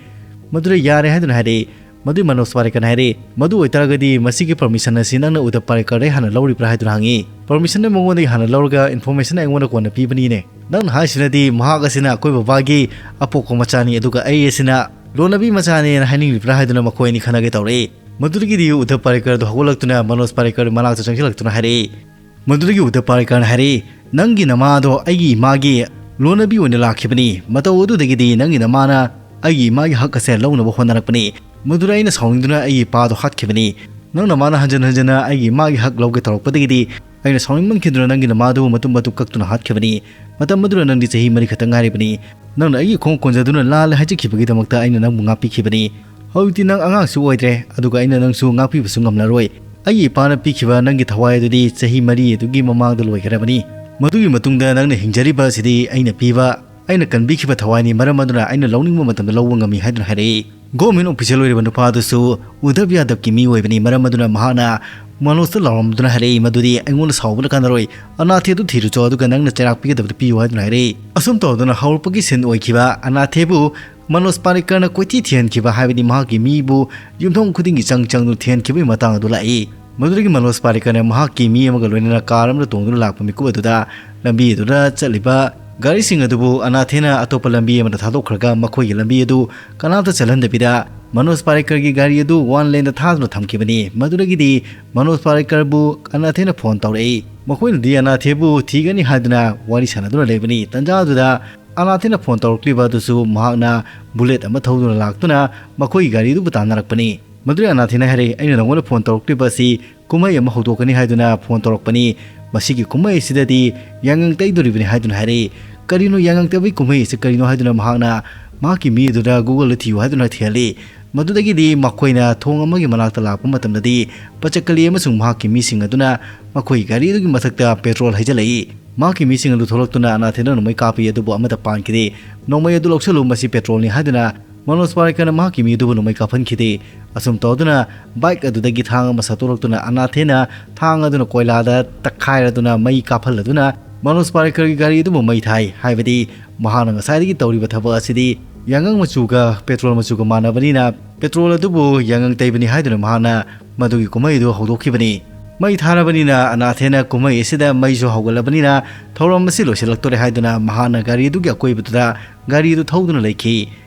ꯃꯗꯨꯗ ꯌꯥꯔꯦ ꯍꯥꯏꯗꯨꯅ ꯍꯥꯏꯔꯛꯏ꯫ ꯃꯗꯨꯏ ꯃꯅꯣꯖ ꯄꯥꯔꯦꯀꯔꯅ ꯍꯥꯏꯔꯛꯏ, "ꯃꯗꯨ ꯑꯣꯏꯇꯥꯔꯒꯗꯤ ꯃꯁꯤꯒꯤ ꯄꯔꯃꯤꯁꯟ ꯑꯁꯤ ꯅꯪꯅ ꯎꯗꯞ ꯄꯥꯔꯦꯀꯔꯗꯩ ꯍꯥꯟꯅ ꯂꯧꯔꯤꯕ꯭ꯔꯥ?" ꯍꯥꯏꯗꯨꯅ ꯍꯪꯉꯤ꯫ "ꯄꯔꯃꯤꯁꯟꯗ ꯃꯉꯣꯟꯗꯒꯤ ꯍꯥꯟꯅ ꯂꯧꯔꯒ ꯏꯟꯐꯣꯔꯃꯦꯁꯟ ꯑꯩꯉꯣꯟꯗ ꯀꯣꯟꯅ ꯄꯤꯕꯅꯤꯅꯦ꯫ ꯅꯪꯅ ꯍꯥꯏꯁꯤꯅꯗꯤ ꯃꯍꯥꯛ ꯑꯁꯤꯅ ꯑꯩꯈꯣꯏ ꯕꯕꯥꯒꯤ ꯑꯄꯣꯛꯄ ꯃꯆꯥꯅꯤ, ꯑꯗꯨꯒ ꯑꯩ ꯑꯁꯤꯅ ꯂꯣꯟꯅꯕꯤ ꯃꯆꯥꯅꯦꯅ ꯍꯥꯏꯅꯤꯡꯂꯤꯕ꯭ꯔꯥ?" ꯍꯥꯏꯗꯨꯅ ꯃꯈꯣꯏ ꯑꯅꯤ ꯈꯟꯅꯒꯦ ꯇꯧꯔꯛꯏ꯫ ꯃꯗꯨꯗꯒꯤꯗꯤ ꯎꯗꯞ ꯄꯥꯔꯦꯀꯔꯗꯨ ꯍꯧꯒꯠꯂꯛꯇꯨꯅ ꯃꯅꯣꯖ ꯄꯥꯔꯦꯀꯔ ꯃꯅꯥꯛꯇ ꯆꯪꯁꯤꯜꯂꯛꯇꯨꯅ ꯍꯥꯏꯔꯛꯏ꯫ ꯃꯗꯨꯗꯒꯤ ꯎꯗꯞ ꯄꯥꯔꯦꯀꯔꯅ ꯍꯥꯏꯔꯛꯏ, "ꯅꯪꯒꯤ ꯅꯃꯥꯗꯣ ꯑꯩꯒꯤ ꯏꯃꯥꯒꯤ ꯂꯣꯟꯅꯕꯤ ꯑꯣꯏꯅ ꯂꯥꯛꯈꯤꯕꯅꯤ꯫ ꯃꯇꯧ ꯑꯗꯨꯗꯒꯤꯗꯤ ꯅꯪꯒꯤ ꯅꯃꯥꯅ ꯑꯩꯒꯤ ꯏꯃꯥꯒꯤ ꯍꯛ ꯑꯁꯦ ꯂꯧꯅꯕ ꯍꯣꯠꯅꯔꯛꯄꯅꯤ꯫ ꯃꯗꯨꯗ ꯑꯩꯅ ꯁꯥꯎꯅꯤꯡꯗꯨꯅ ꯑꯩꯒꯤ ꯏꯄꯥꯗꯣ ꯍꯥꯠꯈꯤꯕꯅꯤ꯫ ꯅꯪ ꯅꯃꯥꯅ ꯍꯟꯖꯟ ꯍꯟꯖꯟꯅ ꯑꯩꯒꯤ ꯏꯃꯥꯒꯤ ꯍꯛ ꯂꯧꯒꯦ ꯇꯧꯔꯛꯄꯗꯒꯤꯗꯤ ꯑꯩꯅ ꯁꯥꯎꯅꯤꯡꯃꯟꯈꯤꯗꯨꯅ ꯅꯪꯒꯤ ꯅꯃꯥꯗꯨ ꯃꯇꯨꯝ ꯃꯇꯨꯝ ꯀꯛꯇꯨꯅ ꯍꯥꯠꯈꯤꯕꯅꯤ꯫ ꯃꯇꯝ ꯑꯗꯨꯗ ꯅꯪꯗꯤ ꯆꯍꯤ ꯃꯔꯤ ꯈꯛꯇ ꯉꯥꯏꯔꯤꯕꯅꯤ꯫ ꯅꯪꯅ ꯑꯩꯒꯤ ꯈꯣꯡ ꯀꯣꯟꯖꯗꯨꯅ ꯂꯥꯜꯂꯦ ꯍꯥꯏꯖꯈꯤꯕꯒꯤꯗꯃꯛꯇ ꯑꯩꯅ ꯅꯪꯕꯨ ꯉꯥꯛꯄꯤꯈꯤꯕꯅꯤ꯫ ꯍꯧꯖꯤꯛꯇꯤ ꯅꯪ ꯑꯉꯥꯡꯁꯨ ꯑꯣꯏꯗ꯭ꯔꯦ, ꯑꯗꯨꯒ ꯑꯩꯅ ꯅꯪꯁꯨ ꯉꯥꯛꯄꯤꯕꯁꯨ ꯉꯝꯂꯔꯣꯏ꯫ ꯑꯩꯒꯤ ꯏꯄꯥꯅ ꯄꯤꯈꯤꯕ ꯅꯪꯒꯤ ꯊꯋꯥꯏ ꯑꯗꯨꯗꯤ ꯆꯍꯤ ꯃꯔꯤ ꯑꯗꯨꯒꯤ ꯃꯃꯥꯡꯗ ꯂꯣꯏꯈ꯭ꯔꯕꯅꯤ꯫ ꯃꯗꯨꯒꯤ ꯃꯇꯨꯡꯗ ꯅꯪꯅ ꯍꯤꯡꯖꯔꯤꯕ ꯑꯁꯤꯗꯤ ꯑꯩꯅ ꯄꯤꯕ, ꯑꯩꯅ ꯀꯟꯕꯤꯈꯤꯕ ꯊꯋꯥꯏꯅꯤ, ꯃꯔꯝ ꯑꯗꯨꯅ ꯑꯩꯅ ꯂꯧꯅꯤꯡꯕ ꯃꯇꯝꯗ ꯂꯧꯕ ꯉꯝꯃꯤ" ꯍꯥꯏꯗꯨꯅ ꯍꯥꯏꯔꯛꯏ꯫ ꯒꯣꯚꯔꯟꯃꯦꯟꯠ ꯑꯣꯐꯤꯁꯤꯌꯦꯜ ꯑꯣꯏꯔꯤꯕ ꯅꯨꯄꯥ ꯑꯗꯨꯁꯨ ꯎꯗꯞ ꯌꯥꯗꯕꯀꯤ ꯃꯤ ꯑꯣꯏꯕꯅꯤ, ꯃꯔꯝ ꯑꯗꯨꯅ ꯃꯍꯥꯛꯅ ꯃꯅꯣꯖꯇ ꯂꯥꯎꯔꯝꯗꯨꯅ ꯍꯥꯏꯔꯛꯏ ꯃꯗꯨꯗꯤ, "ꯑꯩꯉꯣꯟꯗ ꯁꯥꯎꯕꯅ ꯀꯥꯟꯅꯔꯣꯏ, ꯑꯅꯥꯊꯦ ꯑꯗꯨ ꯊꯤꯔꯨꯆꯣ, ꯑꯗꯨꯒ ꯅꯪꯅ ꯆꯩꯔꯥꯛ ꯄꯤꯒꯗꯕꯗꯨ ꯄꯤꯌꯨ" ꯍꯥꯏꯗꯨꯅ ꯍꯥꯏꯔꯛꯏ꯫ ꯑꯁꯨꯝ ꯇꯧꯗꯨꯅ ꯍꯧꯔꯛꯄꯒꯤ ꯁꯤꯟ ꯑꯣꯏꯈꯤꯕ ꯑꯅꯥꯊꯦꯕꯨ ꯃꯅꯣꯖ ꯄꯥꯔꯤꯀꯔꯅ ꯀꯣꯏꯊꯤ ꯊꯤꯍꯟꯈꯤꯕ, ꯍꯥꯏꯕꯗꯤ ꯃꯍꯥꯛꯀꯤ ꯃꯤꯕꯨ ꯌꯨꯝꯊꯣꯡ ꯈꯨꯗꯤꯡꯒꯤ ꯆꯪ ꯆꯪꯗꯨꯅ ꯊꯤꯍꯟꯈꯤꯕꯒꯤ ꯃꯇꯥꯡ ꯑꯗꯨ ꯂꯥꯛꯏ꯫ ꯃꯗꯨꯗꯒꯤ ꯃꯅꯣꯖ ꯄꯥꯔꯤꯀꯔꯅ ꯃꯍꯥꯛꯀꯤ ꯃꯤ ꯑꯃꯒ ꯂꯣꯏꯅꯅ ꯀꯥꯔ ꯑꯃꯗ ꯇꯣꯡꯗꯨꯅ ꯂꯥꯛꯄ ꯃꯤꯀꯨꯞ ꯑꯗꯨꯗ ꯂꯝꯕꯤ ꯑꯗꯨꯗ ꯆꯠꯂꯤꯕ ꯒꯥꯔꯤꯁꯤꯡ ꯑꯗꯨꯕꯨ ꯑꯅꯥꯊꯦꯅ ꯑꯇꯣꯞꯄ ꯂꯝꯕꯤ ꯑꯃꯗ ꯊꯥꯗꯣꯛꯈ꯭ꯔꯒ ꯃꯈꯣꯏꯒꯤ ꯂꯝꯕꯤ ꯑꯗꯨ ꯀꯅꯥꯝꯇ ꯆꯠꯍꯟꯗꯕꯤꯗ ꯃꯅꯣꯖ ꯄꯥꯔꯤꯀꯔꯒꯤ ꯒꯥꯔꯤ ꯑꯗꯨ ꯋꯥꯟ ꯂꯦꯟꯗ ꯊꯥꯗꯨꯅ ꯊꯝꯈꯤꯕꯅꯤ꯫ ꯃꯗꯨꯗꯒꯤꯗꯤ ꯃꯅꯣꯖ ꯄꯥꯔꯤꯀꯔꯕꯨ ꯑꯅꯥꯊꯦꯅ ꯐꯣꯟ ꯇꯧꯔꯛꯏ꯫ ꯃꯈꯣꯏꯅꯗꯤ ꯑꯅꯥꯊꯦꯕꯨ ꯊꯤꯒꯅꯤ ꯍꯥꯏꯗꯨꯅ ꯋꯥꯔꯤ ꯁꯥꯟꯅꯗꯨꯅ ꯂꯩꯕꯅꯤ꯫ ꯇꯟꯖꯥ ꯑꯗꯨꯗ ꯑꯅꯥꯊꯦꯅ ꯐꯣꯟ ꯇꯧꯔꯛꯂꯤꯕ ꯑꯗꯨꯁꯨ ꯃꯍꯥꯛꯅ ꯕꯨꯂꯦꯠ ꯑꯃ ꯊꯧꯗꯨꯅ ꯂꯥꯛꯇꯨꯅ ꯃꯈꯣꯏꯒꯤ ꯒꯥꯔꯤꯗꯨꯕꯨ ꯇꯥꯟꯅꯔꯛꯄꯅꯤ꯫ ꯃꯗꯨꯗ ꯑꯅꯥꯊꯦꯅ ꯍꯥꯏꯔꯦ, "ꯑꯩꯅ ꯅꯉꯣꯟꯗ ꯐꯣꯟ ꯇꯧꯔꯛꯂꯤꯕ ꯑꯁꯤ ꯀꯨꯝꯍꯩ ꯑꯃ ꯍꯧꯗꯣꯛꯀꯅꯤ ꯍꯥꯏꯗꯨꯅ ꯐꯣꯟ ꯇꯧꯔꯛꯄꯅꯤ꯫ ꯃꯁꯤꯒꯤ ꯀꯨꯝꯍꯩ ꯑꯁꯤꯗꯗꯤ ꯌꯥꯉꯪ ꯇꯩꯗꯣꯔꯤꯕꯅꯤ" ꯍꯥꯏꯗꯨꯅ ꯍꯥꯏꯔꯛꯏ꯫ ꯀꯔꯤꯅꯣ ꯌꯥꯉꯪ ꯇꯩꯕꯒꯤ ꯀꯨꯝꯍꯩ ꯑꯁꯤ ꯀꯔꯤꯅꯣ ꯍꯥꯏꯗꯨꯅ ꯃꯍꯥꯛꯅ ꯃꯍꯥꯛꯀꯤ ꯃꯤ ꯑꯗꯨꯗ Google-ꯗ ꯊꯤꯌꯨ ꯍꯥꯏꯗꯨꯅ ꯊꯤꯍꯜꯂꯤ꯫ ꯃꯗꯨꯗꯒꯤꯗꯤ ꯃꯈꯣꯏꯅ ꯊꯣꯡ ꯑꯃꯒꯤ ꯃꯅꯥꯛꯇ ꯂꯥꯛꯄ ꯃꯇꯝꯗꯗꯤ ꯄꯆꯀꯂꯤ ꯑꯃꯁꯨꯡ ꯃꯍꯥꯛꯀꯤ ꯃꯤꯁꯤꯡ ꯑꯗꯨꯅ ꯃꯈꯣꯏꯒꯤ ꯒꯥꯔꯤ ꯑꯗꯨꯒꯤ ꯃꯊꯛꯇ ꯄꯦꯇ꯭ꯔꯣꯜ ꯍꯩꯖꯤꯜꯂꯛꯏ꯫ ꯃꯍꯥꯛꯀꯤ ꯃꯤꯁꯤꯡ ꯑꯗꯨ ꯊꯣꯛꯂꯛꯇꯨꯅ ꯑꯅꯥꯊꯦꯟꯗ ꯅꯣꯡꯃꯩ ꯀꯥꯞꯄꯤ, ꯑꯗꯨꯕꯨ ꯑꯃꯠꯇ ꯄꯥꯟꯈꯤꯗꯦ꯫ "ꯅꯣꯡꯃꯩ ꯑꯗꯨ ꯂꯧꯁꯤꯜꯂꯨ, ꯃꯁꯤ ꯄꯦꯇ꯭ꯔꯣꯜꯅꯤ" ꯍꯥꯏꯗꯨꯅ ꯃꯅꯣꯖ ꯄꯥꯔꯤꯀꯔꯅ ꯃꯍꯥꯛꯀꯤ ꯃꯤ ꯑꯗꯨꯕꯨ ꯅꯣꯡꯃꯩ ꯀꯥꯞꯍꯟꯈꯤꯗꯦ꯫ ꯑꯁꯨꯝ ꯇꯧꯗꯨꯅ ꯕꯥꯏꯛ ꯑꯗꯨꯗꯒꯤ ꯊꯥꯡ ꯑꯃ ꯁꯠꯇꯣꯔꯛꯇꯨꯅ ꯑꯅꯥꯊꯦꯟꯅ ꯊꯥꯡ ꯑꯗꯨꯅ ꯀꯣꯏꯂꯥꯗ ꯇꯛꯈꯥꯏꯔꯗꯨꯅ ꯃꯩ ꯀꯥꯞꯍꯜꯂꯗꯨꯅ ꯃꯅꯣꯖ ꯄꯥꯔꯤꯀꯔꯒꯤ ꯒꯥꯔꯤ ꯑꯗꯨꯕꯨ ꯃꯩ ꯊꯥꯏ꯫ ꯍꯥꯏꯕꯗꯤ ꯃꯍꯥꯛꯅ ꯉꯁꯥꯏꯗꯒꯤ ꯇꯧꯔꯤꯕ ꯊꯕꯛ ꯑꯁꯤꯗꯤ ꯌꯥꯉꯪ ꯃꯆꯨꯒ ꯄꯦꯇ꯭ꯔꯣꯜ ꯃꯆꯨꯒ ꯃꯥꯟꯅꯕꯅꯤꯅ ꯄꯦꯇ꯭ꯔꯣꯜ ꯑꯗꯨꯕꯨ ꯌꯥꯉꯪ ꯇꯩꯕꯅꯤ ꯍꯥꯏꯗꯨꯅ ꯃꯍꯥꯛꯅ ꯃꯗꯨꯒꯤ ꯀꯨꯝꯍꯩ ꯑꯗꯨ ꯍꯧꯗꯣꯛꯈꯤꯕꯅꯤ꯫ ꯃꯩ ꯊꯥꯔꯕꯅꯤꯅ ꯑꯅꯥꯊꯦꯟꯅ ꯀꯨꯝꯍꯩ ꯑꯁꯤꯗ ꯃꯩꯁꯨ ꯍꯧꯒꯠꯂꯕꯅꯤꯅ ꯊꯧꯔꯝ ꯑꯁꯤ ꯂꯣꯏꯁꯤꯜꯂꯛꯇꯣꯔꯦ ꯍꯥꯏꯗꯨꯅ ꯃꯍꯥꯛꯅ ꯒꯥꯔꯤ ꯑꯗꯨꯒꯤ ꯑꯀꯣꯏꯕꯗꯨꯗ ꯒꯥꯔꯤ ꯑꯗꯨ ꯊꯧꯗꯨꯅ ꯂꯩꯈꯤ꯫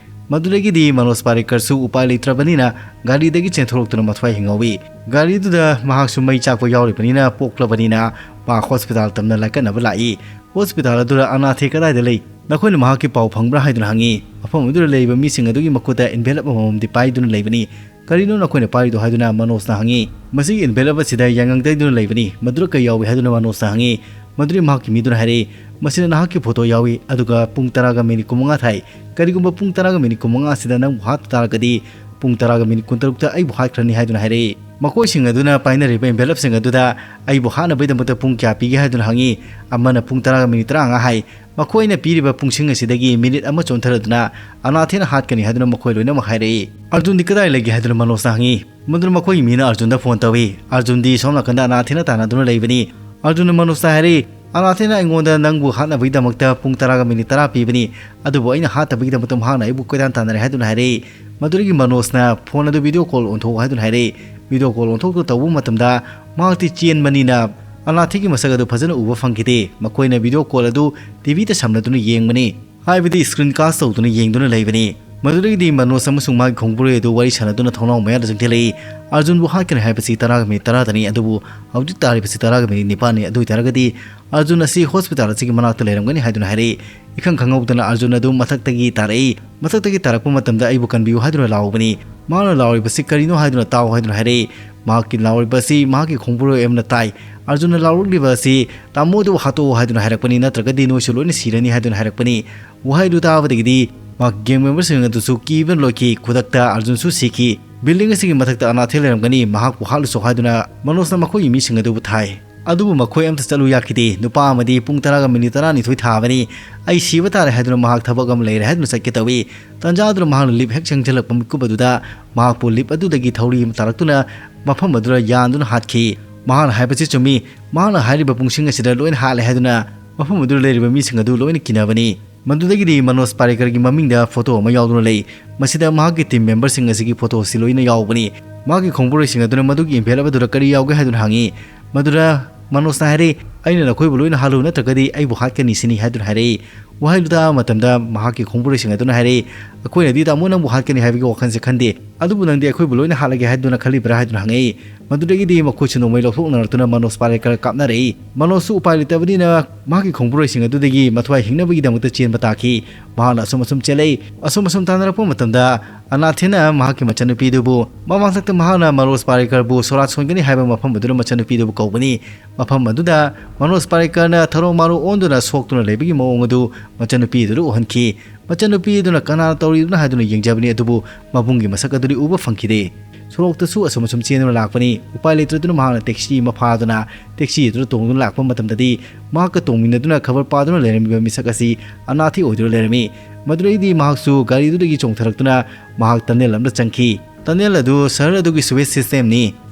ꯃꯗꯨꯗꯒꯤꯗꯤ ꯃꯅꯣꯖ ꯄꯥꯔꯤꯀꯔꯁꯨ ꯎꯄꯥꯏ ꯂꯩꯇ꯭ꯔꯕꯅꯤꯅ ꯒꯥꯔꯤꯗꯒꯤ ꯆꯦꯟꯊꯣꯔꯛꯇꯨꯅ ꯃꯊ꯭ꯋꯥꯏ ꯍꯤꯡꯍꯧꯏ꯫ ꯒꯥꯔꯤꯗꯨꯗ ꯃꯍꯥꯛꯁꯨ ꯃꯩ ꯆꯥꯛꯄ ꯌꯥꯎꯔꯤꯕꯅꯤꯅ ꯄꯣꯛꯂꯕꯅꯤꯅ ꯃꯍꯥꯛ ꯍꯣꯁꯄꯤꯇꯥꯜ ꯇꯝꯅ ꯂꯥꯏꯀꯠꯅꯕ ꯂꯥꯛꯏ꯫ ꯍꯣꯁꯄꯤꯇꯥꯜ ꯑꯗꯨꯗ "ꯑꯅꯥꯊꯦ ꯀꯗꯥꯏꯗ ꯂꯩ? ꯅꯈꯣꯏꯅ ꯃꯍꯥꯛꯀꯤ ꯄꯥꯎ ꯐꯪꯕ꯭ꯔꯥ?" ꯍꯥꯏꯗꯨꯅ ꯍꯪꯉꯤ꯫ ꯃꯐꯝ ꯑꯗꯨꯗ ꯂꯩꯔꯤꯕ ꯃꯤꯁꯤꯡ ꯑꯗꯨꯒꯤ ꯃꯈꯨꯠꯇ envelope ꯑꯃꯃꯝꯗꯤ ꯄꯥꯏꯗꯨꯅ ꯂꯩꯕꯅꯤ꯫ "ꯀꯔꯤꯅꯣ ꯅꯈꯣꯏꯅ ꯄꯥꯏꯔꯤꯗꯣ?" ꯍꯥꯏꯗꯨꯅ ꯃꯅꯣꯖꯅ ꯍꯪꯉꯤ꯫ "ꯃꯁꯤꯒꯤ envelope ꯑꯁꯤꯗ ꯌꯥꯉꯪ ꯇꯩꯗꯨꯅ ꯂꯩꯕꯅꯤ꯫ ꯃꯗꯨꯗ ꯀꯔꯤ ꯌꯥꯎꯏ?" ꯍꯥꯏꯗꯨꯅ ꯃꯅꯣꯖꯅ ꯍꯪꯉꯤ꯫ ꯃꯗꯨꯗꯤ ꯃꯍꯥꯛꯀꯤ ꯃꯤꯗꯨꯅ ꯍꯥꯏꯔꯛꯏ, "ꯃꯁꯤꯗ ꯅꯍꯥꯛꯀꯤ ꯐꯣꯇꯣ ꯌꯥꯎꯏ, ꯑꯗꯨꯒ ꯄꯨꯡ ꯇꯔꯥꯒ ꯃꯤꯅꯤꯠ ꯀꯨꯟꯃꯉꯥ ꯊꯥꯏ꯫ ꯀꯔꯤꯒꯨꯝꯕ ꯄꯨꯡ ꯇꯔꯥꯒ ꯃꯤꯅꯤꯠ ꯀꯨꯟꯃꯉꯥ ꯑꯁꯤꯗ ꯅꯪꯕꯨ ꯍꯥꯠꯄ ꯇꯥꯔꯒꯗꯤ, ꯄꯨꯡ ꯇꯔꯥꯒ ꯃꯤꯅꯤꯠ ꯀꯨꯟꯇꯔꯨꯛꯇ ꯑꯩꯕꯨ ꯍꯥꯠꯈ꯭ꯔꯅꯤ" ꯍꯥꯏꯗꯨꯅ ꯍꯥꯏꯔꯛꯏ꯫ ꯃꯈꯣꯏꯁꯤꯡ ꯑꯗꯨꯅ ꯄꯥꯏꯅꯔꯤꯕ envelopeꯁꯤꯡ ꯑꯗꯨꯗ ꯑꯩꯕꯨ ꯍꯥꯠꯅꯕꯒꯤꯗꯃꯛꯇ ꯄꯨꯡ ꯀꯌꯥ ꯄꯤꯒꯦ ꯍꯥꯏꯗꯨꯅ ꯍꯪꯉꯤ꯫ ꯑꯃꯅ ꯄꯨꯡ ꯇꯔꯥꯒ ꯃꯤꯅꯤꯠ ꯇꯔꯥꯃꯉꯥ ꯍꯥꯏ꯫ ꯃꯈꯣꯏꯅ ꯄꯤꯔꯤꯕ ꯄꯨꯡꯁꯤꯡ ꯑꯁꯤꯗꯒꯤ ꯃꯤꯅꯤꯠ ꯑꯃ ꯆꯣꯟꯊꯔꯗꯨꯅ ꯑꯅꯥꯊꯦꯅ ꯍꯥꯠꯀꯅꯤ ꯍꯥꯏꯗꯨꯅ ꯃꯈꯣꯏ ꯂꯣꯏꯅꯃꯛ ꯍꯥꯏꯔꯛꯏ꯫ ꯑꯔꯖꯨꯟꯗꯤ ꯀꯗꯥꯏ ꯂꯩꯒꯦ ꯍꯥꯏꯗꯨꯅ ꯃꯅꯣꯖꯅ ꯍꯪꯉꯤ꯫ ꯃꯗꯨꯅ ꯃꯈꯣꯏꯒꯤ ꯃꯤꯅ ꯑꯔꯖꯨꯟꯗ ꯐꯣꯟ ꯇꯧꯏ꯫ ꯑꯔꯖꯨꯟꯗꯤ ꯁꯣꯝ ꯅꯥꯀꯟꯗ ꯑꯅꯥꯊꯦꯅ ꯇꯥꯟꯅꯗꯨꯅ ꯂꯩꯕꯅꯤ꯫ ꯑꯔꯖꯨꯟꯅ ꯃꯅꯣꯖꯇ ꯍꯥꯏꯔꯛꯏ, "ꯑꯅꯥꯊꯦꯅ ꯑꯩꯉꯣꯟꯗ ꯅꯪꯕꯨ ꯍꯥꯠꯅꯕꯒꯤꯗꯃꯛꯇ ꯄꯨꯡ ꯇꯔꯥꯒ ꯃꯤꯅꯤꯠ ꯇꯔꯥ ꯄꯤꯕꯅꯤ, ꯑꯗꯨꯕꯨ ꯑꯩꯅ ꯍꯥꯠꯇꯕꯒꯤꯗꯃꯛꯇ ꯃꯍꯥꯛꯅ ꯑꯩꯕꯨ ꯀꯣꯏꯇꯥꯟ ꯇꯥꯟꯅꯔꯦ" ꯍꯥꯏꯗꯨꯅ ꯍꯥꯏꯔꯛꯏ꯫ ꯃꯗꯨꯗꯒꯤ ꯃꯅꯣꯖꯅ ꯐꯣꯟ ꯑꯗꯨ ꯚꯤꯗꯤꯑꯣ ꯀꯣꯜ ꯑꯣꯟꯊꯣꯛꯎ ꯍꯥꯏꯗꯨꯅ ꯍꯥꯏꯔꯛꯏ꯫ ꯚꯤꯗꯤꯑꯣ ꯀꯣꯜ ꯑꯣꯟꯊꯣꯛꯇꯨꯅ ꯇꯧꯕ ꯃꯇꯝꯗ ꯃꯍꯥꯛꯇꯤ ꯆꯦꯟꯕꯅꯤꯅ ꯑꯅꯥꯊꯦꯒꯤ ꯃꯁꯛ ꯑꯗꯨ ꯐꯖꯅ ꯎꯕ ꯐꯪꯈꯤꯗꯦ꯫ ꯃꯈꯣꯏꯅ ꯚꯤꯗꯤꯑꯣ ꯀꯣꯜ ꯑꯗꯨ ꯇꯤꯚꯤꯗ ꯁꯝꯅꯗꯨꯅ ꯌꯦꯡꯕꯅꯤ꯫ ꯍꯥꯏꯕꯗꯤ screen cast ꯇꯧꯗꯨꯅ ꯌꯦꯡꯗꯨꯅ ꯂꯩꯕꯅꯤ꯫ ꯃꯗꯨꯗꯒꯤꯗꯤ ꯃꯅꯣꯖ ꯑꯃꯁꯨꯡ ꯃꯥꯒꯤ ꯈꯣꯡꯕꯨꯔꯣꯏ ꯑꯗꯨ ꯋꯥꯔꯤ ꯁꯥꯟꯅꯗꯨꯅ ꯊꯣꯡꯅꯥꯎ ꯃꯌꯥꯗ ꯆꯪꯁꯤꯜꯂꯛꯏ꯫ ꯑꯔꯖꯨꯟꯕꯨ ꯍꯥꯠꯀꯅꯤ ꯍꯥꯏꯕꯁꯤ ꯇꯔꯥꯒ ꯃꯤꯅꯤꯠ ꯇꯔꯥꯗꯅꯤ, ꯑꯗꯨꯕꯨ ꯍꯧꯖꯤꯛ ꯇꯥꯔꯤꯕꯁꯤ ꯇꯔꯥꯒ ꯃꯤꯅꯤꯠ ꯅꯤꯄꯥꯟꯅꯤ꯫ ꯑꯗꯨ ꯑꯣꯏꯇꯥꯔꯒꯗꯤ ꯑꯔꯖꯨꯟ ꯑꯁꯤ ꯍꯣꯁꯄꯤꯇꯥꯜ ꯑꯁꯤꯒꯤ ꯃꯅꯥꯛꯇ ꯂꯩꯔꯝꯒꯅꯤ ꯍꯥꯏꯗꯨꯅ ꯍꯥꯏꯔꯛꯏ꯫ ꯏꯈꯪ ꯈꯪꯍꯧꯗꯅ ꯑꯔꯖꯨꯟ ꯑꯗꯨ ꯃꯊꯛꯇꯒꯤ ꯇꯥꯔꯛꯏ꯫ ꯃꯊꯛꯇꯒꯤ ꯇꯥꯔꯛꯄ ꯃꯇꯝꯗ ꯑꯩꯕꯨ ꯀꯟꯕꯤꯌꯨ ꯍꯥꯏꯗꯨꯅ ꯂꯥꯎꯕꯅꯤ꯫ ꯃꯥꯅ ꯂꯥꯎꯔꯤꯕꯁꯤ ꯀꯔꯤꯅꯣ ꯍꯥꯏꯗꯨꯅ ꯇꯥꯎ ꯍꯥꯏꯗꯨꯅ ꯍꯥꯏꯔꯛꯏ꯫ ꯃꯍꯥꯛꯀꯤ ꯂꯥꯎꯔꯤꯕ ꯑꯁꯤ ꯃꯍꯥꯛꯀꯤ ꯈꯣꯡꯕꯨꯔꯣꯏ ꯑꯃꯅ ꯇꯥꯏ꯫ ꯑꯔꯖꯨꯟꯅ ꯂꯥꯎꯔꯛꯂꯤꯕ ꯑꯁꯤ, "ꯇꯥꯃꯣꯗꯨꯕꯨ ꯍꯥꯠꯇꯣꯛꯑꯣ" ꯍꯥꯏꯗꯨꯅ ꯍꯥꯏꯔꯛꯄꯅꯤ, "ꯅꯠꯇ꯭ꯔꯒꯗꯤ ꯅꯣꯏꯁꯨ ꯂꯣꯏꯅ ꯁꯤꯔꯅꯤ" ꯍꯥꯏꯗꯨꯅ ꯍꯥꯏꯔꯛꯄꯅꯤ꯫ ꯋꯥꯍꯩꯗꯨ ꯇꯥꯕꯗꯒꯤꯗꯤ ꯃꯍꯥꯛ gang memberꯁꯤꯡ ꯑꯗꯨꯁꯨ ꯀꯤꯕꯅ ꯂꯣꯏꯈꯤ꯫ ꯈꯨꯗꯛꯇ ꯑꯔꯖꯨꯟꯁꯨ ꯁꯤꯈꯤ꯫ Building ꯑꯁꯤꯒꯤ ꯃꯊꯛꯇ ꯑꯅꯥꯊꯦ ꯂꯩꯔꯝꯒꯅꯤ, ꯃꯍꯥꯛꯄꯨ ꯍꯥꯠꯂꯨꯆꯣ ꯍꯥꯏꯗꯨꯅ ꯃꯅꯣꯖꯅ ꯃꯈꯣꯏꯒꯤ ꯃꯤꯁꯤꯡ ꯑꯗꯨꯕꯨ ꯊꯥꯏ꯫ ꯑꯗꯨꯕꯨ ꯃꯈꯣꯏ ꯑꯃꯠꯇ ꯆꯠꯂꯨ ꯌꯥꯈꯤꯗꯦ꯫ ꯅꯨꯄꯥ ꯑꯃꯗꯤ ꯄꯨꯡ ꯇꯔꯥꯒ ꯃꯤꯅꯤꯠ ꯇꯔꯥꯅꯤꯊꯣꯏ ꯊꯥꯕꯅꯤ꯫ "ꯑꯩ ꯁꯤꯕ ꯇꯥꯔꯦ" ꯍꯥꯏꯗꯨꯅ ꯃꯍꯥꯛ ꯊꯕꯛ ꯑꯃ ꯂꯩꯔꯦ ꯍꯥꯏꯗꯨꯅ ꯆꯠꯀꯦ ꯇꯧꯏ꯫ ꯇꯥꯟꯖꯥꯗꯨꯗ ꯃꯍꯥꯛꯅ lift ꯍꯦꯛ ꯆꯪꯁꯤꯜꯂꯛꯄ ꯃꯤꯀꯨꯞ ꯑꯗꯨꯗ ꯃꯍꯥꯛꯄꯨ lift ꯑꯗꯨꯗꯒꯤ ꯊꯧꯔꯤ ꯑꯃ ꯇꯥꯔꯛꯇꯨꯅ ꯃꯐꯝ ꯑꯗꯨꯗ ꯌꯥꯟꯗꯨꯅ ꯍꯥꯠꯈꯤ꯫ ꯃꯍꯥꯛꯅ ꯍꯥꯏꯕꯁꯤ ꯆꯨꯝꯃꯤ꯫ ꯃꯍꯥꯛꯅ ꯍꯥꯏꯔꯤꯕ ꯄꯨꯡꯁꯤꯡ ꯑꯁꯤꯗ ꯂꯣꯏꯅ ꯍꯥꯠꯂꯦ ꯍꯥꯏꯗꯨꯅ ꯃꯐꯝ ꯑꯗꯨꯗ ꯂꯩꯔꯤꯕ ꯃꯤꯁꯤꯡ ꯑꯗꯨ ꯂꯣꯏꯅ ꯀꯤꯅꯕꯅꯤ꯫ ꯃꯗꯨꯗꯒꯤꯗꯤ ꯃꯅꯣꯖ ꯄꯥꯔꯦꯀꯔꯒꯤ ꯃꯃꯤꯡꯗ photo ꯑꯃ ꯌꯥꯎꯗꯨꯅ ꯂꯩ꯫ ꯃꯁꯤꯗ ꯃꯍꯥꯛꯀꯤ team memberꯁꯤꯡ ꯑꯁꯤꯒꯤ photo ꯑꯁꯤ ꯂꯣꯏꯅ ꯌꯥꯎꯕꯅꯤ꯫ ꯃꯍꯥꯛꯀꯤ ꯈꯣꯡꯕꯨꯔꯣꯏꯁꯤꯡ ꯑꯗꯨꯅ ꯃꯗꯨꯒꯤ envelope ꯑꯗꯨꯗ ꯀꯔꯤ ꯌꯥꯎꯒꯦ ꯍꯥꯏꯗꯨꯅ ꯍꯪꯉꯤ꯫ ꯃꯗꯨꯗ ꯃꯅꯣꯖꯅ ꯍꯥꯏꯔꯤ, "ꯑꯩꯅ ꯅꯈꯣꯏꯕꯨ ꯂꯣꯏꯅ ꯍꯥꯠꯂꯨ, ꯅꯠꯇ꯭ꯔꯒꯗꯤ ꯑꯩꯕꯨ ꯍꯥꯠꯀꯅꯤ ꯁꯤꯅꯤ" ꯍꯥꯏꯗꯨꯅ ꯍꯥꯏꯔꯛꯏ꯫ ꯋꯥꯍꯩꯗꯨ ꯇꯥꯕ ꯃꯇꯝꯗ ꯃꯍꯥꯛꯀꯤ ꯈꯣꯡꯕꯨꯔꯣꯏꯁꯤꯡ ꯑꯗꯨꯅ ꯍꯥꯏꯔꯛꯏ, "ꯑꯩꯈꯣꯏꯅꯗꯤ ꯇꯥꯃꯣ ꯅꯪꯕꯨ ꯍꯥꯠꯀꯅꯤ ꯍꯥꯏꯕꯒꯤ ꯋꯥꯈꯜꯁꯦ ꯈꯟꯗꯦ, ꯑꯗꯨꯕꯨ ꯅꯪꯗꯤ ꯑꯩꯈꯣꯏꯕꯨ ꯂꯣꯏꯅ ꯍꯥꯠꯂꯒꯦ ꯍꯥꯏꯗꯨꯅ ꯈꯜꯂꯤꯕ꯭ꯔꯥ?" ꯍꯥꯏꯗꯨꯅ ꯍꯪꯉꯛꯏ꯫ ꯃꯗꯨꯗꯒꯤꯗꯤ ꯃꯈꯣꯏꯁꯨ ꯅꯣꯡꯃꯩ ꯂꯧꯊꯣꯛꯅꯔꯛꯇꯨꯅ ꯃꯅꯣꯖ ꯄꯥꯔꯦꯀꯔ ꯀꯥꯞꯅꯔꯛꯏ꯫ ꯃꯅꯣꯖꯁꯨ ꯎꯄꯥꯏ ꯂꯩꯇꯕꯅꯤꯅ ꯃꯍꯥꯛꯀꯤ ꯈꯣꯡꯕꯨꯔꯣꯏꯁꯤꯡ ꯑꯗꯨꯗꯒꯤ ꯃꯊ꯭ꯋꯥꯏ ꯍꯤꯡꯅꯕꯒꯤꯗꯃꯛꯇ ꯆꯦꯟꯕ ꯇꯥꯈꯤ꯫ ꯃꯍꯥꯛꯅ ꯑꯁꯨꯝ ꯑꯁꯨꯝ ꯆꯦꯜꯂꯛꯏ, ꯑꯁꯨꯝ ꯑꯁꯨꯝ ꯇꯥꯟꯅꯔꯛꯄ ꯃꯇꯝꯗ ꯑꯅꯥꯊꯦꯅ ꯃꯍꯥꯛꯀꯤ ꯃꯆꯟꯅꯨꯄꯤꯗꯨꯕꯨ, ꯃꯃꯥꯡꯊꯛꯇ ꯃꯍꯥꯛꯅ ꯃꯅꯣꯖ ꯄꯥꯔꯦꯀꯔꯕꯨ ꯁꯣꯔꯥꯠ ꯁꯣꯟꯒꯅꯤ ꯍꯥꯏꯕ ꯃꯐꯝ ꯑꯗꯨꯗ ꯃꯆꯟꯅꯨꯄꯤꯗꯨꯕꯨ ꯀꯧꯕꯅꯤ꯫ ꯃꯐꯝ ꯑꯗꯨꯗ ꯃꯅꯣꯖ ꯄꯥꯔꯦꯀꯔꯅ ꯊꯔꯣ ꯃꯥꯔꯣ ꯑꯣꯟꯗꯨꯅ ꯁꯣꯛꯇꯨꯅ ꯂꯩꯕꯒꯤ ꯃꯑꯣꯡ ꯑꯗꯨ ꯃꯆꯟꯅꯨꯄꯤ ꯑꯗꯨꯗ ꯎꯍꯟꯈꯤ꯫ ꯃꯆꯟꯅꯨꯄꯤ ꯑꯗꯨꯅ ꯀꯅꯥꯅ ꯇꯧꯔꯤꯕꯅꯣ ꯍꯥꯏꯗꯨꯅ ꯌꯦꯡꯖꯕꯅꯤ, ꯑꯗꯨꯕꯨ ꯃꯕꯨꯡꯒꯤ ꯃꯁꯛ ꯑꯗꯨꯗꯤ ꯎꯕ ꯐꯪꯈꯤꯗꯦ꯫ ꯁꯣꯔꯣꯛꯇꯁꯨ ꯑꯁꯨꯝ ꯑꯁꯨꯝ ꯆꯦꯟꯗꯨꯅ ꯂꯥꯛꯄꯅꯤ꯫ ꯎꯄꯥꯏ ꯂꯩꯇ꯭ꯔꯗꯨꯅ ꯃꯍꯥꯛꯅ ꯇꯦꯛꯁꯤ ꯑꯃ ꯐꯥꯗꯨꯅ ꯇꯦꯛꯁꯤ ꯑꯗꯨꯗ ꯇꯣꯡꯗꯨꯅ ꯂꯥꯛꯄ ꯃꯇꯝꯗꯗꯤ ꯃꯍꯥꯛꯀ ꯇꯣꯡꯃꯤꯟꯅꯗꯨꯅ ꯈꯕꯔ ꯄꯥꯗꯨꯅ ꯂꯩꯔꯝꯃꯤꯕ ꯃꯤꯁꯛ ꯑꯁꯤ ꯑꯅꯥꯊꯤ ꯑꯣꯏꯗꯨꯅ ꯂꯩꯔꯝꯃꯤ꯫ ꯃꯗꯨꯗꯒꯤꯗꯤ ꯃꯍꯥꯛꯁꯨ ꯒꯥꯔꯤꯗꯨꯗꯒꯤ ꯆꯣꯡꯊꯔꯛꯇꯨꯅ ꯃꯍꯥꯛ ꯇꯅꯦꯜ ꯑꯃꯗ ꯆꯪꯈꯤ꯫ ꯇꯅꯦꯜ ꯑꯗꯨ ꯁꯍꯔ ꯑꯗꯨꯒꯤ ꯁꯨꯋꯦꯖ ꯁꯤꯁꯇꯦꯝꯅꯤ꯫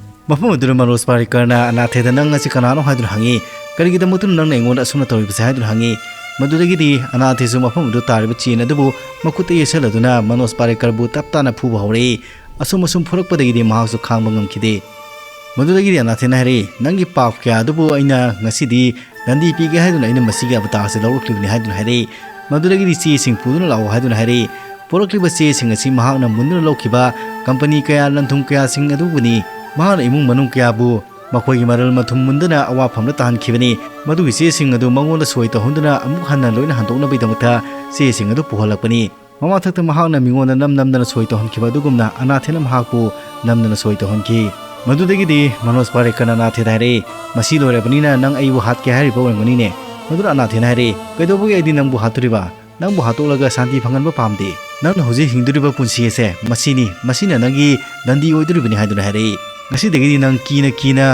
ꯃꯐꯝ ꯑꯗꯨꯗ ꯃꯅꯣꯖ ꯄꯥꯔꯤꯀꯔꯅ ꯑꯅꯥꯊꯦꯗ "ꯅꯪ ꯑꯁꯤ ꯀꯅꯥꯅꯣ?" ꯍꯥꯏꯗꯨꯅ ꯍꯪꯉꯤ꯫ "ꯀꯔꯤꯒꯤꯗꯃꯛꯇꯅ ꯅꯪꯅ ꯑꯩꯉꯣꯟꯗ ꯑꯁꯨꯝꯅ ꯇꯧꯔꯤꯕꯁꯦ?" ꯍꯥꯏꯗꯨꯅ ꯍꯪꯉꯤ꯫ ꯃꯗꯨꯗꯒꯤꯗꯤ ꯑꯅꯥꯊꯦꯁꯨ ꯃꯐꯝ ꯑꯗꯨꯗ ꯇꯥꯔꯤꯕ ꯆꯦꯟ ꯑꯗꯨꯕꯨ ꯃꯈꯨꯠꯇ ꯌꯩꯁꯜꯂꯗꯨꯅ ꯃꯅꯣꯖ ꯄꯥꯔꯤꯀꯔꯕꯨ ꯇꯞ ꯇꯥꯅ ꯐꯨꯕ ꯍꯧꯔꯛꯏ꯫ ꯑꯁꯨꯝ ꯑꯁꯨꯝ ꯐꯨꯔꯛꯄꯗꯒꯤꯗꯤ ꯃꯍꯥꯛꯁꯨ ꯈꯥꯡꯕ ꯉꯝꯈꯤꯗꯦ꯫ ꯃꯗꯨꯗꯒꯤꯗꯤ ꯑꯅꯥꯊꯦꯅ ꯍꯥꯏꯔꯛꯏ, "ꯅꯪꯒꯤ ꯄꯥꯞ ꯀꯌꯥ ꯑꯗꯨꯕꯨ ꯑꯩꯅ ꯉꯁꯤꯗꯤ ꯗꯟꯗꯤ ꯄꯤꯒꯦ ꯍꯥꯏꯗꯨꯅ ꯑꯩꯅ ꯃꯁꯤꯒꯤ ꯑꯕꯇꯥꯔꯁꯦ ꯂꯧꯔꯛꯂꯤꯕꯅꯤ" ꯍꯥꯏꯗꯨꯅ ꯍꯥꯏꯔꯛꯏ꯫ ꯃꯗꯨꯗꯒꯤꯗꯤ ꯆꯦꯁꯤꯡ ꯄꯨꯗꯨꯅ ꯂꯥꯛꯑꯣ ꯍꯥꯏꯗꯨꯅ ꯍꯥꯏꯔꯛꯏ꯫ ꯄꯨꯔꯛꯂꯤꯕ ꯆꯦꯁꯤꯡ ꯑꯁꯤ ꯃꯍꯥꯛꯅ ꯃꯨꯟꯗꯨꯅ ꯂꯧꯈꯤꯕ ꯀꯝꯄꯅꯤ ꯀꯌꯥ, ꯂꯟ-ꯊꯨꯝ ꯀꯌꯥꯁꯤꯡ ꯑꯗꯨꯕꯨꯅꯤ꯫ ꯃꯍꯥꯛꯅ ꯏꯃꯨꯡ ꯃꯅꯨꯡ ꯀꯌꯥꯕꯨ ꯃꯈꯣꯏꯒꯤ ꯃꯔꯜ ꯃꯊꯨꯝ ꯃꯨꯟꯗꯅ ꯑꯋꯥꯐꯝꯗ ꯇꯥꯍꯟꯈꯤꯕꯅꯤ꯫ ꯃꯗꯨꯒꯤ ꯆꯦꯁꯤꯡ ꯑꯗꯨ ꯃꯉꯣꯟꯗ ꯁꯣꯏ ꯇꯧꯍꯟꯗꯨꯅ ꯑꯃꯨꯛ ꯍꯟꯅ ꯂꯣꯏꯅ ꯍꯟꯗꯣꯛꯅꯕꯒꯤꯗꯃꯛꯇ ꯆꯦꯁꯤꯡ ꯑꯗꯨ ꯄꯨꯍꯜꯂꯛꯄꯅꯤ꯫ ꯃꯃꯥꯊꯛꯇ ꯃꯍꯥꯛꯅ ꯃꯤꯉꯣꯟꯗ ꯅꯝ ꯅꯝꯗꯅ ꯁꯣꯏ ꯇꯧꯍꯟꯈꯤꯕ ꯑꯗꯨꯒꯨꯝꯅ ꯑꯅꯥꯊꯦꯅ ꯃꯍꯥꯛꯄꯨ ꯅꯝꯗꯅ ꯁꯣꯏ ꯇꯧꯍꯟꯈꯤ꯫ ꯃꯗꯨꯗꯒꯤꯗꯤ ꯃꯅꯣꯖ ꯄꯥꯔꯦꯀꯔꯅ ꯑꯅꯥꯊꯦꯗ ꯍꯥꯏꯔꯛꯏ, "ꯃꯁꯤ ꯂꯣꯏꯔꯕꯅꯤꯅ ꯅꯪ ꯑꯩꯕꯨ ꯍꯥꯠꯀꯦ ꯍꯥꯏꯔꯤꯕ ꯑꯣꯏꯔꯝꯒꯅꯤꯅꯦ?" ꯃꯗꯨꯅ ꯑꯅꯥꯊꯦꯅ ꯍꯥꯏꯔꯛꯏ, "ꯀꯩꯗꯧꯕꯒꯤ ꯑꯩꯗꯤ ꯅꯪꯕꯨ ꯍꯥꯠꯇꯣꯔꯤꯕ? ꯅꯪꯕꯨ ꯍꯥꯠꯇꯣꯛꯂꯒ ꯁꯥꯟꯇꯤ ꯐꯪꯍꯟꯕ ꯄꯥꯝꯗꯦ꯫ ꯅꯪꯅ ꯍꯧꯖꯤꯛ ꯍꯤꯡꯗꯣꯔꯤꯕ ꯄꯨꯟꯁꯤ ꯑꯁꯦ ꯃꯁꯤꯅꯤ, ꯃꯁꯤꯅ ꯅꯪꯒꯤ ꯗꯟꯗꯤ ꯑꯣꯏꯗꯣꯔꯤꯕꯅꯤ" ꯍꯥꯏꯗꯨꯅ ꯍꯥꯏꯔꯛꯏ꯫ "ꯉꯁꯤꯗꯒꯤꯗꯤ ꯅꯪ ꯀꯤꯅ ꯀꯤꯅ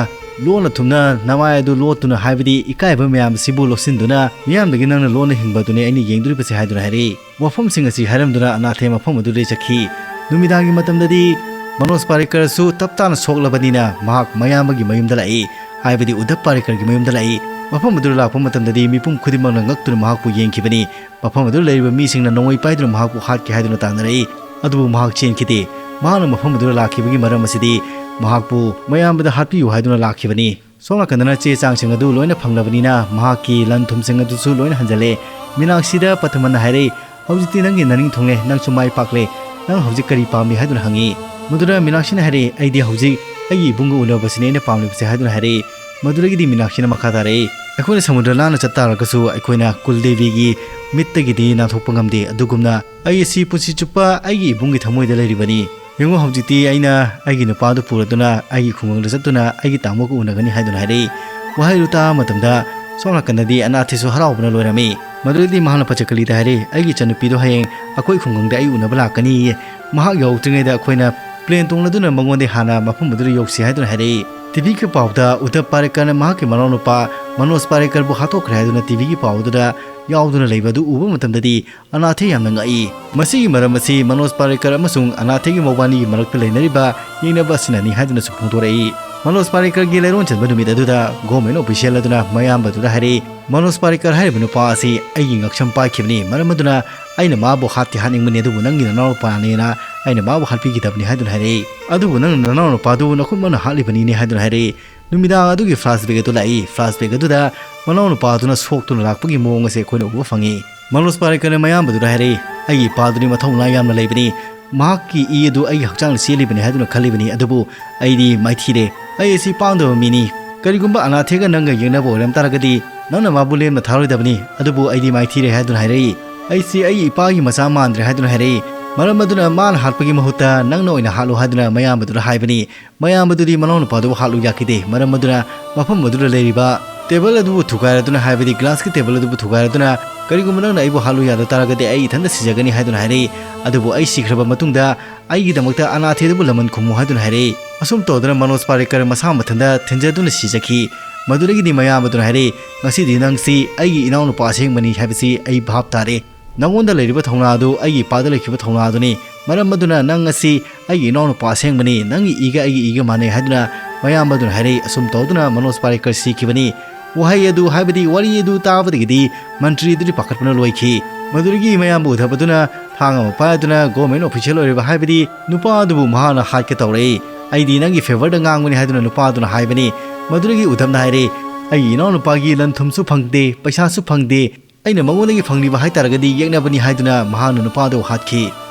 ꯂꯣꯟꯅ ꯊꯨꯝꯅ ꯅꯃꯥꯏ ꯑꯗꯨ ꯂꯣꯠꯇꯨꯅ, ꯍꯥꯏꯕꯗꯤ ꯏꯀꯥꯏꯕ ꯃꯌꯥꯝ ꯑꯁꯤꯕꯨ ꯂꯧꯁꯤꯟꯗꯨꯅ ꯃꯤꯌꯥꯝꯗꯒꯤ ꯅꯪꯅ ꯂꯣꯟꯅ ꯍꯤꯡꯕ ꯑꯗꯨꯅꯤ ꯑꯩꯅ ꯌꯦꯡꯗꯣꯔꯤꯕꯁꯦ" ꯍꯥꯏꯗꯨꯅ ꯍꯥꯏꯔꯛꯏ꯫ ꯋꯥꯐꯝꯁꯤꯡ ꯑꯁꯤ ꯍꯥꯏꯔꯝꯗꯨꯅ ꯑꯅꯥꯊꯦ ꯃꯐꯝ ꯑꯗꯨꯗꯒꯤ ꯆꯠꯈꯤ꯫ ꯅꯨꯃꯤꯗꯥꯡꯒꯤ ꯃꯇꯝꯗꯗꯤ ꯃꯅꯣꯖ ꯄꯥꯔꯤꯀꯔꯁꯨ ꯇꯞ ꯇꯥꯅ ꯁꯣꯛꯂꯕꯅꯤꯅ ꯃꯍꯥꯛ ꯃꯌꯥꯝꯕꯒꯤ ꯃꯌꯨꯝꯗ ꯂꯥꯛꯏ, ꯍꯥꯏꯕꯗꯤ ꯎꯗꯞ ꯄꯥꯔꯤꯀꯔꯒꯤ ꯃꯌꯨꯝꯗ ꯂꯥꯛꯏ꯫ ꯃꯐꯝ ꯑꯗꯨꯗ ꯂꯥꯛꯄ ꯃꯇꯝꯗꯗꯤ ꯃꯤꯄꯨꯝ ꯈꯨꯗꯤꯡꯃꯛꯅ ꯉꯛꯇꯨꯅ ꯃꯍꯥꯛꯄꯨ ꯌꯦꯡꯈꯤꯕꯅꯤ꯫ ꯃꯐꯝ ꯑꯗꯨꯗ ꯂꯩꯔꯤꯕ ꯃꯤꯁꯤꯡꯅ ꯅꯣꯡꯃꯩ ꯄꯥꯏꯗꯨꯅ ꯃꯍꯥꯛꯄꯨ ꯍꯥꯠꯀꯦ ꯍꯥꯏꯗꯨꯅ ꯇꯥꯟꯅꯔꯛꯏ꯫ ꯑꯗꯨꯕꯨ ꯃꯍꯥꯛ ꯆꯦꯟꯈꯤꯗꯦ꯫ ꯃꯍꯥꯛꯅ ꯃꯐꯝ ꯑꯗꯨꯗ ꯂꯥꯛꯈꯤꯕꯒꯤ ꯃꯔꯝ ꯑꯁꯤꯗꯤ ꯃꯍꯥꯛꯄꯨ ꯃꯌꯥꯝꯕꯗ ꯍꯥꯠꯄꯤꯌꯨ ꯍꯥꯏꯗꯨꯅ ꯂꯥꯛꯈꯤꯕꯅꯤ꯫ ꯁꯣꯝ ꯅꯥꯀꯟꯗꯅ ꯆꯦ ꯆꯥꯡꯁꯤꯡ ꯑꯗꯨ ꯂꯣꯏꯅ ꯐꯪꯂꯕꯅꯤꯅ ꯃꯍꯥꯛꯀꯤ ꯂꯟ ꯊꯨꯝꯁꯤꯡ ꯑꯗꯨꯁꯨ ꯂꯣꯏꯅ ꯍꯟꯖꯜꯂꯦ꯫ ꯃꯤꯅꯥꯛꯁꯤꯗ ꯄꯊꯃꯟꯅ ꯍꯥꯏꯔꯛꯏ, "ꯍꯧꯖꯤꯛꯇꯤ ꯅꯪꯒꯤ ꯅꯅꯤꯡ ꯊꯨꯡꯂꯦ, ꯅꯪꯁꯨ ꯃꯥꯏ ꯄꯥꯛꯂꯦ꯫ ꯅꯪ ꯍꯧꯖꯤꯛ ꯀꯔꯤ ꯄꯥꯝꯂꯤ?" ꯍꯥꯏꯗꯨꯅ ꯍꯪꯉꯤ꯫ ꯃꯗꯨꯗ ꯃꯤꯅꯥꯛꯁꯤꯅ ꯍꯥꯏꯔꯛꯏ, "ꯑꯩꯗꯤ ꯍꯧꯖꯤꯛ ꯑꯩꯒꯤ ꯏꯕꯨꯡꯒ ꯎꯅꯕꯁꯤꯅꯦ ꯑꯩꯅ ꯄꯥꯝꯂꯤꯕꯁꯦ" ꯍꯥꯏꯗꯨꯅ ꯍꯥꯏꯔꯛꯏ꯫ ꯃꯗꯨꯗꯒꯤꯗꯤ ꯃꯤꯅꯥꯛꯁꯤꯅ ꯃꯈꯥ ꯇꯥꯔꯛꯏ, "ꯑꯩꯈꯣꯏꯅ ꯁꯃꯨꯗ꯭ꯔ ꯂꯥꯟꯅ ꯆꯠ ꯇꯥꯔꯒꯁꯨ ꯑꯩꯈꯣꯏꯅ ꯀꯨꯜ ꯗꯦꯕꯤꯒꯤ ꯃꯤꯠꯇꯒꯤꯗꯤ ꯅꯥꯟꯊꯣꯛꯄ ꯉꯝꯗꯦ꯫ ꯑꯗꯨꯒꯨꯝꯅ ꯑꯩ ꯑꯁꯤ ꯄꯨꯟꯁꯤ ꯆꯨꯞꯄ ꯑꯩꯒꯤ ꯏꯕꯨꯡꯒꯤ ꯊꯃꯣꯏꯗ ꯂꯩꯔꯤꯕꯅꯤ꯫ ꯌꯦꯡꯉꯨ, ꯍꯧꯖꯤꯛꯇꯤ ꯑꯩꯅ ꯑꯩꯒꯤ ꯅꯨꯄꯥꯗꯨ ꯄꯨꯔꯗꯨꯅ ꯑꯩꯒꯤ ꯈꯨꯡꯒꯪꯗ ꯆꯠꯇꯨꯅ ꯑꯩꯒꯤ ꯇꯥꯃꯣꯒ ꯎꯅꯒꯅꯤ" ꯍꯥꯏꯗꯨꯅ ꯍꯥꯏꯔꯛꯏ꯫ ꯋꯥꯍꯩꯗꯨ ꯇꯥꯕ ꯃꯇꯝꯗ ꯁꯣꯝ ꯅꯥꯀꯟꯗꯗꯤ ꯑꯅꯥꯊꯤꯁꯨ ꯍꯔꯥꯎꯕꯅ ꯂꯣꯏꯔꯝꯃꯤ꯫ ꯃꯗꯨꯗꯩꯗꯤ ꯃꯍꯥꯛꯅ ꯄꯆꯀꯂꯤꯗ ꯍꯥꯏꯔꯛꯏ, "ꯑꯩꯒꯤ ꯏꯆꯟꯅꯨꯄꯤꯗꯣ ꯍꯌꯦꯡ ꯑꯩꯈꯣꯏ ꯈꯨꯡꯒꯪꯗ ꯑꯩ ꯎꯅꯕ ꯂꯥꯛꯀꯅꯤꯌꯦ꯫ ꯃꯍꯥꯛ ꯌꯧꯔꯛꯇ꯭ꯔꯤꯉꯩꯗ ꯑꯩꯈꯣꯏꯅ ꯄ꯭ꯂꯦꯟ ꯇꯣꯡꯂꯗꯨꯅ ꯃꯉꯣꯟꯗ ꯍꯥꯟꯅ ꯃꯐꯝ ꯑꯗꯨꯗ ꯌꯧꯁꯤ ꯍꯥꯏꯗꯨꯅ ꯍꯥꯏꯔꯛꯏ꯫ ꯇꯤꯚꯤꯒꯤ ꯄꯥꯎꯗ ꯎꯗꯞ ꯄꯥꯔꯦꯀꯔꯅ ꯃꯍꯥꯛꯀꯤ ꯃꯅꯥꯎꯅꯨꯄꯥ ꯃꯅꯣꯖ ꯄꯥꯔꯦꯀꯔꯕꯨ ꯍꯥꯠꯇꯣꯛꯈ꯭ꯔꯦ ꯍꯥꯏꯗꯨꯅ ꯇꯤꯚꯤꯒꯤ ꯄꯥꯎ ꯑꯗꯨꯗ ꯌꯥꯎꯗꯨꯅ ꯂꯩꯕ ꯑꯗꯨ ꯎꯕ ꯃꯇꯝꯗꯗꯤ ꯑꯅꯥꯊꯦ ꯌꯥꯝꯅ ꯉꯛꯏ꯫ ꯃꯁꯤꯒꯤ ꯃꯔꯝ ꯑꯁꯤ ꯃꯅꯣꯖ ꯄꯥꯔꯦꯀꯔ ꯑꯃꯁꯨꯡ ꯑꯅꯥꯊꯦꯒꯤ ꯃꯕꯥꯅꯤꯒꯤ ꯃꯔꯛꯇ ꯂꯩꯅꯔꯤꯕ ꯌꯦꯡꯅꯕ ꯑꯁꯤꯅꯅꯤ ꯍꯥꯏꯗꯨꯅꯁꯨ ꯐꯣꯡꯗꯣꯔꯛꯏ꯫ ꯃꯅꯣꯖ ꯄꯥꯔꯦꯀꯔꯒꯤ ꯂꯩꯔꯣꯟ ꯆꯟꯕ ꯅꯨꯃꯤꯠ ꯑꯗꯨꯗ ꯒꯣꯔꯃꯦꯟ ꯑꯣꯐꯤꯁꯤꯌꯦꯜ ꯑꯗꯨꯅ ꯃꯌꯥꯝꯕ ꯑꯗꯨꯗ ꯍꯥꯏꯔꯛꯏ, "ꯃꯅꯣꯖ ꯄꯥꯔꯦꯀꯔ ꯍꯥꯏꯔꯤꯕ ꯅꯨꯄꯥ ꯑꯁꯤ ꯑꯩꯒꯤ ꯉꯛꯁꯝ ꯄꯥꯏꯈꯤꯕꯅꯤ, ꯃꯔꯝ ꯑꯗꯨꯅ ꯑꯩꯅ ꯃꯥꯕꯨ ꯍꯥꯠꯇꯤ ꯍꯥꯠꯅꯤꯡꯕꯅꯤ, ꯑꯗꯨꯕꯨ ꯅꯪꯒꯤ ꯅꯅꯥꯎꯅꯨꯄꯥꯅꯦꯅ ꯑꯩꯅ ꯃꯥꯕꯨ ꯍꯥꯠꯄꯤꯒꯗꯕꯅꯤ" ꯍꯥꯏꯗꯨꯅ ꯍꯥꯏꯔꯛꯏ꯫ "ꯑꯗꯨꯕꯨ ꯅꯪꯅ ꯅꯅꯥꯎꯅꯨꯄꯥꯗꯨ ꯅꯈꯨꯠꯃꯛꯅ ꯍꯥꯠꯂꯤꯕꯅꯤꯅꯦ" ꯍꯥꯏꯗꯨꯅ ꯍꯥꯏꯔꯛꯏ꯫ ꯅꯨꯃꯤꯗꯥꯡ ꯑꯗꯨꯒꯤ ꯐ꯭ꯂꯥꯁꯕꯦꯛ ꯑꯗꯨ ꯂꯥꯛꯏ꯫ ꯐ꯭ꯂꯥꯁꯕꯦꯛ ꯑꯗꯨꯗ ꯃꯅꯥꯎꯅꯨꯄꯥꯗꯨꯅ ꯁꯣꯛꯇꯨꯅ ꯂꯥꯛꯄꯒꯤ ꯃꯑꯣꯡ ꯑꯁꯤ ꯑꯩꯈꯣꯏꯅ ꯎꯕ ꯐꯪꯉꯤ꯫ ꯃꯅꯣꯖ ꯄꯥꯔꯦꯀꯔꯅ ꯃꯌꯥꯝꯕꯗꯨꯗ ꯍꯥꯏꯔꯛꯏ, "ꯑꯩꯒꯤ ꯏꯄꯥꯗꯨꯗꯤ ꯃꯊꯧꯅꯥ ꯌꯥꯝꯅ ꯂꯩꯕꯅꯤ, ꯃꯍꯥꯛꯀꯤ ꯏ ꯑꯗꯨ ꯑꯩꯒꯤ ꯍꯛꯆꯥꯡꯗ ꯆꯦꯜꯂꯤꯕꯅꯤ ꯍꯥꯏꯗꯨꯅ ꯈꯜꯂꯤꯕꯅꯤ, ꯑꯗꯨꯕꯨ ꯑꯩꯗꯤ ꯃꯥꯏꯊꯤꯔꯦ꯫ ꯑꯩ ꯑꯁꯤ ꯄꯥꯡꯗꯕ ꯃꯤꯅꯤ꯫ ꯀꯔꯤꯒꯨꯝꯕ ꯑꯅꯥꯊꯦꯒ ꯅꯪꯒ ꯌꯦꯡꯅꯕ ꯑꯣꯏꯔꯝ ꯇꯥꯔꯒꯗꯤ ꯅꯪꯅ ꯃꯥꯕꯨ ꯂꯦꯝꯅ ꯊꯥꯔꯣꯏꯗꯕꯅꯤ, ꯑꯗꯨꯕꯨ ꯑꯩꯗꯤ ꯃꯥꯏꯊꯤꯔꯦ" ꯍꯥꯏꯗꯨꯅ ꯍꯥꯏꯔꯛꯏ꯫ "ꯑꯩꯁꯤ ꯑꯩꯒꯤ ꯏꯄꯥꯒꯤ ꯃꯆꯥ ꯃꯥꯟꯗ꯭ꯔꯦ" ꯍꯥꯏꯗꯨꯅ ꯍꯥꯏꯔꯛꯏ꯫ "ꯃꯔꯝ ꯑꯗꯨꯅ ꯃꯥꯅ ꯍꯥꯠꯄꯒꯤ ꯃꯍꯨꯠꯇ ꯅꯪꯅ ꯑꯣꯏꯅ ꯍꯥꯠꯂꯨ" ꯍꯥꯏꯗꯨꯅ ꯃꯌꯥꯝꯕꯗꯨꯗ ꯍꯥꯏꯕꯅꯤ꯫ ꯃꯌꯥꯝꯕꯗꯨꯗꯤ ꯃꯅꯥꯎꯅꯨꯄꯥꯗꯨꯕꯨ ꯍꯥꯠꯂꯨ ꯌꯥꯈꯤꯗꯦ꯫ ꯃꯔꯝ ꯑꯗꯨꯅ ꯃꯐꯝ ꯑꯗꯨꯗ ꯂꯩꯔꯤꯕ ꯇꯦꯕꯜ ꯑꯗꯨꯕꯨ ꯊꯨꯒꯥꯏꯔꯗꯨꯅ, ꯍꯥꯏꯕꯗꯤ ꯒ꯭ꯂꯥꯁꯀꯤ ꯇꯦꯕꯜ ꯑꯗꯨꯕꯨ ꯊꯨꯒꯥꯏꯔꯗꯨꯅ, "ꯀꯔꯤꯒꯨꯝꯕ ꯅꯪꯅ ꯑꯩꯕꯨ ꯍꯥꯠꯂꯨ ꯌꯥꯗ ꯇꯥꯔꯒꯗꯤ ꯑꯩ ꯏꯊꯟꯇ ꯁꯤꯖꯒꯅꯤ" ꯍꯥꯏꯗꯨꯅ ꯍꯥꯏꯔꯛꯏ꯫ "ꯑꯗꯨꯕꯨ ꯑꯩ ꯁꯤꯈ꯭ꯔꯕ ꯃꯇꯨꯡꯗ ꯑꯩꯒꯤꯗꯃꯛꯇ ꯑꯅꯥꯊꯦꯗꯨꯕꯨ ꯂꯃꯟ ꯈꯨꯝꯃꯨ" ꯍꯥꯏꯗꯨꯅ ꯍꯥꯏꯔꯛꯏ꯫ ꯑꯁꯨꯝ ꯇꯧꯗꯨꯅ ꯃꯅꯣꯖ ꯄꯥꯔꯦꯀꯔ ꯃꯁꯥ ꯃꯊꯟꯇ ꯊꯤꯟꯖꯗꯨꯅ ꯁꯤꯖꯈꯤ꯫ ꯃꯗꯨꯗꯒꯤꯗꯤ ꯃꯌꯥꯝꯕꯗꯨꯅ ꯍꯥꯏꯔꯛꯏ, "ꯉꯁꯤꯗꯤ ꯅꯪꯁꯤ ꯑꯩꯒꯤ ꯏꯅꯥꯎꯅꯨꯄꯥ ꯑꯁꯦꯡꯕꯅꯤ ꯍꯥꯏꯕꯁꯤ ꯑꯩ ꯚꯥꯞ ꯇꯥꯔꯦ꯫ ꯅꯉꯣꯟꯗ ꯂꯩꯔꯤꯕ ꯊꯧꯅꯥ ꯑꯗꯨ ꯑꯩꯒꯤ ꯏꯄꯥꯗ ꯂꯩꯈꯤꯕ ꯊꯧꯅꯥ ꯑꯗꯨꯅꯤ꯫ ꯃꯔꯝ ꯑꯗꯨꯅ ꯅꯪ ꯑꯁꯤ ꯑꯩꯒꯤ ꯏꯅꯥꯎꯅꯨꯄꯥ ꯑꯁꯦꯡꯕꯅꯤ, ꯅꯪꯒꯤ ꯏꯒ ꯑꯩꯒꯤ ꯏꯒ ꯃꯥꯟꯅꯩ" ꯍꯥꯏꯗꯨꯅ ꯃꯌꯥꯝꯕ ꯑꯗꯨꯅ ꯍꯥꯏꯔꯛꯏ꯫ ꯑꯁꯨꯝ ꯇꯧꯗꯨꯅ ꯃꯅꯣꯖ ꯄꯥꯔꯦꯀꯔ ꯁꯤꯈꯤꯕꯅꯤ꯫ ꯋꯥꯍꯩ ꯑꯗꯨ, ꯍꯥꯏꯕꯗꯤ ꯋꯥꯔꯤ ꯑꯗꯨ ꯇꯥꯕꯗꯒꯤꯗꯤ ꯃꯟꯇ꯭ꯔꯤ ꯑꯗꯨꯗꯤ ꯄꯥꯈꯠꯄꯅ ꯂꯣꯏꯈꯤ꯫ ꯃꯗꯨꯗꯒꯤ ꯃꯌꯥꯝꯕ ꯎꯗꯕ ꯑꯗꯨꯅ ꯊꯥꯡ ꯑꯃ ꯄꯥꯏꯗꯨꯅ ꯒꯣꯔꯃꯦꯟ ꯑꯣꯐꯤꯁꯤꯌꯦꯜ ꯑꯣꯏꯔꯤꯕ, ꯍꯥꯏꯕꯗꯤ ꯅꯨꯄꯥ ꯑꯗꯨꯕꯨ ꯃꯍꯥꯛꯅ ꯍꯥꯠꯀꯦ ꯇꯧꯔꯛꯏ꯫ "ꯑꯩꯗꯤ ꯅꯪꯒꯤ ꯐꯦꯚꯔꯗ ꯉꯥꯡꯕꯅꯤ" ꯍꯥꯏꯗꯨꯅ ꯅꯨꯄꯥ ꯑꯗꯨꯅ ꯍꯥꯏꯕꯅꯤ꯫ ꯃꯗꯨꯗꯒꯤ ꯎꯗꯕꯅ ꯍꯥꯏꯔꯛꯏ, "ꯑꯩꯒꯤ ꯏꯅꯥꯎꯅꯨꯄꯥꯒꯤ ꯂꯟ ꯊꯨꯝꯁꯨ ꯐꯪꯗꯦ, ꯄꯩꯁꯥꯁꯨ ꯐꯪꯗꯦ, ꯑꯩꯅ ꯃꯉꯣꯟꯗꯒꯤ ꯐꯪꯂꯤꯕ ꯍꯥꯏꯇꯥꯔꯒꯗꯤ ꯌꯦꯛꯅꯕꯅꯤ" ꯍꯥꯏꯗꯨꯅ ꯃꯍꯥꯛꯅ ꯅꯨꯄꯥꯗꯨ ꯍꯥꯠꯈꯤ꯫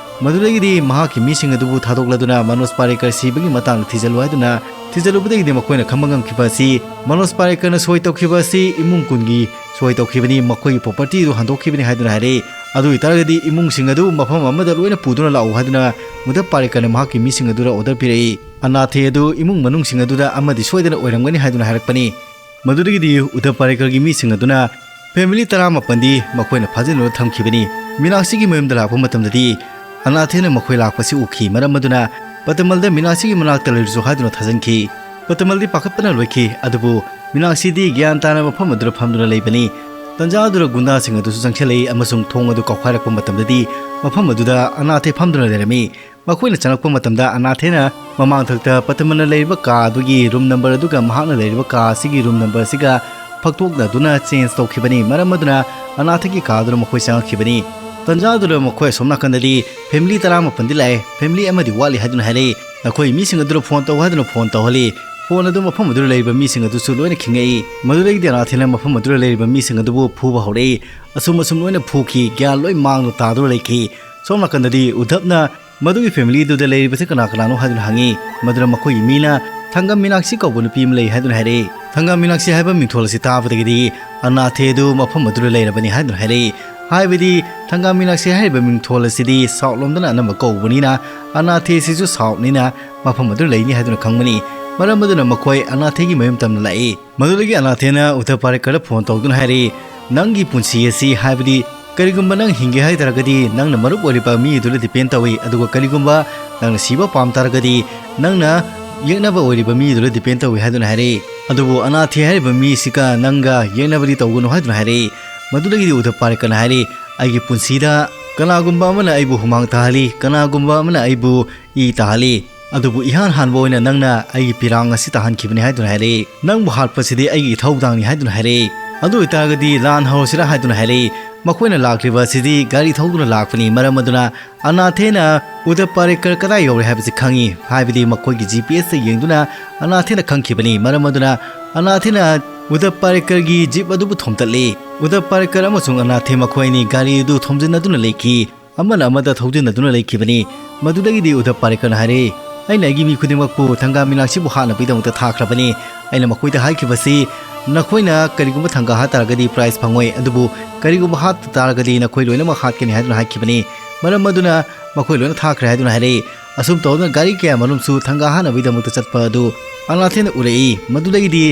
ꯃꯗꯨꯗꯒꯤꯗꯤ ꯃꯍꯥꯛꯀꯤ ꯃꯤꯁꯤꯡ ꯑꯗꯨꯕꯨ ꯊꯥꯗꯣꯛꯂꯗꯨꯅ ꯃꯅꯣꯖ ꯄꯥꯔꯦꯀꯔ ꯁꯤꯕꯒꯤ ꯃꯇꯥꯡꯗ ꯊꯤꯖꯤꯜꯂꯨ ꯍꯥꯏꯗꯨꯅ ꯊꯤꯖꯤꯜꯂꯨꯕꯗꯒꯤꯗꯤ ꯃꯈꯣꯏꯅ ꯈꯪꯕ ꯉꯝꯈꯤꯕ ꯑꯁꯤ ꯃꯅꯣꯖ ꯄꯥꯔꯦꯀꯔꯅ ꯁꯣꯏ ꯇꯧꯈꯤꯕ ꯑꯁꯤ ꯏꯃꯨꯡ ꯀꯨꯟꯒꯤ ꯁꯣꯏ ꯇꯧꯈꯤꯕꯅꯤ, ꯃꯈꯣꯏꯒꯤ ꯄ꯭ꯔꯣꯄꯔꯇꯤ ꯑꯗꯨ ꯍꯟꯗꯣꯛꯈꯤꯕꯅꯤ ꯍꯥꯏꯗꯨꯅ ꯍꯥꯏꯔꯛꯏ꯫ ꯑꯗꯨ ꯑꯣꯏꯇꯥꯔꯒꯗꯤ ꯏꯃꯨꯡꯁꯤꯡ ꯑꯗꯨ ꯃꯐꯝ ꯑꯃꯗ ꯂꯣꯏꯅ ꯄꯨꯗꯨꯅ ꯂꯥꯛꯎ ꯍꯥꯏꯗꯨꯅ ꯎꯗꯞ ꯄꯥꯔꯦꯀꯔꯅ ꯃꯍꯥꯛꯀꯤ ꯃꯤꯁꯤꯡ ꯑꯗꯨꯗ ꯑꯣꯔꯗꯔ ꯄꯤꯔꯛꯏ꯫ ꯑꯅꯥꯊꯦ ꯑꯗꯨ ꯏꯃꯨꯡ ꯃꯅꯨꯡꯁꯤꯡ ꯑꯗꯨꯗ ꯑꯃꯗꯤ ꯁꯣꯏꯗꯅ ꯑꯣꯏꯔꯝꯒꯅꯤ ꯍꯥꯏꯗꯨꯅ ꯍꯥꯏꯔꯛꯄꯅꯤ꯫ ꯃꯗꯨꯗꯒꯤꯗꯤ ꯎꯗꯞ ꯄꯥꯔꯦꯀꯔꯒꯤ ꯃꯤꯁꯤꯡ ꯑꯗꯨꯅ ꯐꯦꯃꯤꯂꯤ ꯇꯔꯥꯃꯥꯄꯟꯗꯤ ꯃꯈꯣꯏꯅ ꯐꯥꯖꯤꯟꯗꯨꯅ ꯊꯝꯈꯤꯕꯅꯤ꯫ ꯃꯤꯅꯥꯛꯁꯤꯒꯤ ꯃꯌꯨꯝꯗ ꯂꯥꯛꯄ ꯃꯇꯝꯗꯗꯤ ꯑꯅꯥꯊꯦꯅ ꯃꯈꯣꯏ ꯂꯥꯛꯄꯁꯤ ꯎꯈꯤ꯫ ꯃꯔꯝ ꯑꯗꯨꯅ ꯄꯇꯃꯜꯗ ꯃꯤꯅꯥꯛꯁꯤꯒꯤ ꯃꯅꯥꯛꯇ ꯂꯩꯔꯨꯁꯨ ꯍꯥꯏꯗꯨꯅ ꯊꯥꯖꯤꯟꯈꯤ꯫ ꯄꯇꯃꯜꯗꯤ ꯄꯥꯈꯠꯄꯅ ꯂꯣꯏꯈꯤ, ꯑꯗꯨꯕꯨ ꯃꯤꯅꯥꯛꯁꯤꯗꯤ ꯒ꯭ꯌꯥꯟ ꯇꯥꯅ ꯃꯐꯝ ꯑꯗꯨꯗ ꯐꯝꯗꯨꯅ ꯂꯩꯕꯅꯤ꯫ ꯇꯟꯖꯥ ꯑꯗꯨꯗ ꯒꯨꯟꯗꯥꯁꯤꯡ ꯑꯗꯨꯁꯨ ꯆꯪꯁꯤꯜꯂꯛꯏ ꯑꯃꯁꯨꯡ ꯊꯣꯡ ꯑꯗꯨ ꯀꯥꯎꯈꯥꯏꯔꯛꯄ ꯃꯇꯝꯗꯗꯤ ꯃꯐꯝ ꯑꯗꯨꯗ ꯑꯅꯥꯊꯦ ꯐꯝꯗꯨꯅ ꯂꯩꯔꯝꯃꯤ꯫ ꯃꯈꯣꯏꯅ ꯆꯪꯂꯛꯄ ꯃꯇꯝꯗ ꯑꯅꯥꯊꯦꯅ ꯃꯃꯥꯡꯊꯛꯇ ꯄꯇꯃꯜꯅ ꯂꯩꯔꯤꯕ ꯀꯥ ꯑꯗꯨꯒꯤ ꯔꯨꯝ ꯅꯝꯕꯔ ꯑꯗꯨꯒ ꯃꯍꯥꯛꯅ ꯂꯩꯔꯤꯕ ꯀꯥ ꯑꯁꯤꯒꯤ ꯔꯨꯝ ꯅꯝꯕꯔ ꯑꯁꯤꯒ ꯐꯛꯇꯣꯛꯅꯗꯨꯅ ꯆꯦꯟꯖ ꯇꯧꯈꯤꯕꯅꯤ꯫ ꯃꯔꯝ ꯑꯗꯨꯅ ꯑꯅꯥꯊꯒꯤ ꯀꯥ ꯑꯗꯨꯗ ꯃꯈꯣꯏ ꯆꯪꯉꯛꯈꯤꯕꯅꯤ꯫ ꯇꯟꯖꯥ ꯑꯗꯨꯗ ꯃꯈꯣꯏ ꯑꯁꯣꯝ ꯅꯥꯀꯟꯗꯗꯤ ꯐꯦꯃꯤꯂꯤ ꯇꯔꯥꯃꯥꯄꯟꯗꯤ ꯂꯥꯛꯑꯦ, ꯐꯦꯃꯤꯂꯤ ꯑꯃꯗꯤ ꯋꯥꯠꯂꯤ ꯍꯥꯏꯗꯨꯅ ꯍꯥꯏꯔꯛꯏ꯫ ꯅꯈꯣꯏ ꯃꯤꯁꯤꯡ ꯑꯗꯨꯗ ꯐꯣꯟ ꯇꯧ ꯍꯥꯏꯗꯨꯅ ꯐꯣꯟ ꯇꯧꯍꯜꯂꯤ꯫ ꯐꯣꯟ ꯑꯗꯨ ꯃꯐꯝ ꯑꯗꯨꯗ ꯂꯩꯔꯤꯕ ꯃꯤꯁꯤꯡ ꯑꯗꯨꯁꯨ ꯂꯣꯏꯅ ꯈꯤꯡꯉꯛꯏ꯫ ꯃꯗꯨꯗꯒꯤꯗꯤ ꯑꯅꯥꯊꯦꯅ ꯃꯐꯝ ꯑꯗꯨꯗ ꯂꯩꯔꯤꯕ ꯃꯤꯁꯤꯡ ꯑꯗꯨꯕꯨ ꯐꯨꯕ ꯍꯧꯔꯛꯏ꯫ ꯑꯁꯨꯝ ꯑꯁꯨꯝ ꯂꯣꯏꯅ ꯐꯨꯈꯤ, ꯒ꯭ꯌꯥꯟ ꯂꯣꯏ ꯃꯥꯡꯗꯨꯅ ꯇꯥꯗꯨꯅ ꯂꯩꯈꯤ꯫ ꯁꯣꯝ ꯅꯥꯀꯟꯗꯗꯤ ꯎꯗꯞꯅ ꯃꯗꯨꯒꯤ ꯐꯦꯃꯤꯂꯤꯗꯨꯗ ꯂꯩꯔꯤꯕꯁꯤ ꯀꯅꯥ ꯀꯅꯥꯅꯣ ꯍꯥꯏꯗꯨꯅ ꯍꯪꯉꯤ꯫ ꯃꯗꯨꯗ ꯃꯈꯣꯏꯒꯤ ꯃꯤꯅ ꯊꯪꯒꯥꯝ ꯃꯤꯅꯥꯛꯁꯤ ꯀꯧꯕ ꯅꯨꯄꯤ ꯑꯃ ꯂꯩ ꯍꯥꯏꯗꯨꯅ ꯍꯥꯏꯔꯛꯏ꯫ ꯊꯪꯒꯥꯝ ꯃꯤꯅꯥꯛꯁꯤ ꯍꯥꯏꯕ ꯃꯤꯡꯊꯣꯜ ꯑꯁꯤ ꯇꯥꯕꯗꯒꯤꯗꯤ ꯑꯅꯥꯊꯦ ꯑꯗꯨ ꯃꯐꯝ ꯑꯗꯨꯗ ꯂꯩꯔꯕꯅꯤ ꯍꯥꯏꯗꯨꯅ ꯍꯥꯏꯔꯛꯏ꯫ ꯍꯥꯏꯕꯗꯤ ꯊꯪꯒꯥꯝ ꯃꯤꯅꯥꯛꯁꯤ ꯍꯥꯏꯔꯤꯕ ꯃꯤꯡꯊꯣꯜ ꯑꯁꯤꯗꯤ ꯁꯥꯎꯠ ꯂꯣꯝꯗꯅ ꯑꯅꯝꯕ ꯀꯧꯕꯅꯤꯅ ꯑꯅꯥꯊꯦ ꯑꯁꯤꯁꯨ ꯁꯥꯎꯠꯅꯤꯅ ꯃꯐꯝ ꯑꯗꯨꯗ ꯂꯩꯅꯤ ꯍꯥꯏꯗꯨꯅ ꯈꯪꯕꯅꯤ꯫ ꯃꯔꯝ ꯑꯗꯨꯅ ꯃꯈꯣꯏ ꯑꯅꯥꯊꯦꯒꯤ ꯃꯌꯨꯝ ꯇꯝꯅ ꯂꯥꯛꯏ꯫ ꯃꯗꯨꯗꯒꯤ ꯑꯅꯥꯊꯦꯅ ꯎꯗ ꯄꯥꯔꯤꯀꯔꯗ ꯐꯣꯟ ꯇꯧꯗꯨꯅ ꯍꯥꯏꯔꯛꯏ, "ꯅꯪꯒꯤ ꯄꯨꯟꯁꯤ ꯑꯁꯤ, ꯍꯥꯏꯕꯗꯤ ꯀꯔꯤꯒꯨꯝꯕ ꯅꯪ ꯍꯤꯡꯒꯦ ꯍꯥꯏ ꯇꯥꯔꯒꯗꯤ ꯅꯪꯅ ꯃꯔꯨꯞ ꯑꯣꯏꯔꯤꯕ ꯃꯤ ꯑꯗꯨꯗ ꯗꯤꯄꯦꯟ ꯇꯧꯏ, ꯑꯗꯨꯒ ꯀꯔꯤꯒꯨꯝꯕ ꯅꯪꯅ ꯁꯤꯕ ꯄꯥꯝ ꯇꯥꯔꯒꯗꯤ ꯅꯪꯅ ꯌꯦꯛꯅꯕ ꯑꯣꯏꯔꯤꯕ ꯃꯤ ꯑꯗꯨꯗ ꯗꯤꯄꯦꯟ ꯇꯧꯏ" ꯍꯥꯏꯗꯨꯅ ꯍꯥꯏꯔꯛꯏ꯫ ꯑꯗꯨꯕꯨ ꯑꯅꯥꯊꯦ ꯍꯥꯏꯔꯤꯕ ꯃꯤꯁꯤꯒ ꯅꯪꯒ ꯌꯦꯛꯅꯕꯗꯤ ꯇꯧꯒꯅꯨ ꯍꯥꯏꯗꯨꯅ ꯍꯥꯏꯔꯛꯏ꯫ ꯃꯗꯨꯗꯒꯤꯗꯤ ꯎꯗ ꯄꯥꯔꯤꯀꯔꯅ ꯍꯥꯏꯔꯛꯏ, "ꯑꯩꯒꯤ ꯄꯨꯟꯁꯤꯗ ꯀꯅꯥꯒꯨꯝꯕ ꯑꯃꯅ ꯑꯩꯕꯨ ꯍꯨꯃꯥꯡ ꯇꯥꯍꯜꯂꯤ, ꯀꯅꯥꯒꯨꯝꯕ ꯑꯃꯅ ꯑꯩꯕꯨ ꯏ ꯇꯥꯍꯜꯂꯤ꯫ ꯑꯗꯨꯕꯨ ꯏꯍꯥꯟ ꯍꯥꯟꯕ ꯑꯣꯏꯅ ꯅꯪꯅ ꯑꯩꯒꯤ ꯄꯤꯔꯥꯡ ꯑꯁꯤ ꯇꯥꯍꯟꯈꯤꯕꯅꯤ" ꯍꯥꯏꯗꯨꯅ ꯍꯥꯏꯔꯛꯏ꯫ "ꯅꯪꯕꯨ ꯍꯥꯠꯄꯁꯤꯗꯤ ꯑꯩꯒꯤ ꯏꯊꯧꯗꯥꯡꯅꯤ" ꯍꯥꯏꯗꯨꯅ ꯍꯥꯏꯔꯛꯏ꯫ "ꯑꯗꯨ ꯑꯣꯏꯇꯥꯔꯒꯗꯤ ꯂꯥꯟ ꯍꯧꯔꯁꯤꯔꯥ?" ꯍꯥꯏꯗꯨꯅ ꯍꯥꯏꯔꯛꯏ꯫ ꯃꯈꯣꯏꯅ ꯂꯥꯛꯂꯤꯕ ꯑꯁꯤꯗꯤ ꯒꯥꯔꯤ ꯊꯧꯗꯨꯅ ꯂꯥꯛꯄꯅꯤ꯫ ꯃꯔꯝ ꯑꯗꯨꯅ ꯑꯅꯥꯊꯦꯅ ꯎꯗ ꯄꯥꯔꯤꯀꯔ ꯀꯗꯥꯏ ꯌꯧꯔꯦ ꯍꯥꯏꯕꯁꯤ ꯈꯪꯉꯤ, ꯍꯥꯏꯕꯗꯤ ꯃꯈꯣꯏꯒꯤ ꯖꯤ ꯄꯤ ꯑꯦꯁꯇ ꯌꯦꯡꯗꯨꯅ ꯑꯅꯥꯊꯦꯅ ꯈꯪꯈꯤꯕꯅꯤ꯫ ꯃꯔꯝ ꯑꯗꯨꯅ ꯑꯅꯥꯊꯦꯅ ꯎꯗ ꯄꯥꯔꯤꯀꯔꯒꯤ ꯖꯤꯞ ꯑꯗꯨꯕꯨ ꯊꯣꯝꯇꯠꯂꯤ꯫ ꯎꯗ ꯄꯥꯔꯤꯀꯔ ꯑꯃꯁꯨꯡ ꯑꯅꯥꯊꯦ ꯃꯈꯣꯏ ꯑꯅꯤ ꯒꯥꯔꯤ ꯑꯗꯨ ꯊꯣꯝꯖꯤꯟꯅꯗꯨꯅ ꯂꯩꯈꯤ꯫ ꯑꯃꯅ ꯑꯃꯗ ꯊꯧꯖꯤꯟꯅꯗꯨꯅ ꯂꯩꯈꯤꯕꯅꯤ꯫ ꯃꯗꯨꯗꯒꯤꯗꯤ ꯎꯗ ꯄꯥꯔꯤꯀꯔꯅ ꯍꯥꯏꯔꯛꯏ, "ꯑꯩꯅ ꯑꯩꯒꯤ ꯃꯤ ꯈꯨꯗꯤꯡꯃꯛꯄꯨ ꯊꯪꯒꯥ ꯃꯤꯅꯥꯛꯁꯤꯕꯨ ꯍꯥꯠꯅꯕꯒꯤꯗꯃꯛꯇ ꯊꯥꯈ꯭ꯔꯕꯅꯤ꯫ ꯑꯩꯅ ꯃꯈꯣꯏꯗ ꯍꯥꯏꯈꯤꯕꯁꯤ, ꯅꯈꯣꯏꯅ ꯀꯔꯤꯒꯨꯝꯕ ꯊꯪꯒꯥ ꯍꯥꯠ ꯇꯥꯔꯒꯗꯤ ꯄ꯭ꯔꯥꯏꯖ ꯐꯪꯉꯣꯏ, ꯑꯗꯨꯕꯨ ꯀꯔꯤꯒꯨꯝꯕ ꯍꯥꯠ ꯇꯥꯔꯒꯗꯤ ꯅꯈꯣꯏ ꯂꯣꯏꯅꯃꯛ ꯍꯥꯠꯀꯅꯤ" ꯍꯥꯏꯗꯨꯅ ꯍꯥꯏꯈꯤꯕꯅꯤ꯫ ꯃꯔꯝ ꯑꯗꯨꯅ ꯃꯈꯣꯏ ꯂꯣꯏꯅ ꯊꯥꯈ꯭ꯔꯦ ꯍꯥꯏꯗꯨꯅ ꯍꯥꯏꯔꯛꯏ꯫ ꯑꯁꯨꯝ ꯇꯧꯗꯨꯅ ꯒꯥꯔꯤ ꯀꯌꯥ ꯃꯔꯨꯝꯁꯨ ꯊꯪꯒꯥ ꯍꯥꯠꯅꯕꯒꯤꯗꯃꯛꯇ ꯆꯠꯄ ꯑꯗꯨ ꯑꯅꯥꯊꯦꯅ ꯎꯔꯛꯏ꯫ ꯃꯗꯨꯗꯒꯤꯗꯤ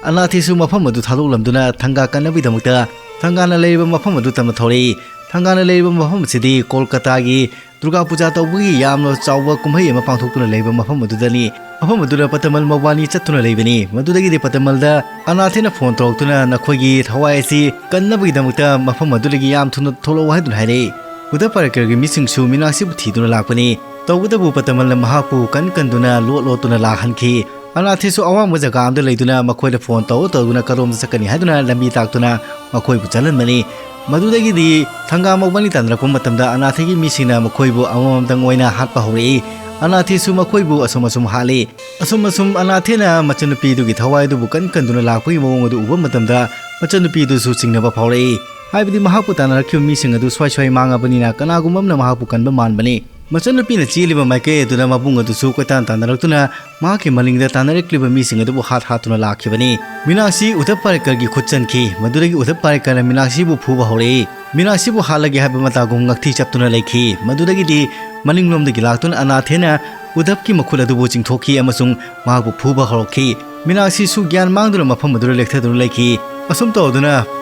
ꯑꯅꯥꯊꯦꯁꯨ ꯃꯐꯝ ꯑꯗꯨ ꯊꯥꯗꯣꯛꯂꯝꯗꯨꯅ ꯊꯪꯒꯥ ꯀꯟꯅꯕꯒꯤꯗꯃꯛꯇ ꯊꯪꯒꯥꯅ ꯂꯩꯔꯤꯕ ꯃꯐꯝ ꯑꯗꯨ ꯇꯝꯅ ꯊꯧꯔꯛꯏ꯫ ꯊꯪꯒꯥꯅ ꯂꯩꯔꯤꯕ ꯃꯐꯝ ꯑꯁꯤꯗꯤ ꯀꯣꯜꯀꯇꯥꯒꯤ ꯗꯨꯔꯒꯥ ꯄꯨꯖꯥ ꯇꯧꯕꯒꯤ ꯌꯥꯝꯅ ꯆꯥꯎꯕ ꯀꯨꯝꯍꯩ ꯑꯃ ꯄꯥꯡꯊꯣꯛꯇꯨꯅ ꯂꯩꯕ ꯃꯐꯝ ꯑꯗꯨꯗꯅꯤ꯫ ꯃꯐꯝ ꯑꯗꯨꯗ ꯄꯇꯃꯜ ꯃꯕꯥꯅꯤ ꯆꯠꯇꯨꯅ ꯂꯩꯕꯅꯤ꯫ ꯃꯗꯨꯗꯒꯤꯗꯤ ꯄꯇꯃꯜꯗ ꯑꯅꯥꯊꯦꯅ ꯐꯣꯟ ꯇꯧꯔꯛꯇꯨꯅ ꯅꯈꯣꯏꯒꯤ ꯊꯋꯥꯏ ꯑꯁꯤ ꯀꯟꯅꯕꯒꯤꯗꯃꯛꯇ ꯃꯐꯝ ꯑꯗꯨꯗꯒꯤ ꯌꯥꯝ ꯊꯨꯅ ꯊꯣꯛꯂꯛꯎ ꯍꯥꯏꯗꯨꯅ ꯍꯥꯏꯔꯛꯏ꯫ ꯎꯗ ꯄꯥꯔꯦꯀꯔꯒꯤ ꯃꯤꯁꯤꯡꯁꯨ ꯃꯤꯅꯥꯛꯁꯤꯕꯨ ꯊꯤꯗꯨꯅ ꯂꯥꯛꯄꯅꯤ꯫ ꯇꯧꯕꯇꯕꯨ ꯄꯇꯃꯜꯅ ꯃꯍꯥꯛꯄꯨ ꯀꯟ ꯀꯟꯗꯨꯅ ꯂꯣꯠ ꯂꯣꯠꯇꯨꯅ ꯂꯥꯛꯍꯟꯈꯤ꯫ ꯑꯅꯥꯊꯦꯁꯨ ꯑꯋꯥꯡꯕ ꯖꯒꯥ ꯑꯃꯗ ꯂꯩꯗꯨꯅ ꯃꯈꯣꯏꯗ ꯐꯣꯟ ꯇꯧ ꯇꯧꯗꯨꯅ ꯀꯔꯣꯝꯗ ꯆꯠꯀꯅꯤ ꯍꯥꯏꯗꯨꯅ ꯂꯝꯕꯤ ꯇꯥꯛꯇꯨꯅ ꯃꯈꯣꯏꯕꯨ ꯆꯠꯍꯟꯕꯅꯤ꯫ ꯃꯗꯨꯗꯒꯤꯗꯤ ꯊꯪꯒꯥ ꯃꯧꯕꯥꯅꯤ ꯇꯥꯟꯅꯔꯛꯄ ꯃꯇꯝꯗ ꯑꯅꯥꯊꯦꯒꯤ ꯃꯤꯁꯤꯡꯅ ꯃꯈꯣꯏꯕꯨ ꯑꯃꯃꯝꯇꯪ ꯑꯣꯏꯅ ꯍꯥꯠꯄ ꯍꯧꯔꯛꯏ꯫ ꯑꯅꯥꯊꯦꯁꯨ ꯃꯈꯣꯏꯕꯨ ꯑꯁꯨꯝ ꯑꯁꯨꯝ ꯍꯥꯠꯂꯤ꯫ ꯑꯁꯨꯝ ꯑꯁꯨꯝ ꯑꯅꯥꯊꯦꯅ ꯃꯆꯟꯅꯨꯄꯤꯗꯨꯒꯤ ꯊꯋꯥꯏꯗꯨꯕꯨ ꯀꯟ ꯀꯟꯗꯨꯅ ꯂꯥꯛꯄꯒꯤ ꯃꯑꯣꯡ ꯑꯗꯨ ꯎꯕ ꯃꯇꯝꯗ ꯃꯆꯟꯅꯨꯄꯤꯗꯨꯁꯨ ꯆꯤꯡꯅꯕ ꯐꯥꯎꯔꯛꯏ꯫ ꯍꯥꯏꯕꯗꯤ ꯃꯍꯥꯛꯄꯨ ꯇꯥꯟꯅꯔꯛꯈꯤꯕ ꯃꯤꯁꯤꯡ ꯑꯗꯨ ꯁ꯭ꯋꯥꯏ ꯁ꯭ꯋꯥꯏ ꯃꯥꯡꯉꯕꯅꯤꯅ ꯀꯅꯥꯒꯨꯝꯕ ꯑꯃꯅ ꯃꯍꯥꯛꯄꯨ ꯀꯟꯕ ꯃꯥꯟꯕꯅꯤ꯫ ꯃꯆꯟꯅꯨꯄꯤꯅ ꯆꯦꯜꯂꯤꯕ ꯃꯥꯏꯀꯩ ꯑꯗꯨꯗ ꯃꯕꯨꯡ ꯑꯗꯨꯁꯨ ꯀꯣꯏꯇꯥꯟ ꯇꯥꯟꯅꯔꯛꯇꯨꯅ ꯃꯍꯥꯛꯀꯤ ꯃꯅꯤꯡꯗ ꯇꯥꯟꯅꯔꯛꯂꯤꯕ ꯃꯤꯁꯤꯡ ꯑꯗꯨꯕꯨ ꯍꯥꯠ ꯍꯥꯠꯇꯨꯅ ꯂꯥꯛꯈꯤꯕꯅꯤ꯫ ꯃꯤꯅꯥꯛꯁꯤ ꯎꯗꯞ ꯄꯥꯔꯦꯀꯔꯒꯤ ꯈꯨꯠ ꯆꯟꯈꯤ꯫ ꯃꯗꯨꯗꯒꯤ ꯎꯗꯞ ꯄꯥꯔꯦꯀꯔꯅ ꯃꯤꯅꯥꯛꯁꯤꯕꯨ ꯐꯨꯕ ꯍꯧꯔꯛꯏ꯫ ꯃꯤꯅꯥꯛꯁꯤꯕꯨ ꯍꯥꯠꯂꯒꯦ ꯍꯥꯏꯕ ꯃꯇꯥꯒꯨꯝ ꯉꯛꯊꯤ ꯆꯞꯇꯨꯅ ꯂꯩꯈꯤ꯫ ꯃꯗꯨꯗꯒꯤꯗꯤ ꯃꯅꯤꯡꯂꯣꯝꯗꯒꯤ ꯂꯥꯛꯇꯨꯅ ꯑꯅꯥꯊꯦꯅ ꯎꯗꯞꯀꯤ ꯃꯈꯨꯠ ꯑꯗꯨꯕꯨ ꯆꯤꯡꯊꯣꯛꯈꯤ ꯑꯃꯁꯨꯡ ꯃꯍꯥꯛꯄꯨ ꯐꯨꯕ ꯍꯧꯔꯛꯈꯤ꯫ ꯃꯤꯅꯥꯛꯁꯤꯁꯨ ꯒ꯭ꯌꯥꯟ ꯃꯥꯡꯗꯨꯅ ꯃꯐꯝ ꯑꯗꯨꯗ ꯂꯦꯛꯊꯗꯨꯅ ꯂꯩꯈꯤ꯫ ꯑꯁꯨꯝ ꯇꯧꯗꯨꯅ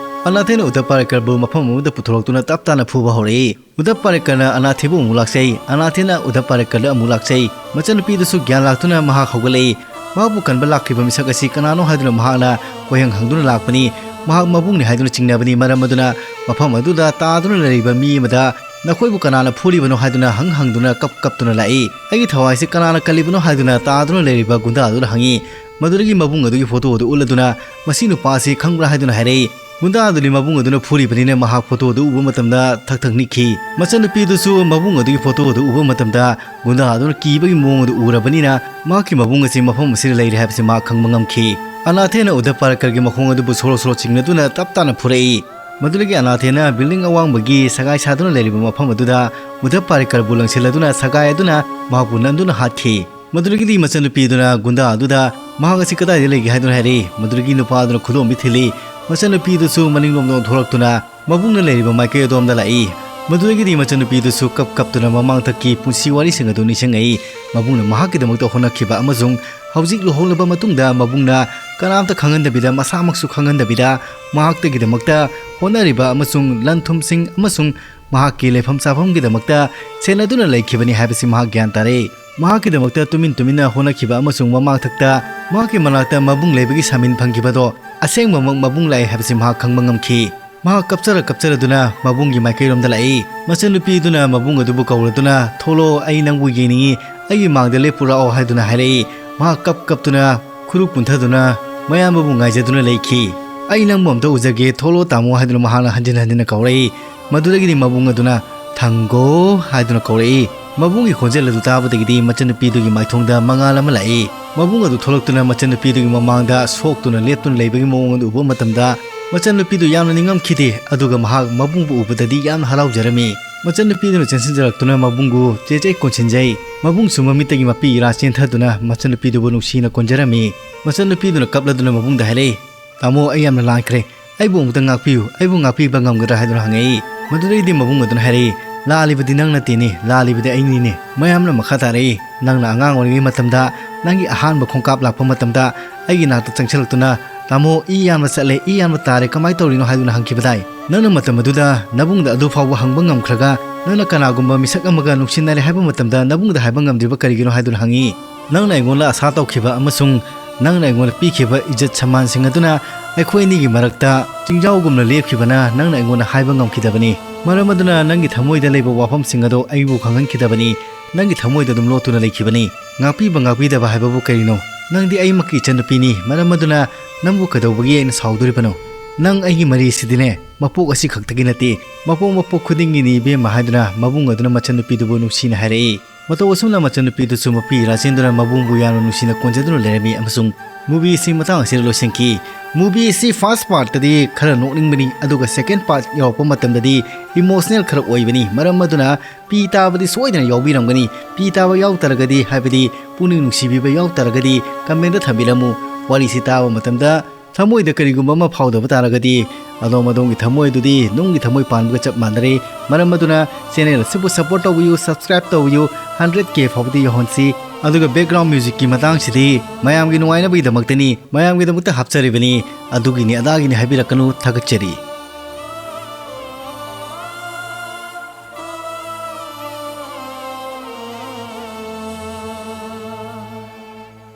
ꯑꯅꯥꯊꯦꯅ ꯎꯗꯞ ꯄꯥꯔꯦꯀꯔꯕꯨ ꯃꯐꯝ ꯑꯃꯗ ꯄꯨꯊꯣꯔꯛꯇꯨꯅ ꯇꯞ ꯇꯥꯅ ꯐꯨꯕ ꯍꯧꯔꯛꯏ꯫ ꯎꯗꯞ ꯄꯥꯔꯦꯀꯔꯅ ꯑꯅꯥꯊꯦꯕꯨ ꯑꯃꯨꯛ ꯂꯥꯛꯆꯩ, ꯑꯅꯥꯊꯦꯅ ꯎꯗꯞ ꯄꯥꯔꯦꯀꯔꯗ ꯑꯃꯨꯛ ꯂꯥꯛꯆꯩ꯫ ꯃꯆꯟꯅꯨꯄꯤꯗꯨꯁꯨ ꯒ꯭ꯌꯥꯟ ꯂꯥꯛꯇꯨꯅ ꯃꯍꯥꯛ ꯍꯧꯒꯠꯂꯛꯏ꯫ ꯃꯍꯥꯛꯄꯨ ꯀꯟꯕ ꯂꯥꯛꯈꯤꯕ ꯃꯤꯁꯛ ꯑꯁꯤ ꯀꯅꯥꯅꯣ ꯍꯥꯏꯗꯨꯅ ꯃꯍꯥꯛꯅ ꯀꯣꯏꯍꯪ ꯍꯪꯗꯨꯅ ꯂꯥꯛꯄꯅꯤ꯫ ꯃꯍꯥꯛ ꯃꯕꯨꯡꯅꯤ ꯍꯥꯏꯗꯨꯅ ꯆꯤꯡꯅꯕꯅꯤ꯫ ꯃꯔꯝ ꯑꯗꯨꯅ ꯃꯐꯝ ꯑꯗꯨꯗ ꯇꯥꯗꯨꯅ ꯂꯩꯔꯤꯕ ꯃꯤ ꯑꯃꯗ "ꯅꯈꯣꯏꯕꯨ ꯀꯅꯥꯅ ꯐꯨꯔꯤꯕꯅꯣ?" ꯍꯥꯏꯗꯨꯅ ꯍꯪ ꯍꯪꯗꯨꯅ ꯀꯞ ꯀꯞꯇꯨꯅ ꯂꯥꯛꯏ꯫ "ꯑꯩꯒꯤ ꯊꯋꯥꯏꯁꯤ ꯀꯅꯥꯅ ꯀꯜꯂꯤꯕꯅꯣ?" ꯍꯥꯏꯗꯨꯅ ꯇꯥꯗꯨꯅ ꯂꯩꯔꯤꯕ ꯒꯨꯟꯗꯥ ꯑꯗꯨꯅ ꯍꯪꯉꯤ꯫ ꯃꯗꯨꯗꯒꯤ ꯃꯕꯨꯡ ꯑꯗꯨꯒꯤ ꯐꯣꯇꯣ ꯑꯗꯨ ꯎꯠꯂꯗꯨꯅ "ꯃꯁꯤ ꯅꯨꯄꯥ ꯑꯁꯤ ꯈꯪꯕ꯭ꯔꯥ?" ꯍꯥꯏꯗꯨꯅ ꯍꯥꯏꯔꯛꯏ꯫ ꯒꯨꯟꯗꯥ ꯑꯗꯨꯗꯤ ꯃꯕꯨꯡ ꯑꯗꯨꯅ ꯐꯨꯔꯤꯕꯅꯤꯅ ꯃꯍꯥꯛ ꯐꯣꯇꯣ ꯑꯗꯨ ꯎꯕ ꯃꯇꯝꯗ ꯊꯛ ꯊꯛ ꯅꯤꯛꯈꯤ꯫ ꯃꯆꯟꯅꯨꯄꯤꯗꯨꯁꯨ ꯃꯕꯨꯡ ꯑꯗꯨꯒꯤ ꯐꯣꯇꯣ ꯑꯗꯨ ꯎꯕ ꯃꯇꯝꯗ ꯒꯨꯟꯗꯥ ꯑꯗꯨꯅ ꯀꯤꯕꯒꯤ ꯃꯑꯣꯡ ꯑꯗꯨ ꯎꯔꯕꯅꯤꯅ ꯃꯍꯥꯛꯀꯤ ꯃꯕꯨꯡ ꯑꯁꯤ ꯃꯐꯝ ꯑꯁꯤꯗ ꯂꯩꯔꯦ ꯍꯥꯏꯕꯁꯤ ꯃꯍꯥꯛ ꯈꯪꯕ ꯉꯝꯈꯤ꯫ ꯑꯅꯥꯊꯦꯅ ꯎꯗ ꯄꯥꯔꯀꯔꯒꯤ ꯃꯈꯣꯡ ꯑꯗꯨꯕꯨ ꯁꯣꯔꯣ ꯁꯣꯔꯣ ꯆꯤꯡꯅꯗꯨꯅ ꯇꯞ ꯇꯥꯅ ꯐꯨꯔꯛꯏ꯫ ꯃꯗꯨꯗꯒꯤ ꯑꯅꯥꯊꯦꯅ ꯕꯤꯜꯗꯤꯡ ꯑꯋꯥꯡꯕꯒꯤ ꯁꯒꯥꯏ ꯁꯥꯗꯨꯅ ꯂꯩꯔꯤꯕ ꯃꯐꯝ ꯑꯗꯨꯗ ꯎꯗ ꯄꯥꯔꯀꯔꯕꯨ ꯂꯪꯁꯤꯜꯂꯗꯨꯅ ꯁꯒꯥꯏ ꯑꯗꯨꯅ ꯃꯍꯥꯛꯄꯨ ꯅꯝꯗꯨꯅ ꯍꯥꯠꯈꯤ꯫ ꯃꯗꯨꯗꯒꯤꯗꯤ ꯃꯆꯟꯅꯨꯄꯤꯗꯨꯅ ꯒꯨꯟꯗꯥ ꯑꯗꯨꯗ "ꯃꯍꯥꯛ ꯑꯁꯤ ꯀꯗꯥꯏꯗ ꯂꯩꯒꯦ?" ꯍꯥꯏꯗꯨꯅ ꯍꯥꯏꯔꯛꯏ꯫ ꯃꯗꯨꯗꯒꯤ ꯅꯨꯄꯥ ꯑꯗꯨꯅ ꯈꯨꯗꯣꯝꯕꯤ ꯊꯤꯜꯂꯤ꯫ ꯃꯆꯟꯅꯨꯄꯤꯗꯨꯁꯨ ꯃꯅꯤꯡꯂꯣꯝꯗ ꯑꯣꯟꯊꯣꯔꯛꯇꯨꯅ ꯃꯕꯨꯡꯅ ꯂꯩꯔꯤꯕ ꯃꯥꯏꯀꯩ ꯑꯗꯣꯝꯗ ꯂꯥꯛꯏ꯫ ꯃꯗꯨꯗꯒꯤꯗꯤ ꯃꯆꯟꯅꯨꯄꯤꯗꯨꯁꯨ ꯀꯞ ꯀꯞꯇꯨꯅ ꯃꯃꯥꯡꯊꯛꯀꯤ ꯄꯨꯟꯁꯤ ꯋꯥꯔꯤꯁꯤꯡ ꯑꯗꯨ ꯅꯤꯡꯁꯤꯡꯉꯛꯏ꯫ ꯃꯕꯨꯡꯅ ꯃꯍꯥꯛꯀꯤꯗꯃꯛꯇ ꯍꯣꯠꯅꯈꯤꯕ ꯑꯃꯁꯨꯡ ꯍꯧꯖꯤꯛ ꯂꯨꯍꯣꯡꯂꯕ ꯃꯇꯨꯡꯗ ꯃꯕꯨꯡꯅ ꯀꯅꯥꯝꯇ ꯈꯪꯍꯟꯗꯕꯤꯗ, ꯃꯁꯥꯃꯛꯁꯨ ꯈꯪꯍꯟꯗꯕꯤꯗ, ꯃꯍꯥꯛꯇꯒꯤꯗꯃꯛꯇ ꯍꯣꯠꯅꯔꯤꯕ ꯑꯃꯁꯨꯡ ꯂꯟ ꯊꯨꯝꯁꯤꯡ ꯑꯃꯁꯨꯡ ꯃꯍꯥꯛꯀꯤ ꯂꯩꯐꯝ ꯆꯥꯐꯝꯒꯤꯗꯃꯛꯇ ꯁꯦꯟꯅꯗꯨꯅ ꯂꯩꯈꯤꯕꯅꯤ ꯍꯥꯏꯕꯁꯤ ꯃꯍꯥꯛ ꯒ꯭ꯌꯥꯟ ꯇꯥꯔꯦ꯫ ꯃꯍꯥꯛꯀꯤꯗꯃꯛꯇ ꯇꯨꯃꯤꯟ ꯇꯨꯃꯤꯟꯅ ꯍꯣꯠꯅꯈꯤꯕ ꯑꯃꯁꯨꯡ ꯃꯃꯥꯡꯊꯛꯇ ꯃꯍꯥꯛꯀꯤ ꯃꯅꯥꯛꯇ ꯃꯕꯨꯡ ꯂꯩꯕꯒꯤ ꯁꯥꯃꯤꯟ ꯐꯪꯈꯤꯕꯗꯣ ꯑꯁꯦꯡꯕꯃꯛ ꯃꯕꯨꯡ ꯂꯥꯛꯑꯦ ꯍꯥꯏꯕꯁꯤ ꯃꯍꯥꯛ ꯈꯪꯕ ꯉꯝꯈꯤ꯫ ꯃꯍꯥꯛ ꯀꯞꯆꯔ ꯀꯞꯆꯔꯗꯨꯅ ꯃꯕꯨꯡꯒꯤ ꯃꯥꯏꯀꯩꯔꯣꯝꯗ ꯂꯥꯛꯏ꯫ ꯃꯆꯟꯅꯨꯄꯤꯗꯨꯅ ꯃꯕꯨꯡ ꯑꯗꯨꯕꯨ ꯀꯧꯔꯗꯨꯅ, "ꯊꯣꯛꯂꯛꯑꯣ, ꯑꯩ ꯅꯪꯕꯨ ꯌꯦꯡꯅꯤꯡꯏ, ꯑꯩꯒꯤ ꯃꯥꯡꯗ ꯂꯦꯞꯄꯨ ꯂꯥꯛꯑꯣ" ꯍꯥꯏꯗꯨꯅ ꯍꯥꯏꯔꯛꯏ꯫ ꯃꯍꯥꯛ ꯀꯞ ꯀꯞꯇꯨꯅ ꯈꯨꯔꯨ ꯀꯨꯟꯊꯗꯨꯅ ꯃꯌꯥꯝꯕꯕꯨ ꯉꯥꯏꯖꯗꯨꯅ ꯂꯩꯈꯤ꯫ "ꯑꯩ ꯅꯪꯕꯨ ꯑꯝꯇ ꯎꯖꯒꯦ, ꯊꯣꯛꯂꯛꯑꯣ ꯇꯥꯃꯣ" ꯍꯥꯏꯗꯨꯅ ꯃꯍꯥꯛꯅ ꯍꯟꯖꯤꯟ ꯍꯟꯖꯤꯟꯅ ꯀꯧꯔꯛꯏ꯫ ꯃꯗꯨꯗꯒꯤꯗꯤ ꯃꯕꯨꯡ ꯑꯗꯨꯅ "ꯊꯪꯒꯣ" ꯍꯥꯏꯗꯨꯅ ꯀꯧꯔꯛꯏ꯫ ꯃꯕꯨꯡꯒꯤ ꯈꯣꯟꯖꯦꯜ ꯑꯗꯨ ꯇꯥꯕꯗꯒꯤꯗꯤ ꯃꯆꯟꯅꯨꯄꯤꯗꯨꯒꯤ ꯃꯥꯏꯊꯣꯡꯗ ꯃꯉꯥꯜ ꯑꯃ ꯂꯥꯛꯏ꯫ ꯃꯕꯨꯡ ꯑꯗꯨ ꯊꯣꯛꯂꯛꯇꯨꯅ ꯃꯆꯟꯅꯨꯄꯤꯗꯨꯒꯤ ꯃꯃꯥꯡꯗ ꯁꯣꯛꯇꯨꯅ ꯂꯦꯞꯇꯨꯅ ꯂꯩꯕꯒꯤ ꯃꯑꯣꯡ ꯑꯗꯨ ꯎꯕ ꯃꯇꯝꯗ, ꯃꯆꯟꯅꯨꯄꯤꯗꯨ ꯌꯥꯝꯅ ꯅꯤꯡꯉꯝꯈꯤꯗꯦ, ꯑꯗꯨꯒ ꯃꯍꯥꯛ ꯃꯕꯨꯡꯕꯨ ꯎꯕꯗꯗꯤ ꯌꯥꯝꯅ ꯍꯔꯥꯎꯖꯔꯝꯃꯤ꯫ ꯃꯆꯟꯅꯨꯄꯤꯗꯨꯅ ꯆꯦꯟꯁꯤꯟꯖꯔꯛꯇꯨꯅ ꯃꯕꯨꯡꯕꯨ ꯆꯦꯆꯩ ꯀꯣꯟꯁꯤꯟꯖꯩ꯫ ꯃꯕꯨꯡꯁꯨ ꯃꯃꯤꯠꯇꯒꯤ ꯃꯄꯤ ꯏꯔꯥ ꯆꯦꯟꯊꯗꯨꯅ ꯃꯆꯟꯅꯨꯄꯤꯗꯨꯕꯨ ꯅꯨꯡꯁꯤꯅ ꯀꯣꯟꯖꯔꯝꯃꯤ꯫ ꯃꯆꯟꯅꯨꯄꯤꯗꯨꯅ ꯀꯞꯂꯗꯨꯅ ꯃꯕꯨꯡꯗ ꯍꯥꯏꯔꯛꯏ, "ꯇꯥꯃꯣ, ꯑꯩ ꯌꯥꯝꯅ ꯂꯥꯟꯈ꯭ꯔꯦ꯫ ꯑꯩꯕꯨ ꯑꯃꯨꯛꯇ ꯉꯥꯛꯄꯤꯌꯨ꯫ ꯑꯩꯕꯨ ꯉꯥꯛꯄꯤꯕ ꯉꯝꯒꯗ꯭ꯔꯥ?" ꯍꯥꯏꯗꯨꯅ ꯍꯪꯉꯛꯏ꯫ ꯃꯗꯨꯗꯩꯗꯤ ꯃꯕꯨꯡ ꯑꯗꯨꯅ ꯍꯥꯏꯔꯛꯏ, "ꯂꯥꯜꯂꯤꯕꯗꯤ ꯅꯪ ꯅꯠꯇꯦꯅꯦ, ꯂꯥꯜꯂꯤꯕꯗꯤ ꯑꯩꯅꯤꯅꯦ꯫" ꯃꯌꯥꯝꯅ ꯃꯈꯥ ꯇꯥꯔꯛꯏ, "ꯅꯪꯅ ꯑꯉꯥꯡ ꯑꯣꯏꯔꯤꯉꯩ ꯃꯇꯝꯗ, ꯅꯪꯒꯤ ꯑꯍꯥꯟꯕ ꯈꯣꯡꯀꯥꯞ ꯂꯥꯛꯄ ꯃꯇꯝꯗ, ꯑꯩꯒꯤ ꯅꯥꯛꯇ ꯆꯪꯁꯤꯜꯂꯛꯇꯨꯅ, 'ꯇꯥꯃꯣ, ꯏ ꯌꯥꯝꯅ ꯆꯠꯂꯦ, ꯏ ꯌꯥꯝꯅ ꯇꯥꯔꯦ, ꯀꯃꯥꯏꯅ ꯇꯧꯔꯤꯅꯣ?' ꯍꯥꯏꯗꯨꯅ ꯍꯪꯈꯤꯕꯗꯥꯏ? ꯅꯪꯅ ꯃꯇꯝ ꯑꯗꯨꯗ ꯅꯕꯨꯡꯗ ꯑꯗꯨ ꯐꯥꯎꯕ ꯍꯪꯕ ꯉꯝꯈ꯭ꯔꯒ, ꯅꯪꯅ ꯀꯅꯥꯒꯨꯝꯕ ꯃꯤꯁꯛ ꯑꯃꯒ ꯅꯨꯡꯁꯤꯅꯔꯦ ꯍꯥꯏꯕ ꯃꯇꯝꯗ ꯅꯕꯨꯡꯗ ꯍꯥꯏꯕ ꯉꯝꯗ꯭ꯔꯤꯕ ꯀꯔꯤꯒꯤꯅꯣ?" ꯍꯥꯏꯗꯨꯅ ꯍꯪꯉꯤ꯫ "ꯅꯪꯅ ꯑꯩꯉꯣꯟꯗ ꯑꯁꯥ ꯇꯧꯈꯤꯕ ꯑꯃꯁꯨꯡ ꯅꯪꯅ ꯑꯩꯉꯣꯟꯗ ꯄꯤꯈꯤꯕ ꯏꯖꯠ ꯁꯃꯥꯟꯁꯤꯡ ꯑꯗꯨꯅ ꯑꯩꯈꯣꯏ ꯑꯅꯤꯒꯤ ꯃꯔꯛꯇ ꯆꯤꯡꯖꯥꯎꯒꯨꯝꯅ ꯂꯦꯞꯈꯤꯕꯅ ꯅꯪꯅ ꯑꯩꯉꯣꯟꯗ ꯍꯥꯏꯕ ꯉꯝꯈꯤꯗꯕꯅꯤ꯫ ꯃꯔꯝ ꯑꯗꯨꯅ ꯅꯪꯒꯤ ꯊꯃꯣꯏꯗ ꯂꯩꯕ ꯋꯥꯐꯝꯁꯤꯡ ꯑꯗꯨ ꯑꯩꯕꯨ ꯈꯪꯍꯟꯈꯤꯗꯕꯅꯤ꯫ ꯅꯪꯒꯤ ꯊꯃꯣꯏꯗ ꯑꯗꯨꯝ ꯂꯣꯠꯇꯨꯅ ꯂꯩꯈꯤꯕꯅꯤ꯫ ꯉꯥꯛꯄꯤꯕ ꯉꯥꯛꯄꯤꯗꯕ ꯍꯥꯏꯕꯕꯨ ꯀꯔꯤꯅꯣ? ꯅꯪꯗꯤ ꯑꯩꯃꯛꯀꯤ ꯏꯆꯟꯅꯨꯄꯤꯅꯤ꯫ ꯃꯔꯝ ꯑꯗꯨꯅ ꯅꯪꯕꯨ ꯀꯩꯗꯧꯕꯒꯤ ꯑꯩꯅ ꯁꯥꯎꯗꯣꯔꯤꯕꯅꯣ? ꯅꯪ ꯑꯩꯒꯤ ꯃꯔꯤꯁꯤꯗꯤꯅꯦ, ꯃꯄꯣꯛ ꯑꯁꯤ ꯈꯛꯇꯒꯤ ꯅꯠꯇꯦ, ꯃꯄꯣꯛ ꯃꯄꯣꯛ ꯈꯨꯗꯤꯡꯒꯤꯅꯤ ꯏꯕꯦꯝꯃ" ꯍꯥꯏꯗꯨꯅ ꯃꯕꯨꯡ ꯑꯗꯨꯅ ꯃꯆꯟꯅꯨꯄꯤꯗꯨꯕꯨ ꯅꯨꯡꯁꯤꯅ ꯍꯥꯏꯔꯛꯏ꯫ ꯃꯇꯧ ꯑꯁꯨꯝꯅ ꯃꯆꯟꯅꯨꯄꯤꯗꯨꯁꯨ ꯃꯄꯤ ꯏꯔꯥ ꯆꯦꯟꯗꯨꯅ ꯃꯕꯨꯡꯕꯨ ꯌꯥꯝꯅ ꯅꯨꯡꯁꯤꯅ ꯀꯣꯟꯖꯗꯨꯅ ꯂꯩꯔꯝꯃꯤ ꯑꯃꯁꯨꯡ movie ꯑꯁꯤ ꯃꯇꯥꯡ ꯑꯁꯤꯗ ꯂꯣꯏꯁꯤꯟꯈꯤ꯫ Movie ꯑꯁꯤ first partꯇꯗꯤ ꯈꯔ ꯅꯣꯛꯅꯤꯡꯕꯅꯤ, ꯑꯗꯨꯒ second part ꯌꯧꯔꯛꯄ ꯃꯇꯝꯗꯗꯤ emotional ꯈꯔ ꯑꯣꯏꯕꯅꯤ꯫ ꯃꯔꯝ ꯑꯗꯨꯅ ꯄꯤ ꯇꯥꯕꯗꯤ ꯁꯣꯏꯗꯅ ꯌꯥꯎꯕꯤꯔꯝꯒꯅꯤ꯫ ꯄꯤ ꯇꯥꯕ ꯌꯥꯎ ꯇꯥꯔꯒꯗꯤ, ꯍꯥꯏꯕꯗꯤ ꯄꯨꯛꯅꯤꯡ ꯅꯨꯡꯁꯤꯕꯤꯕ ꯌꯥꯎ ꯇꯥꯔꯒꯗꯤ, commentꯇ ꯊꯝꯕꯤꯔꯝꯃꯨ꯫ ꯋꯥꯔꯤꯁꯤ ꯇꯥꯕ ꯃꯇꯝꯗ ꯊꯃꯣꯏꯗ ꯀꯔꯤꯒꯨꯝꯕ ꯑꯃ ꯐꯥꯎꯗꯕ ꯇꯥꯔꯒꯗꯤ, ꯑꯗꯣꯝ ꯑꯗꯣꯝꯒꯤ ꯊꯃꯣꯏ ꯑꯗꯨꯗꯤ ꯅꯨꯡꯒꯤ ꯊꯃꯣꯏ ꯄꯥꯟꯕꯒ ꯆꯞ ꯃꯥꯟꯅꯔꯦ꯫ ꯃꯔꯝ ꯑꯗꯨꯅ channel ꯑꯁꯤꯕꯨ support ꯇꯧꯕꯤꯌꯨ, subscribe ꯇꯧꯕꯤꯌꯨ, hundred K ꯐꯥꯎꯕꯗꯤ ꯌꯧꯍꯟꯁꯤ꯫ ꯑꯗꯨꯒ background musicꯀꯤ ꯃꯇꯥꯡꯁꯤꯗꯤ ꯃꯌꯥꯝꯒꯤ ꯅꯨꯡꯉꯥꯏꯅꯕꯒꯤꯗꯃꯛꯇꯅꯤ, ꯃꯌꯥꯝꯒꯤꯗꯃꯛꯇ ꯍꯥꯞꯆꯔꯤꯕꯅꯤ꯫ ꯑꯗꯨꯒꯤꯅꯤ ꯑꯗꯥꯒꯤꯅꯤ ꯍꯥꯏꯕꯤꯔꯛꯀꯅꯨ, ꯊꯥꯒꯠꯆꯔꯤ꯫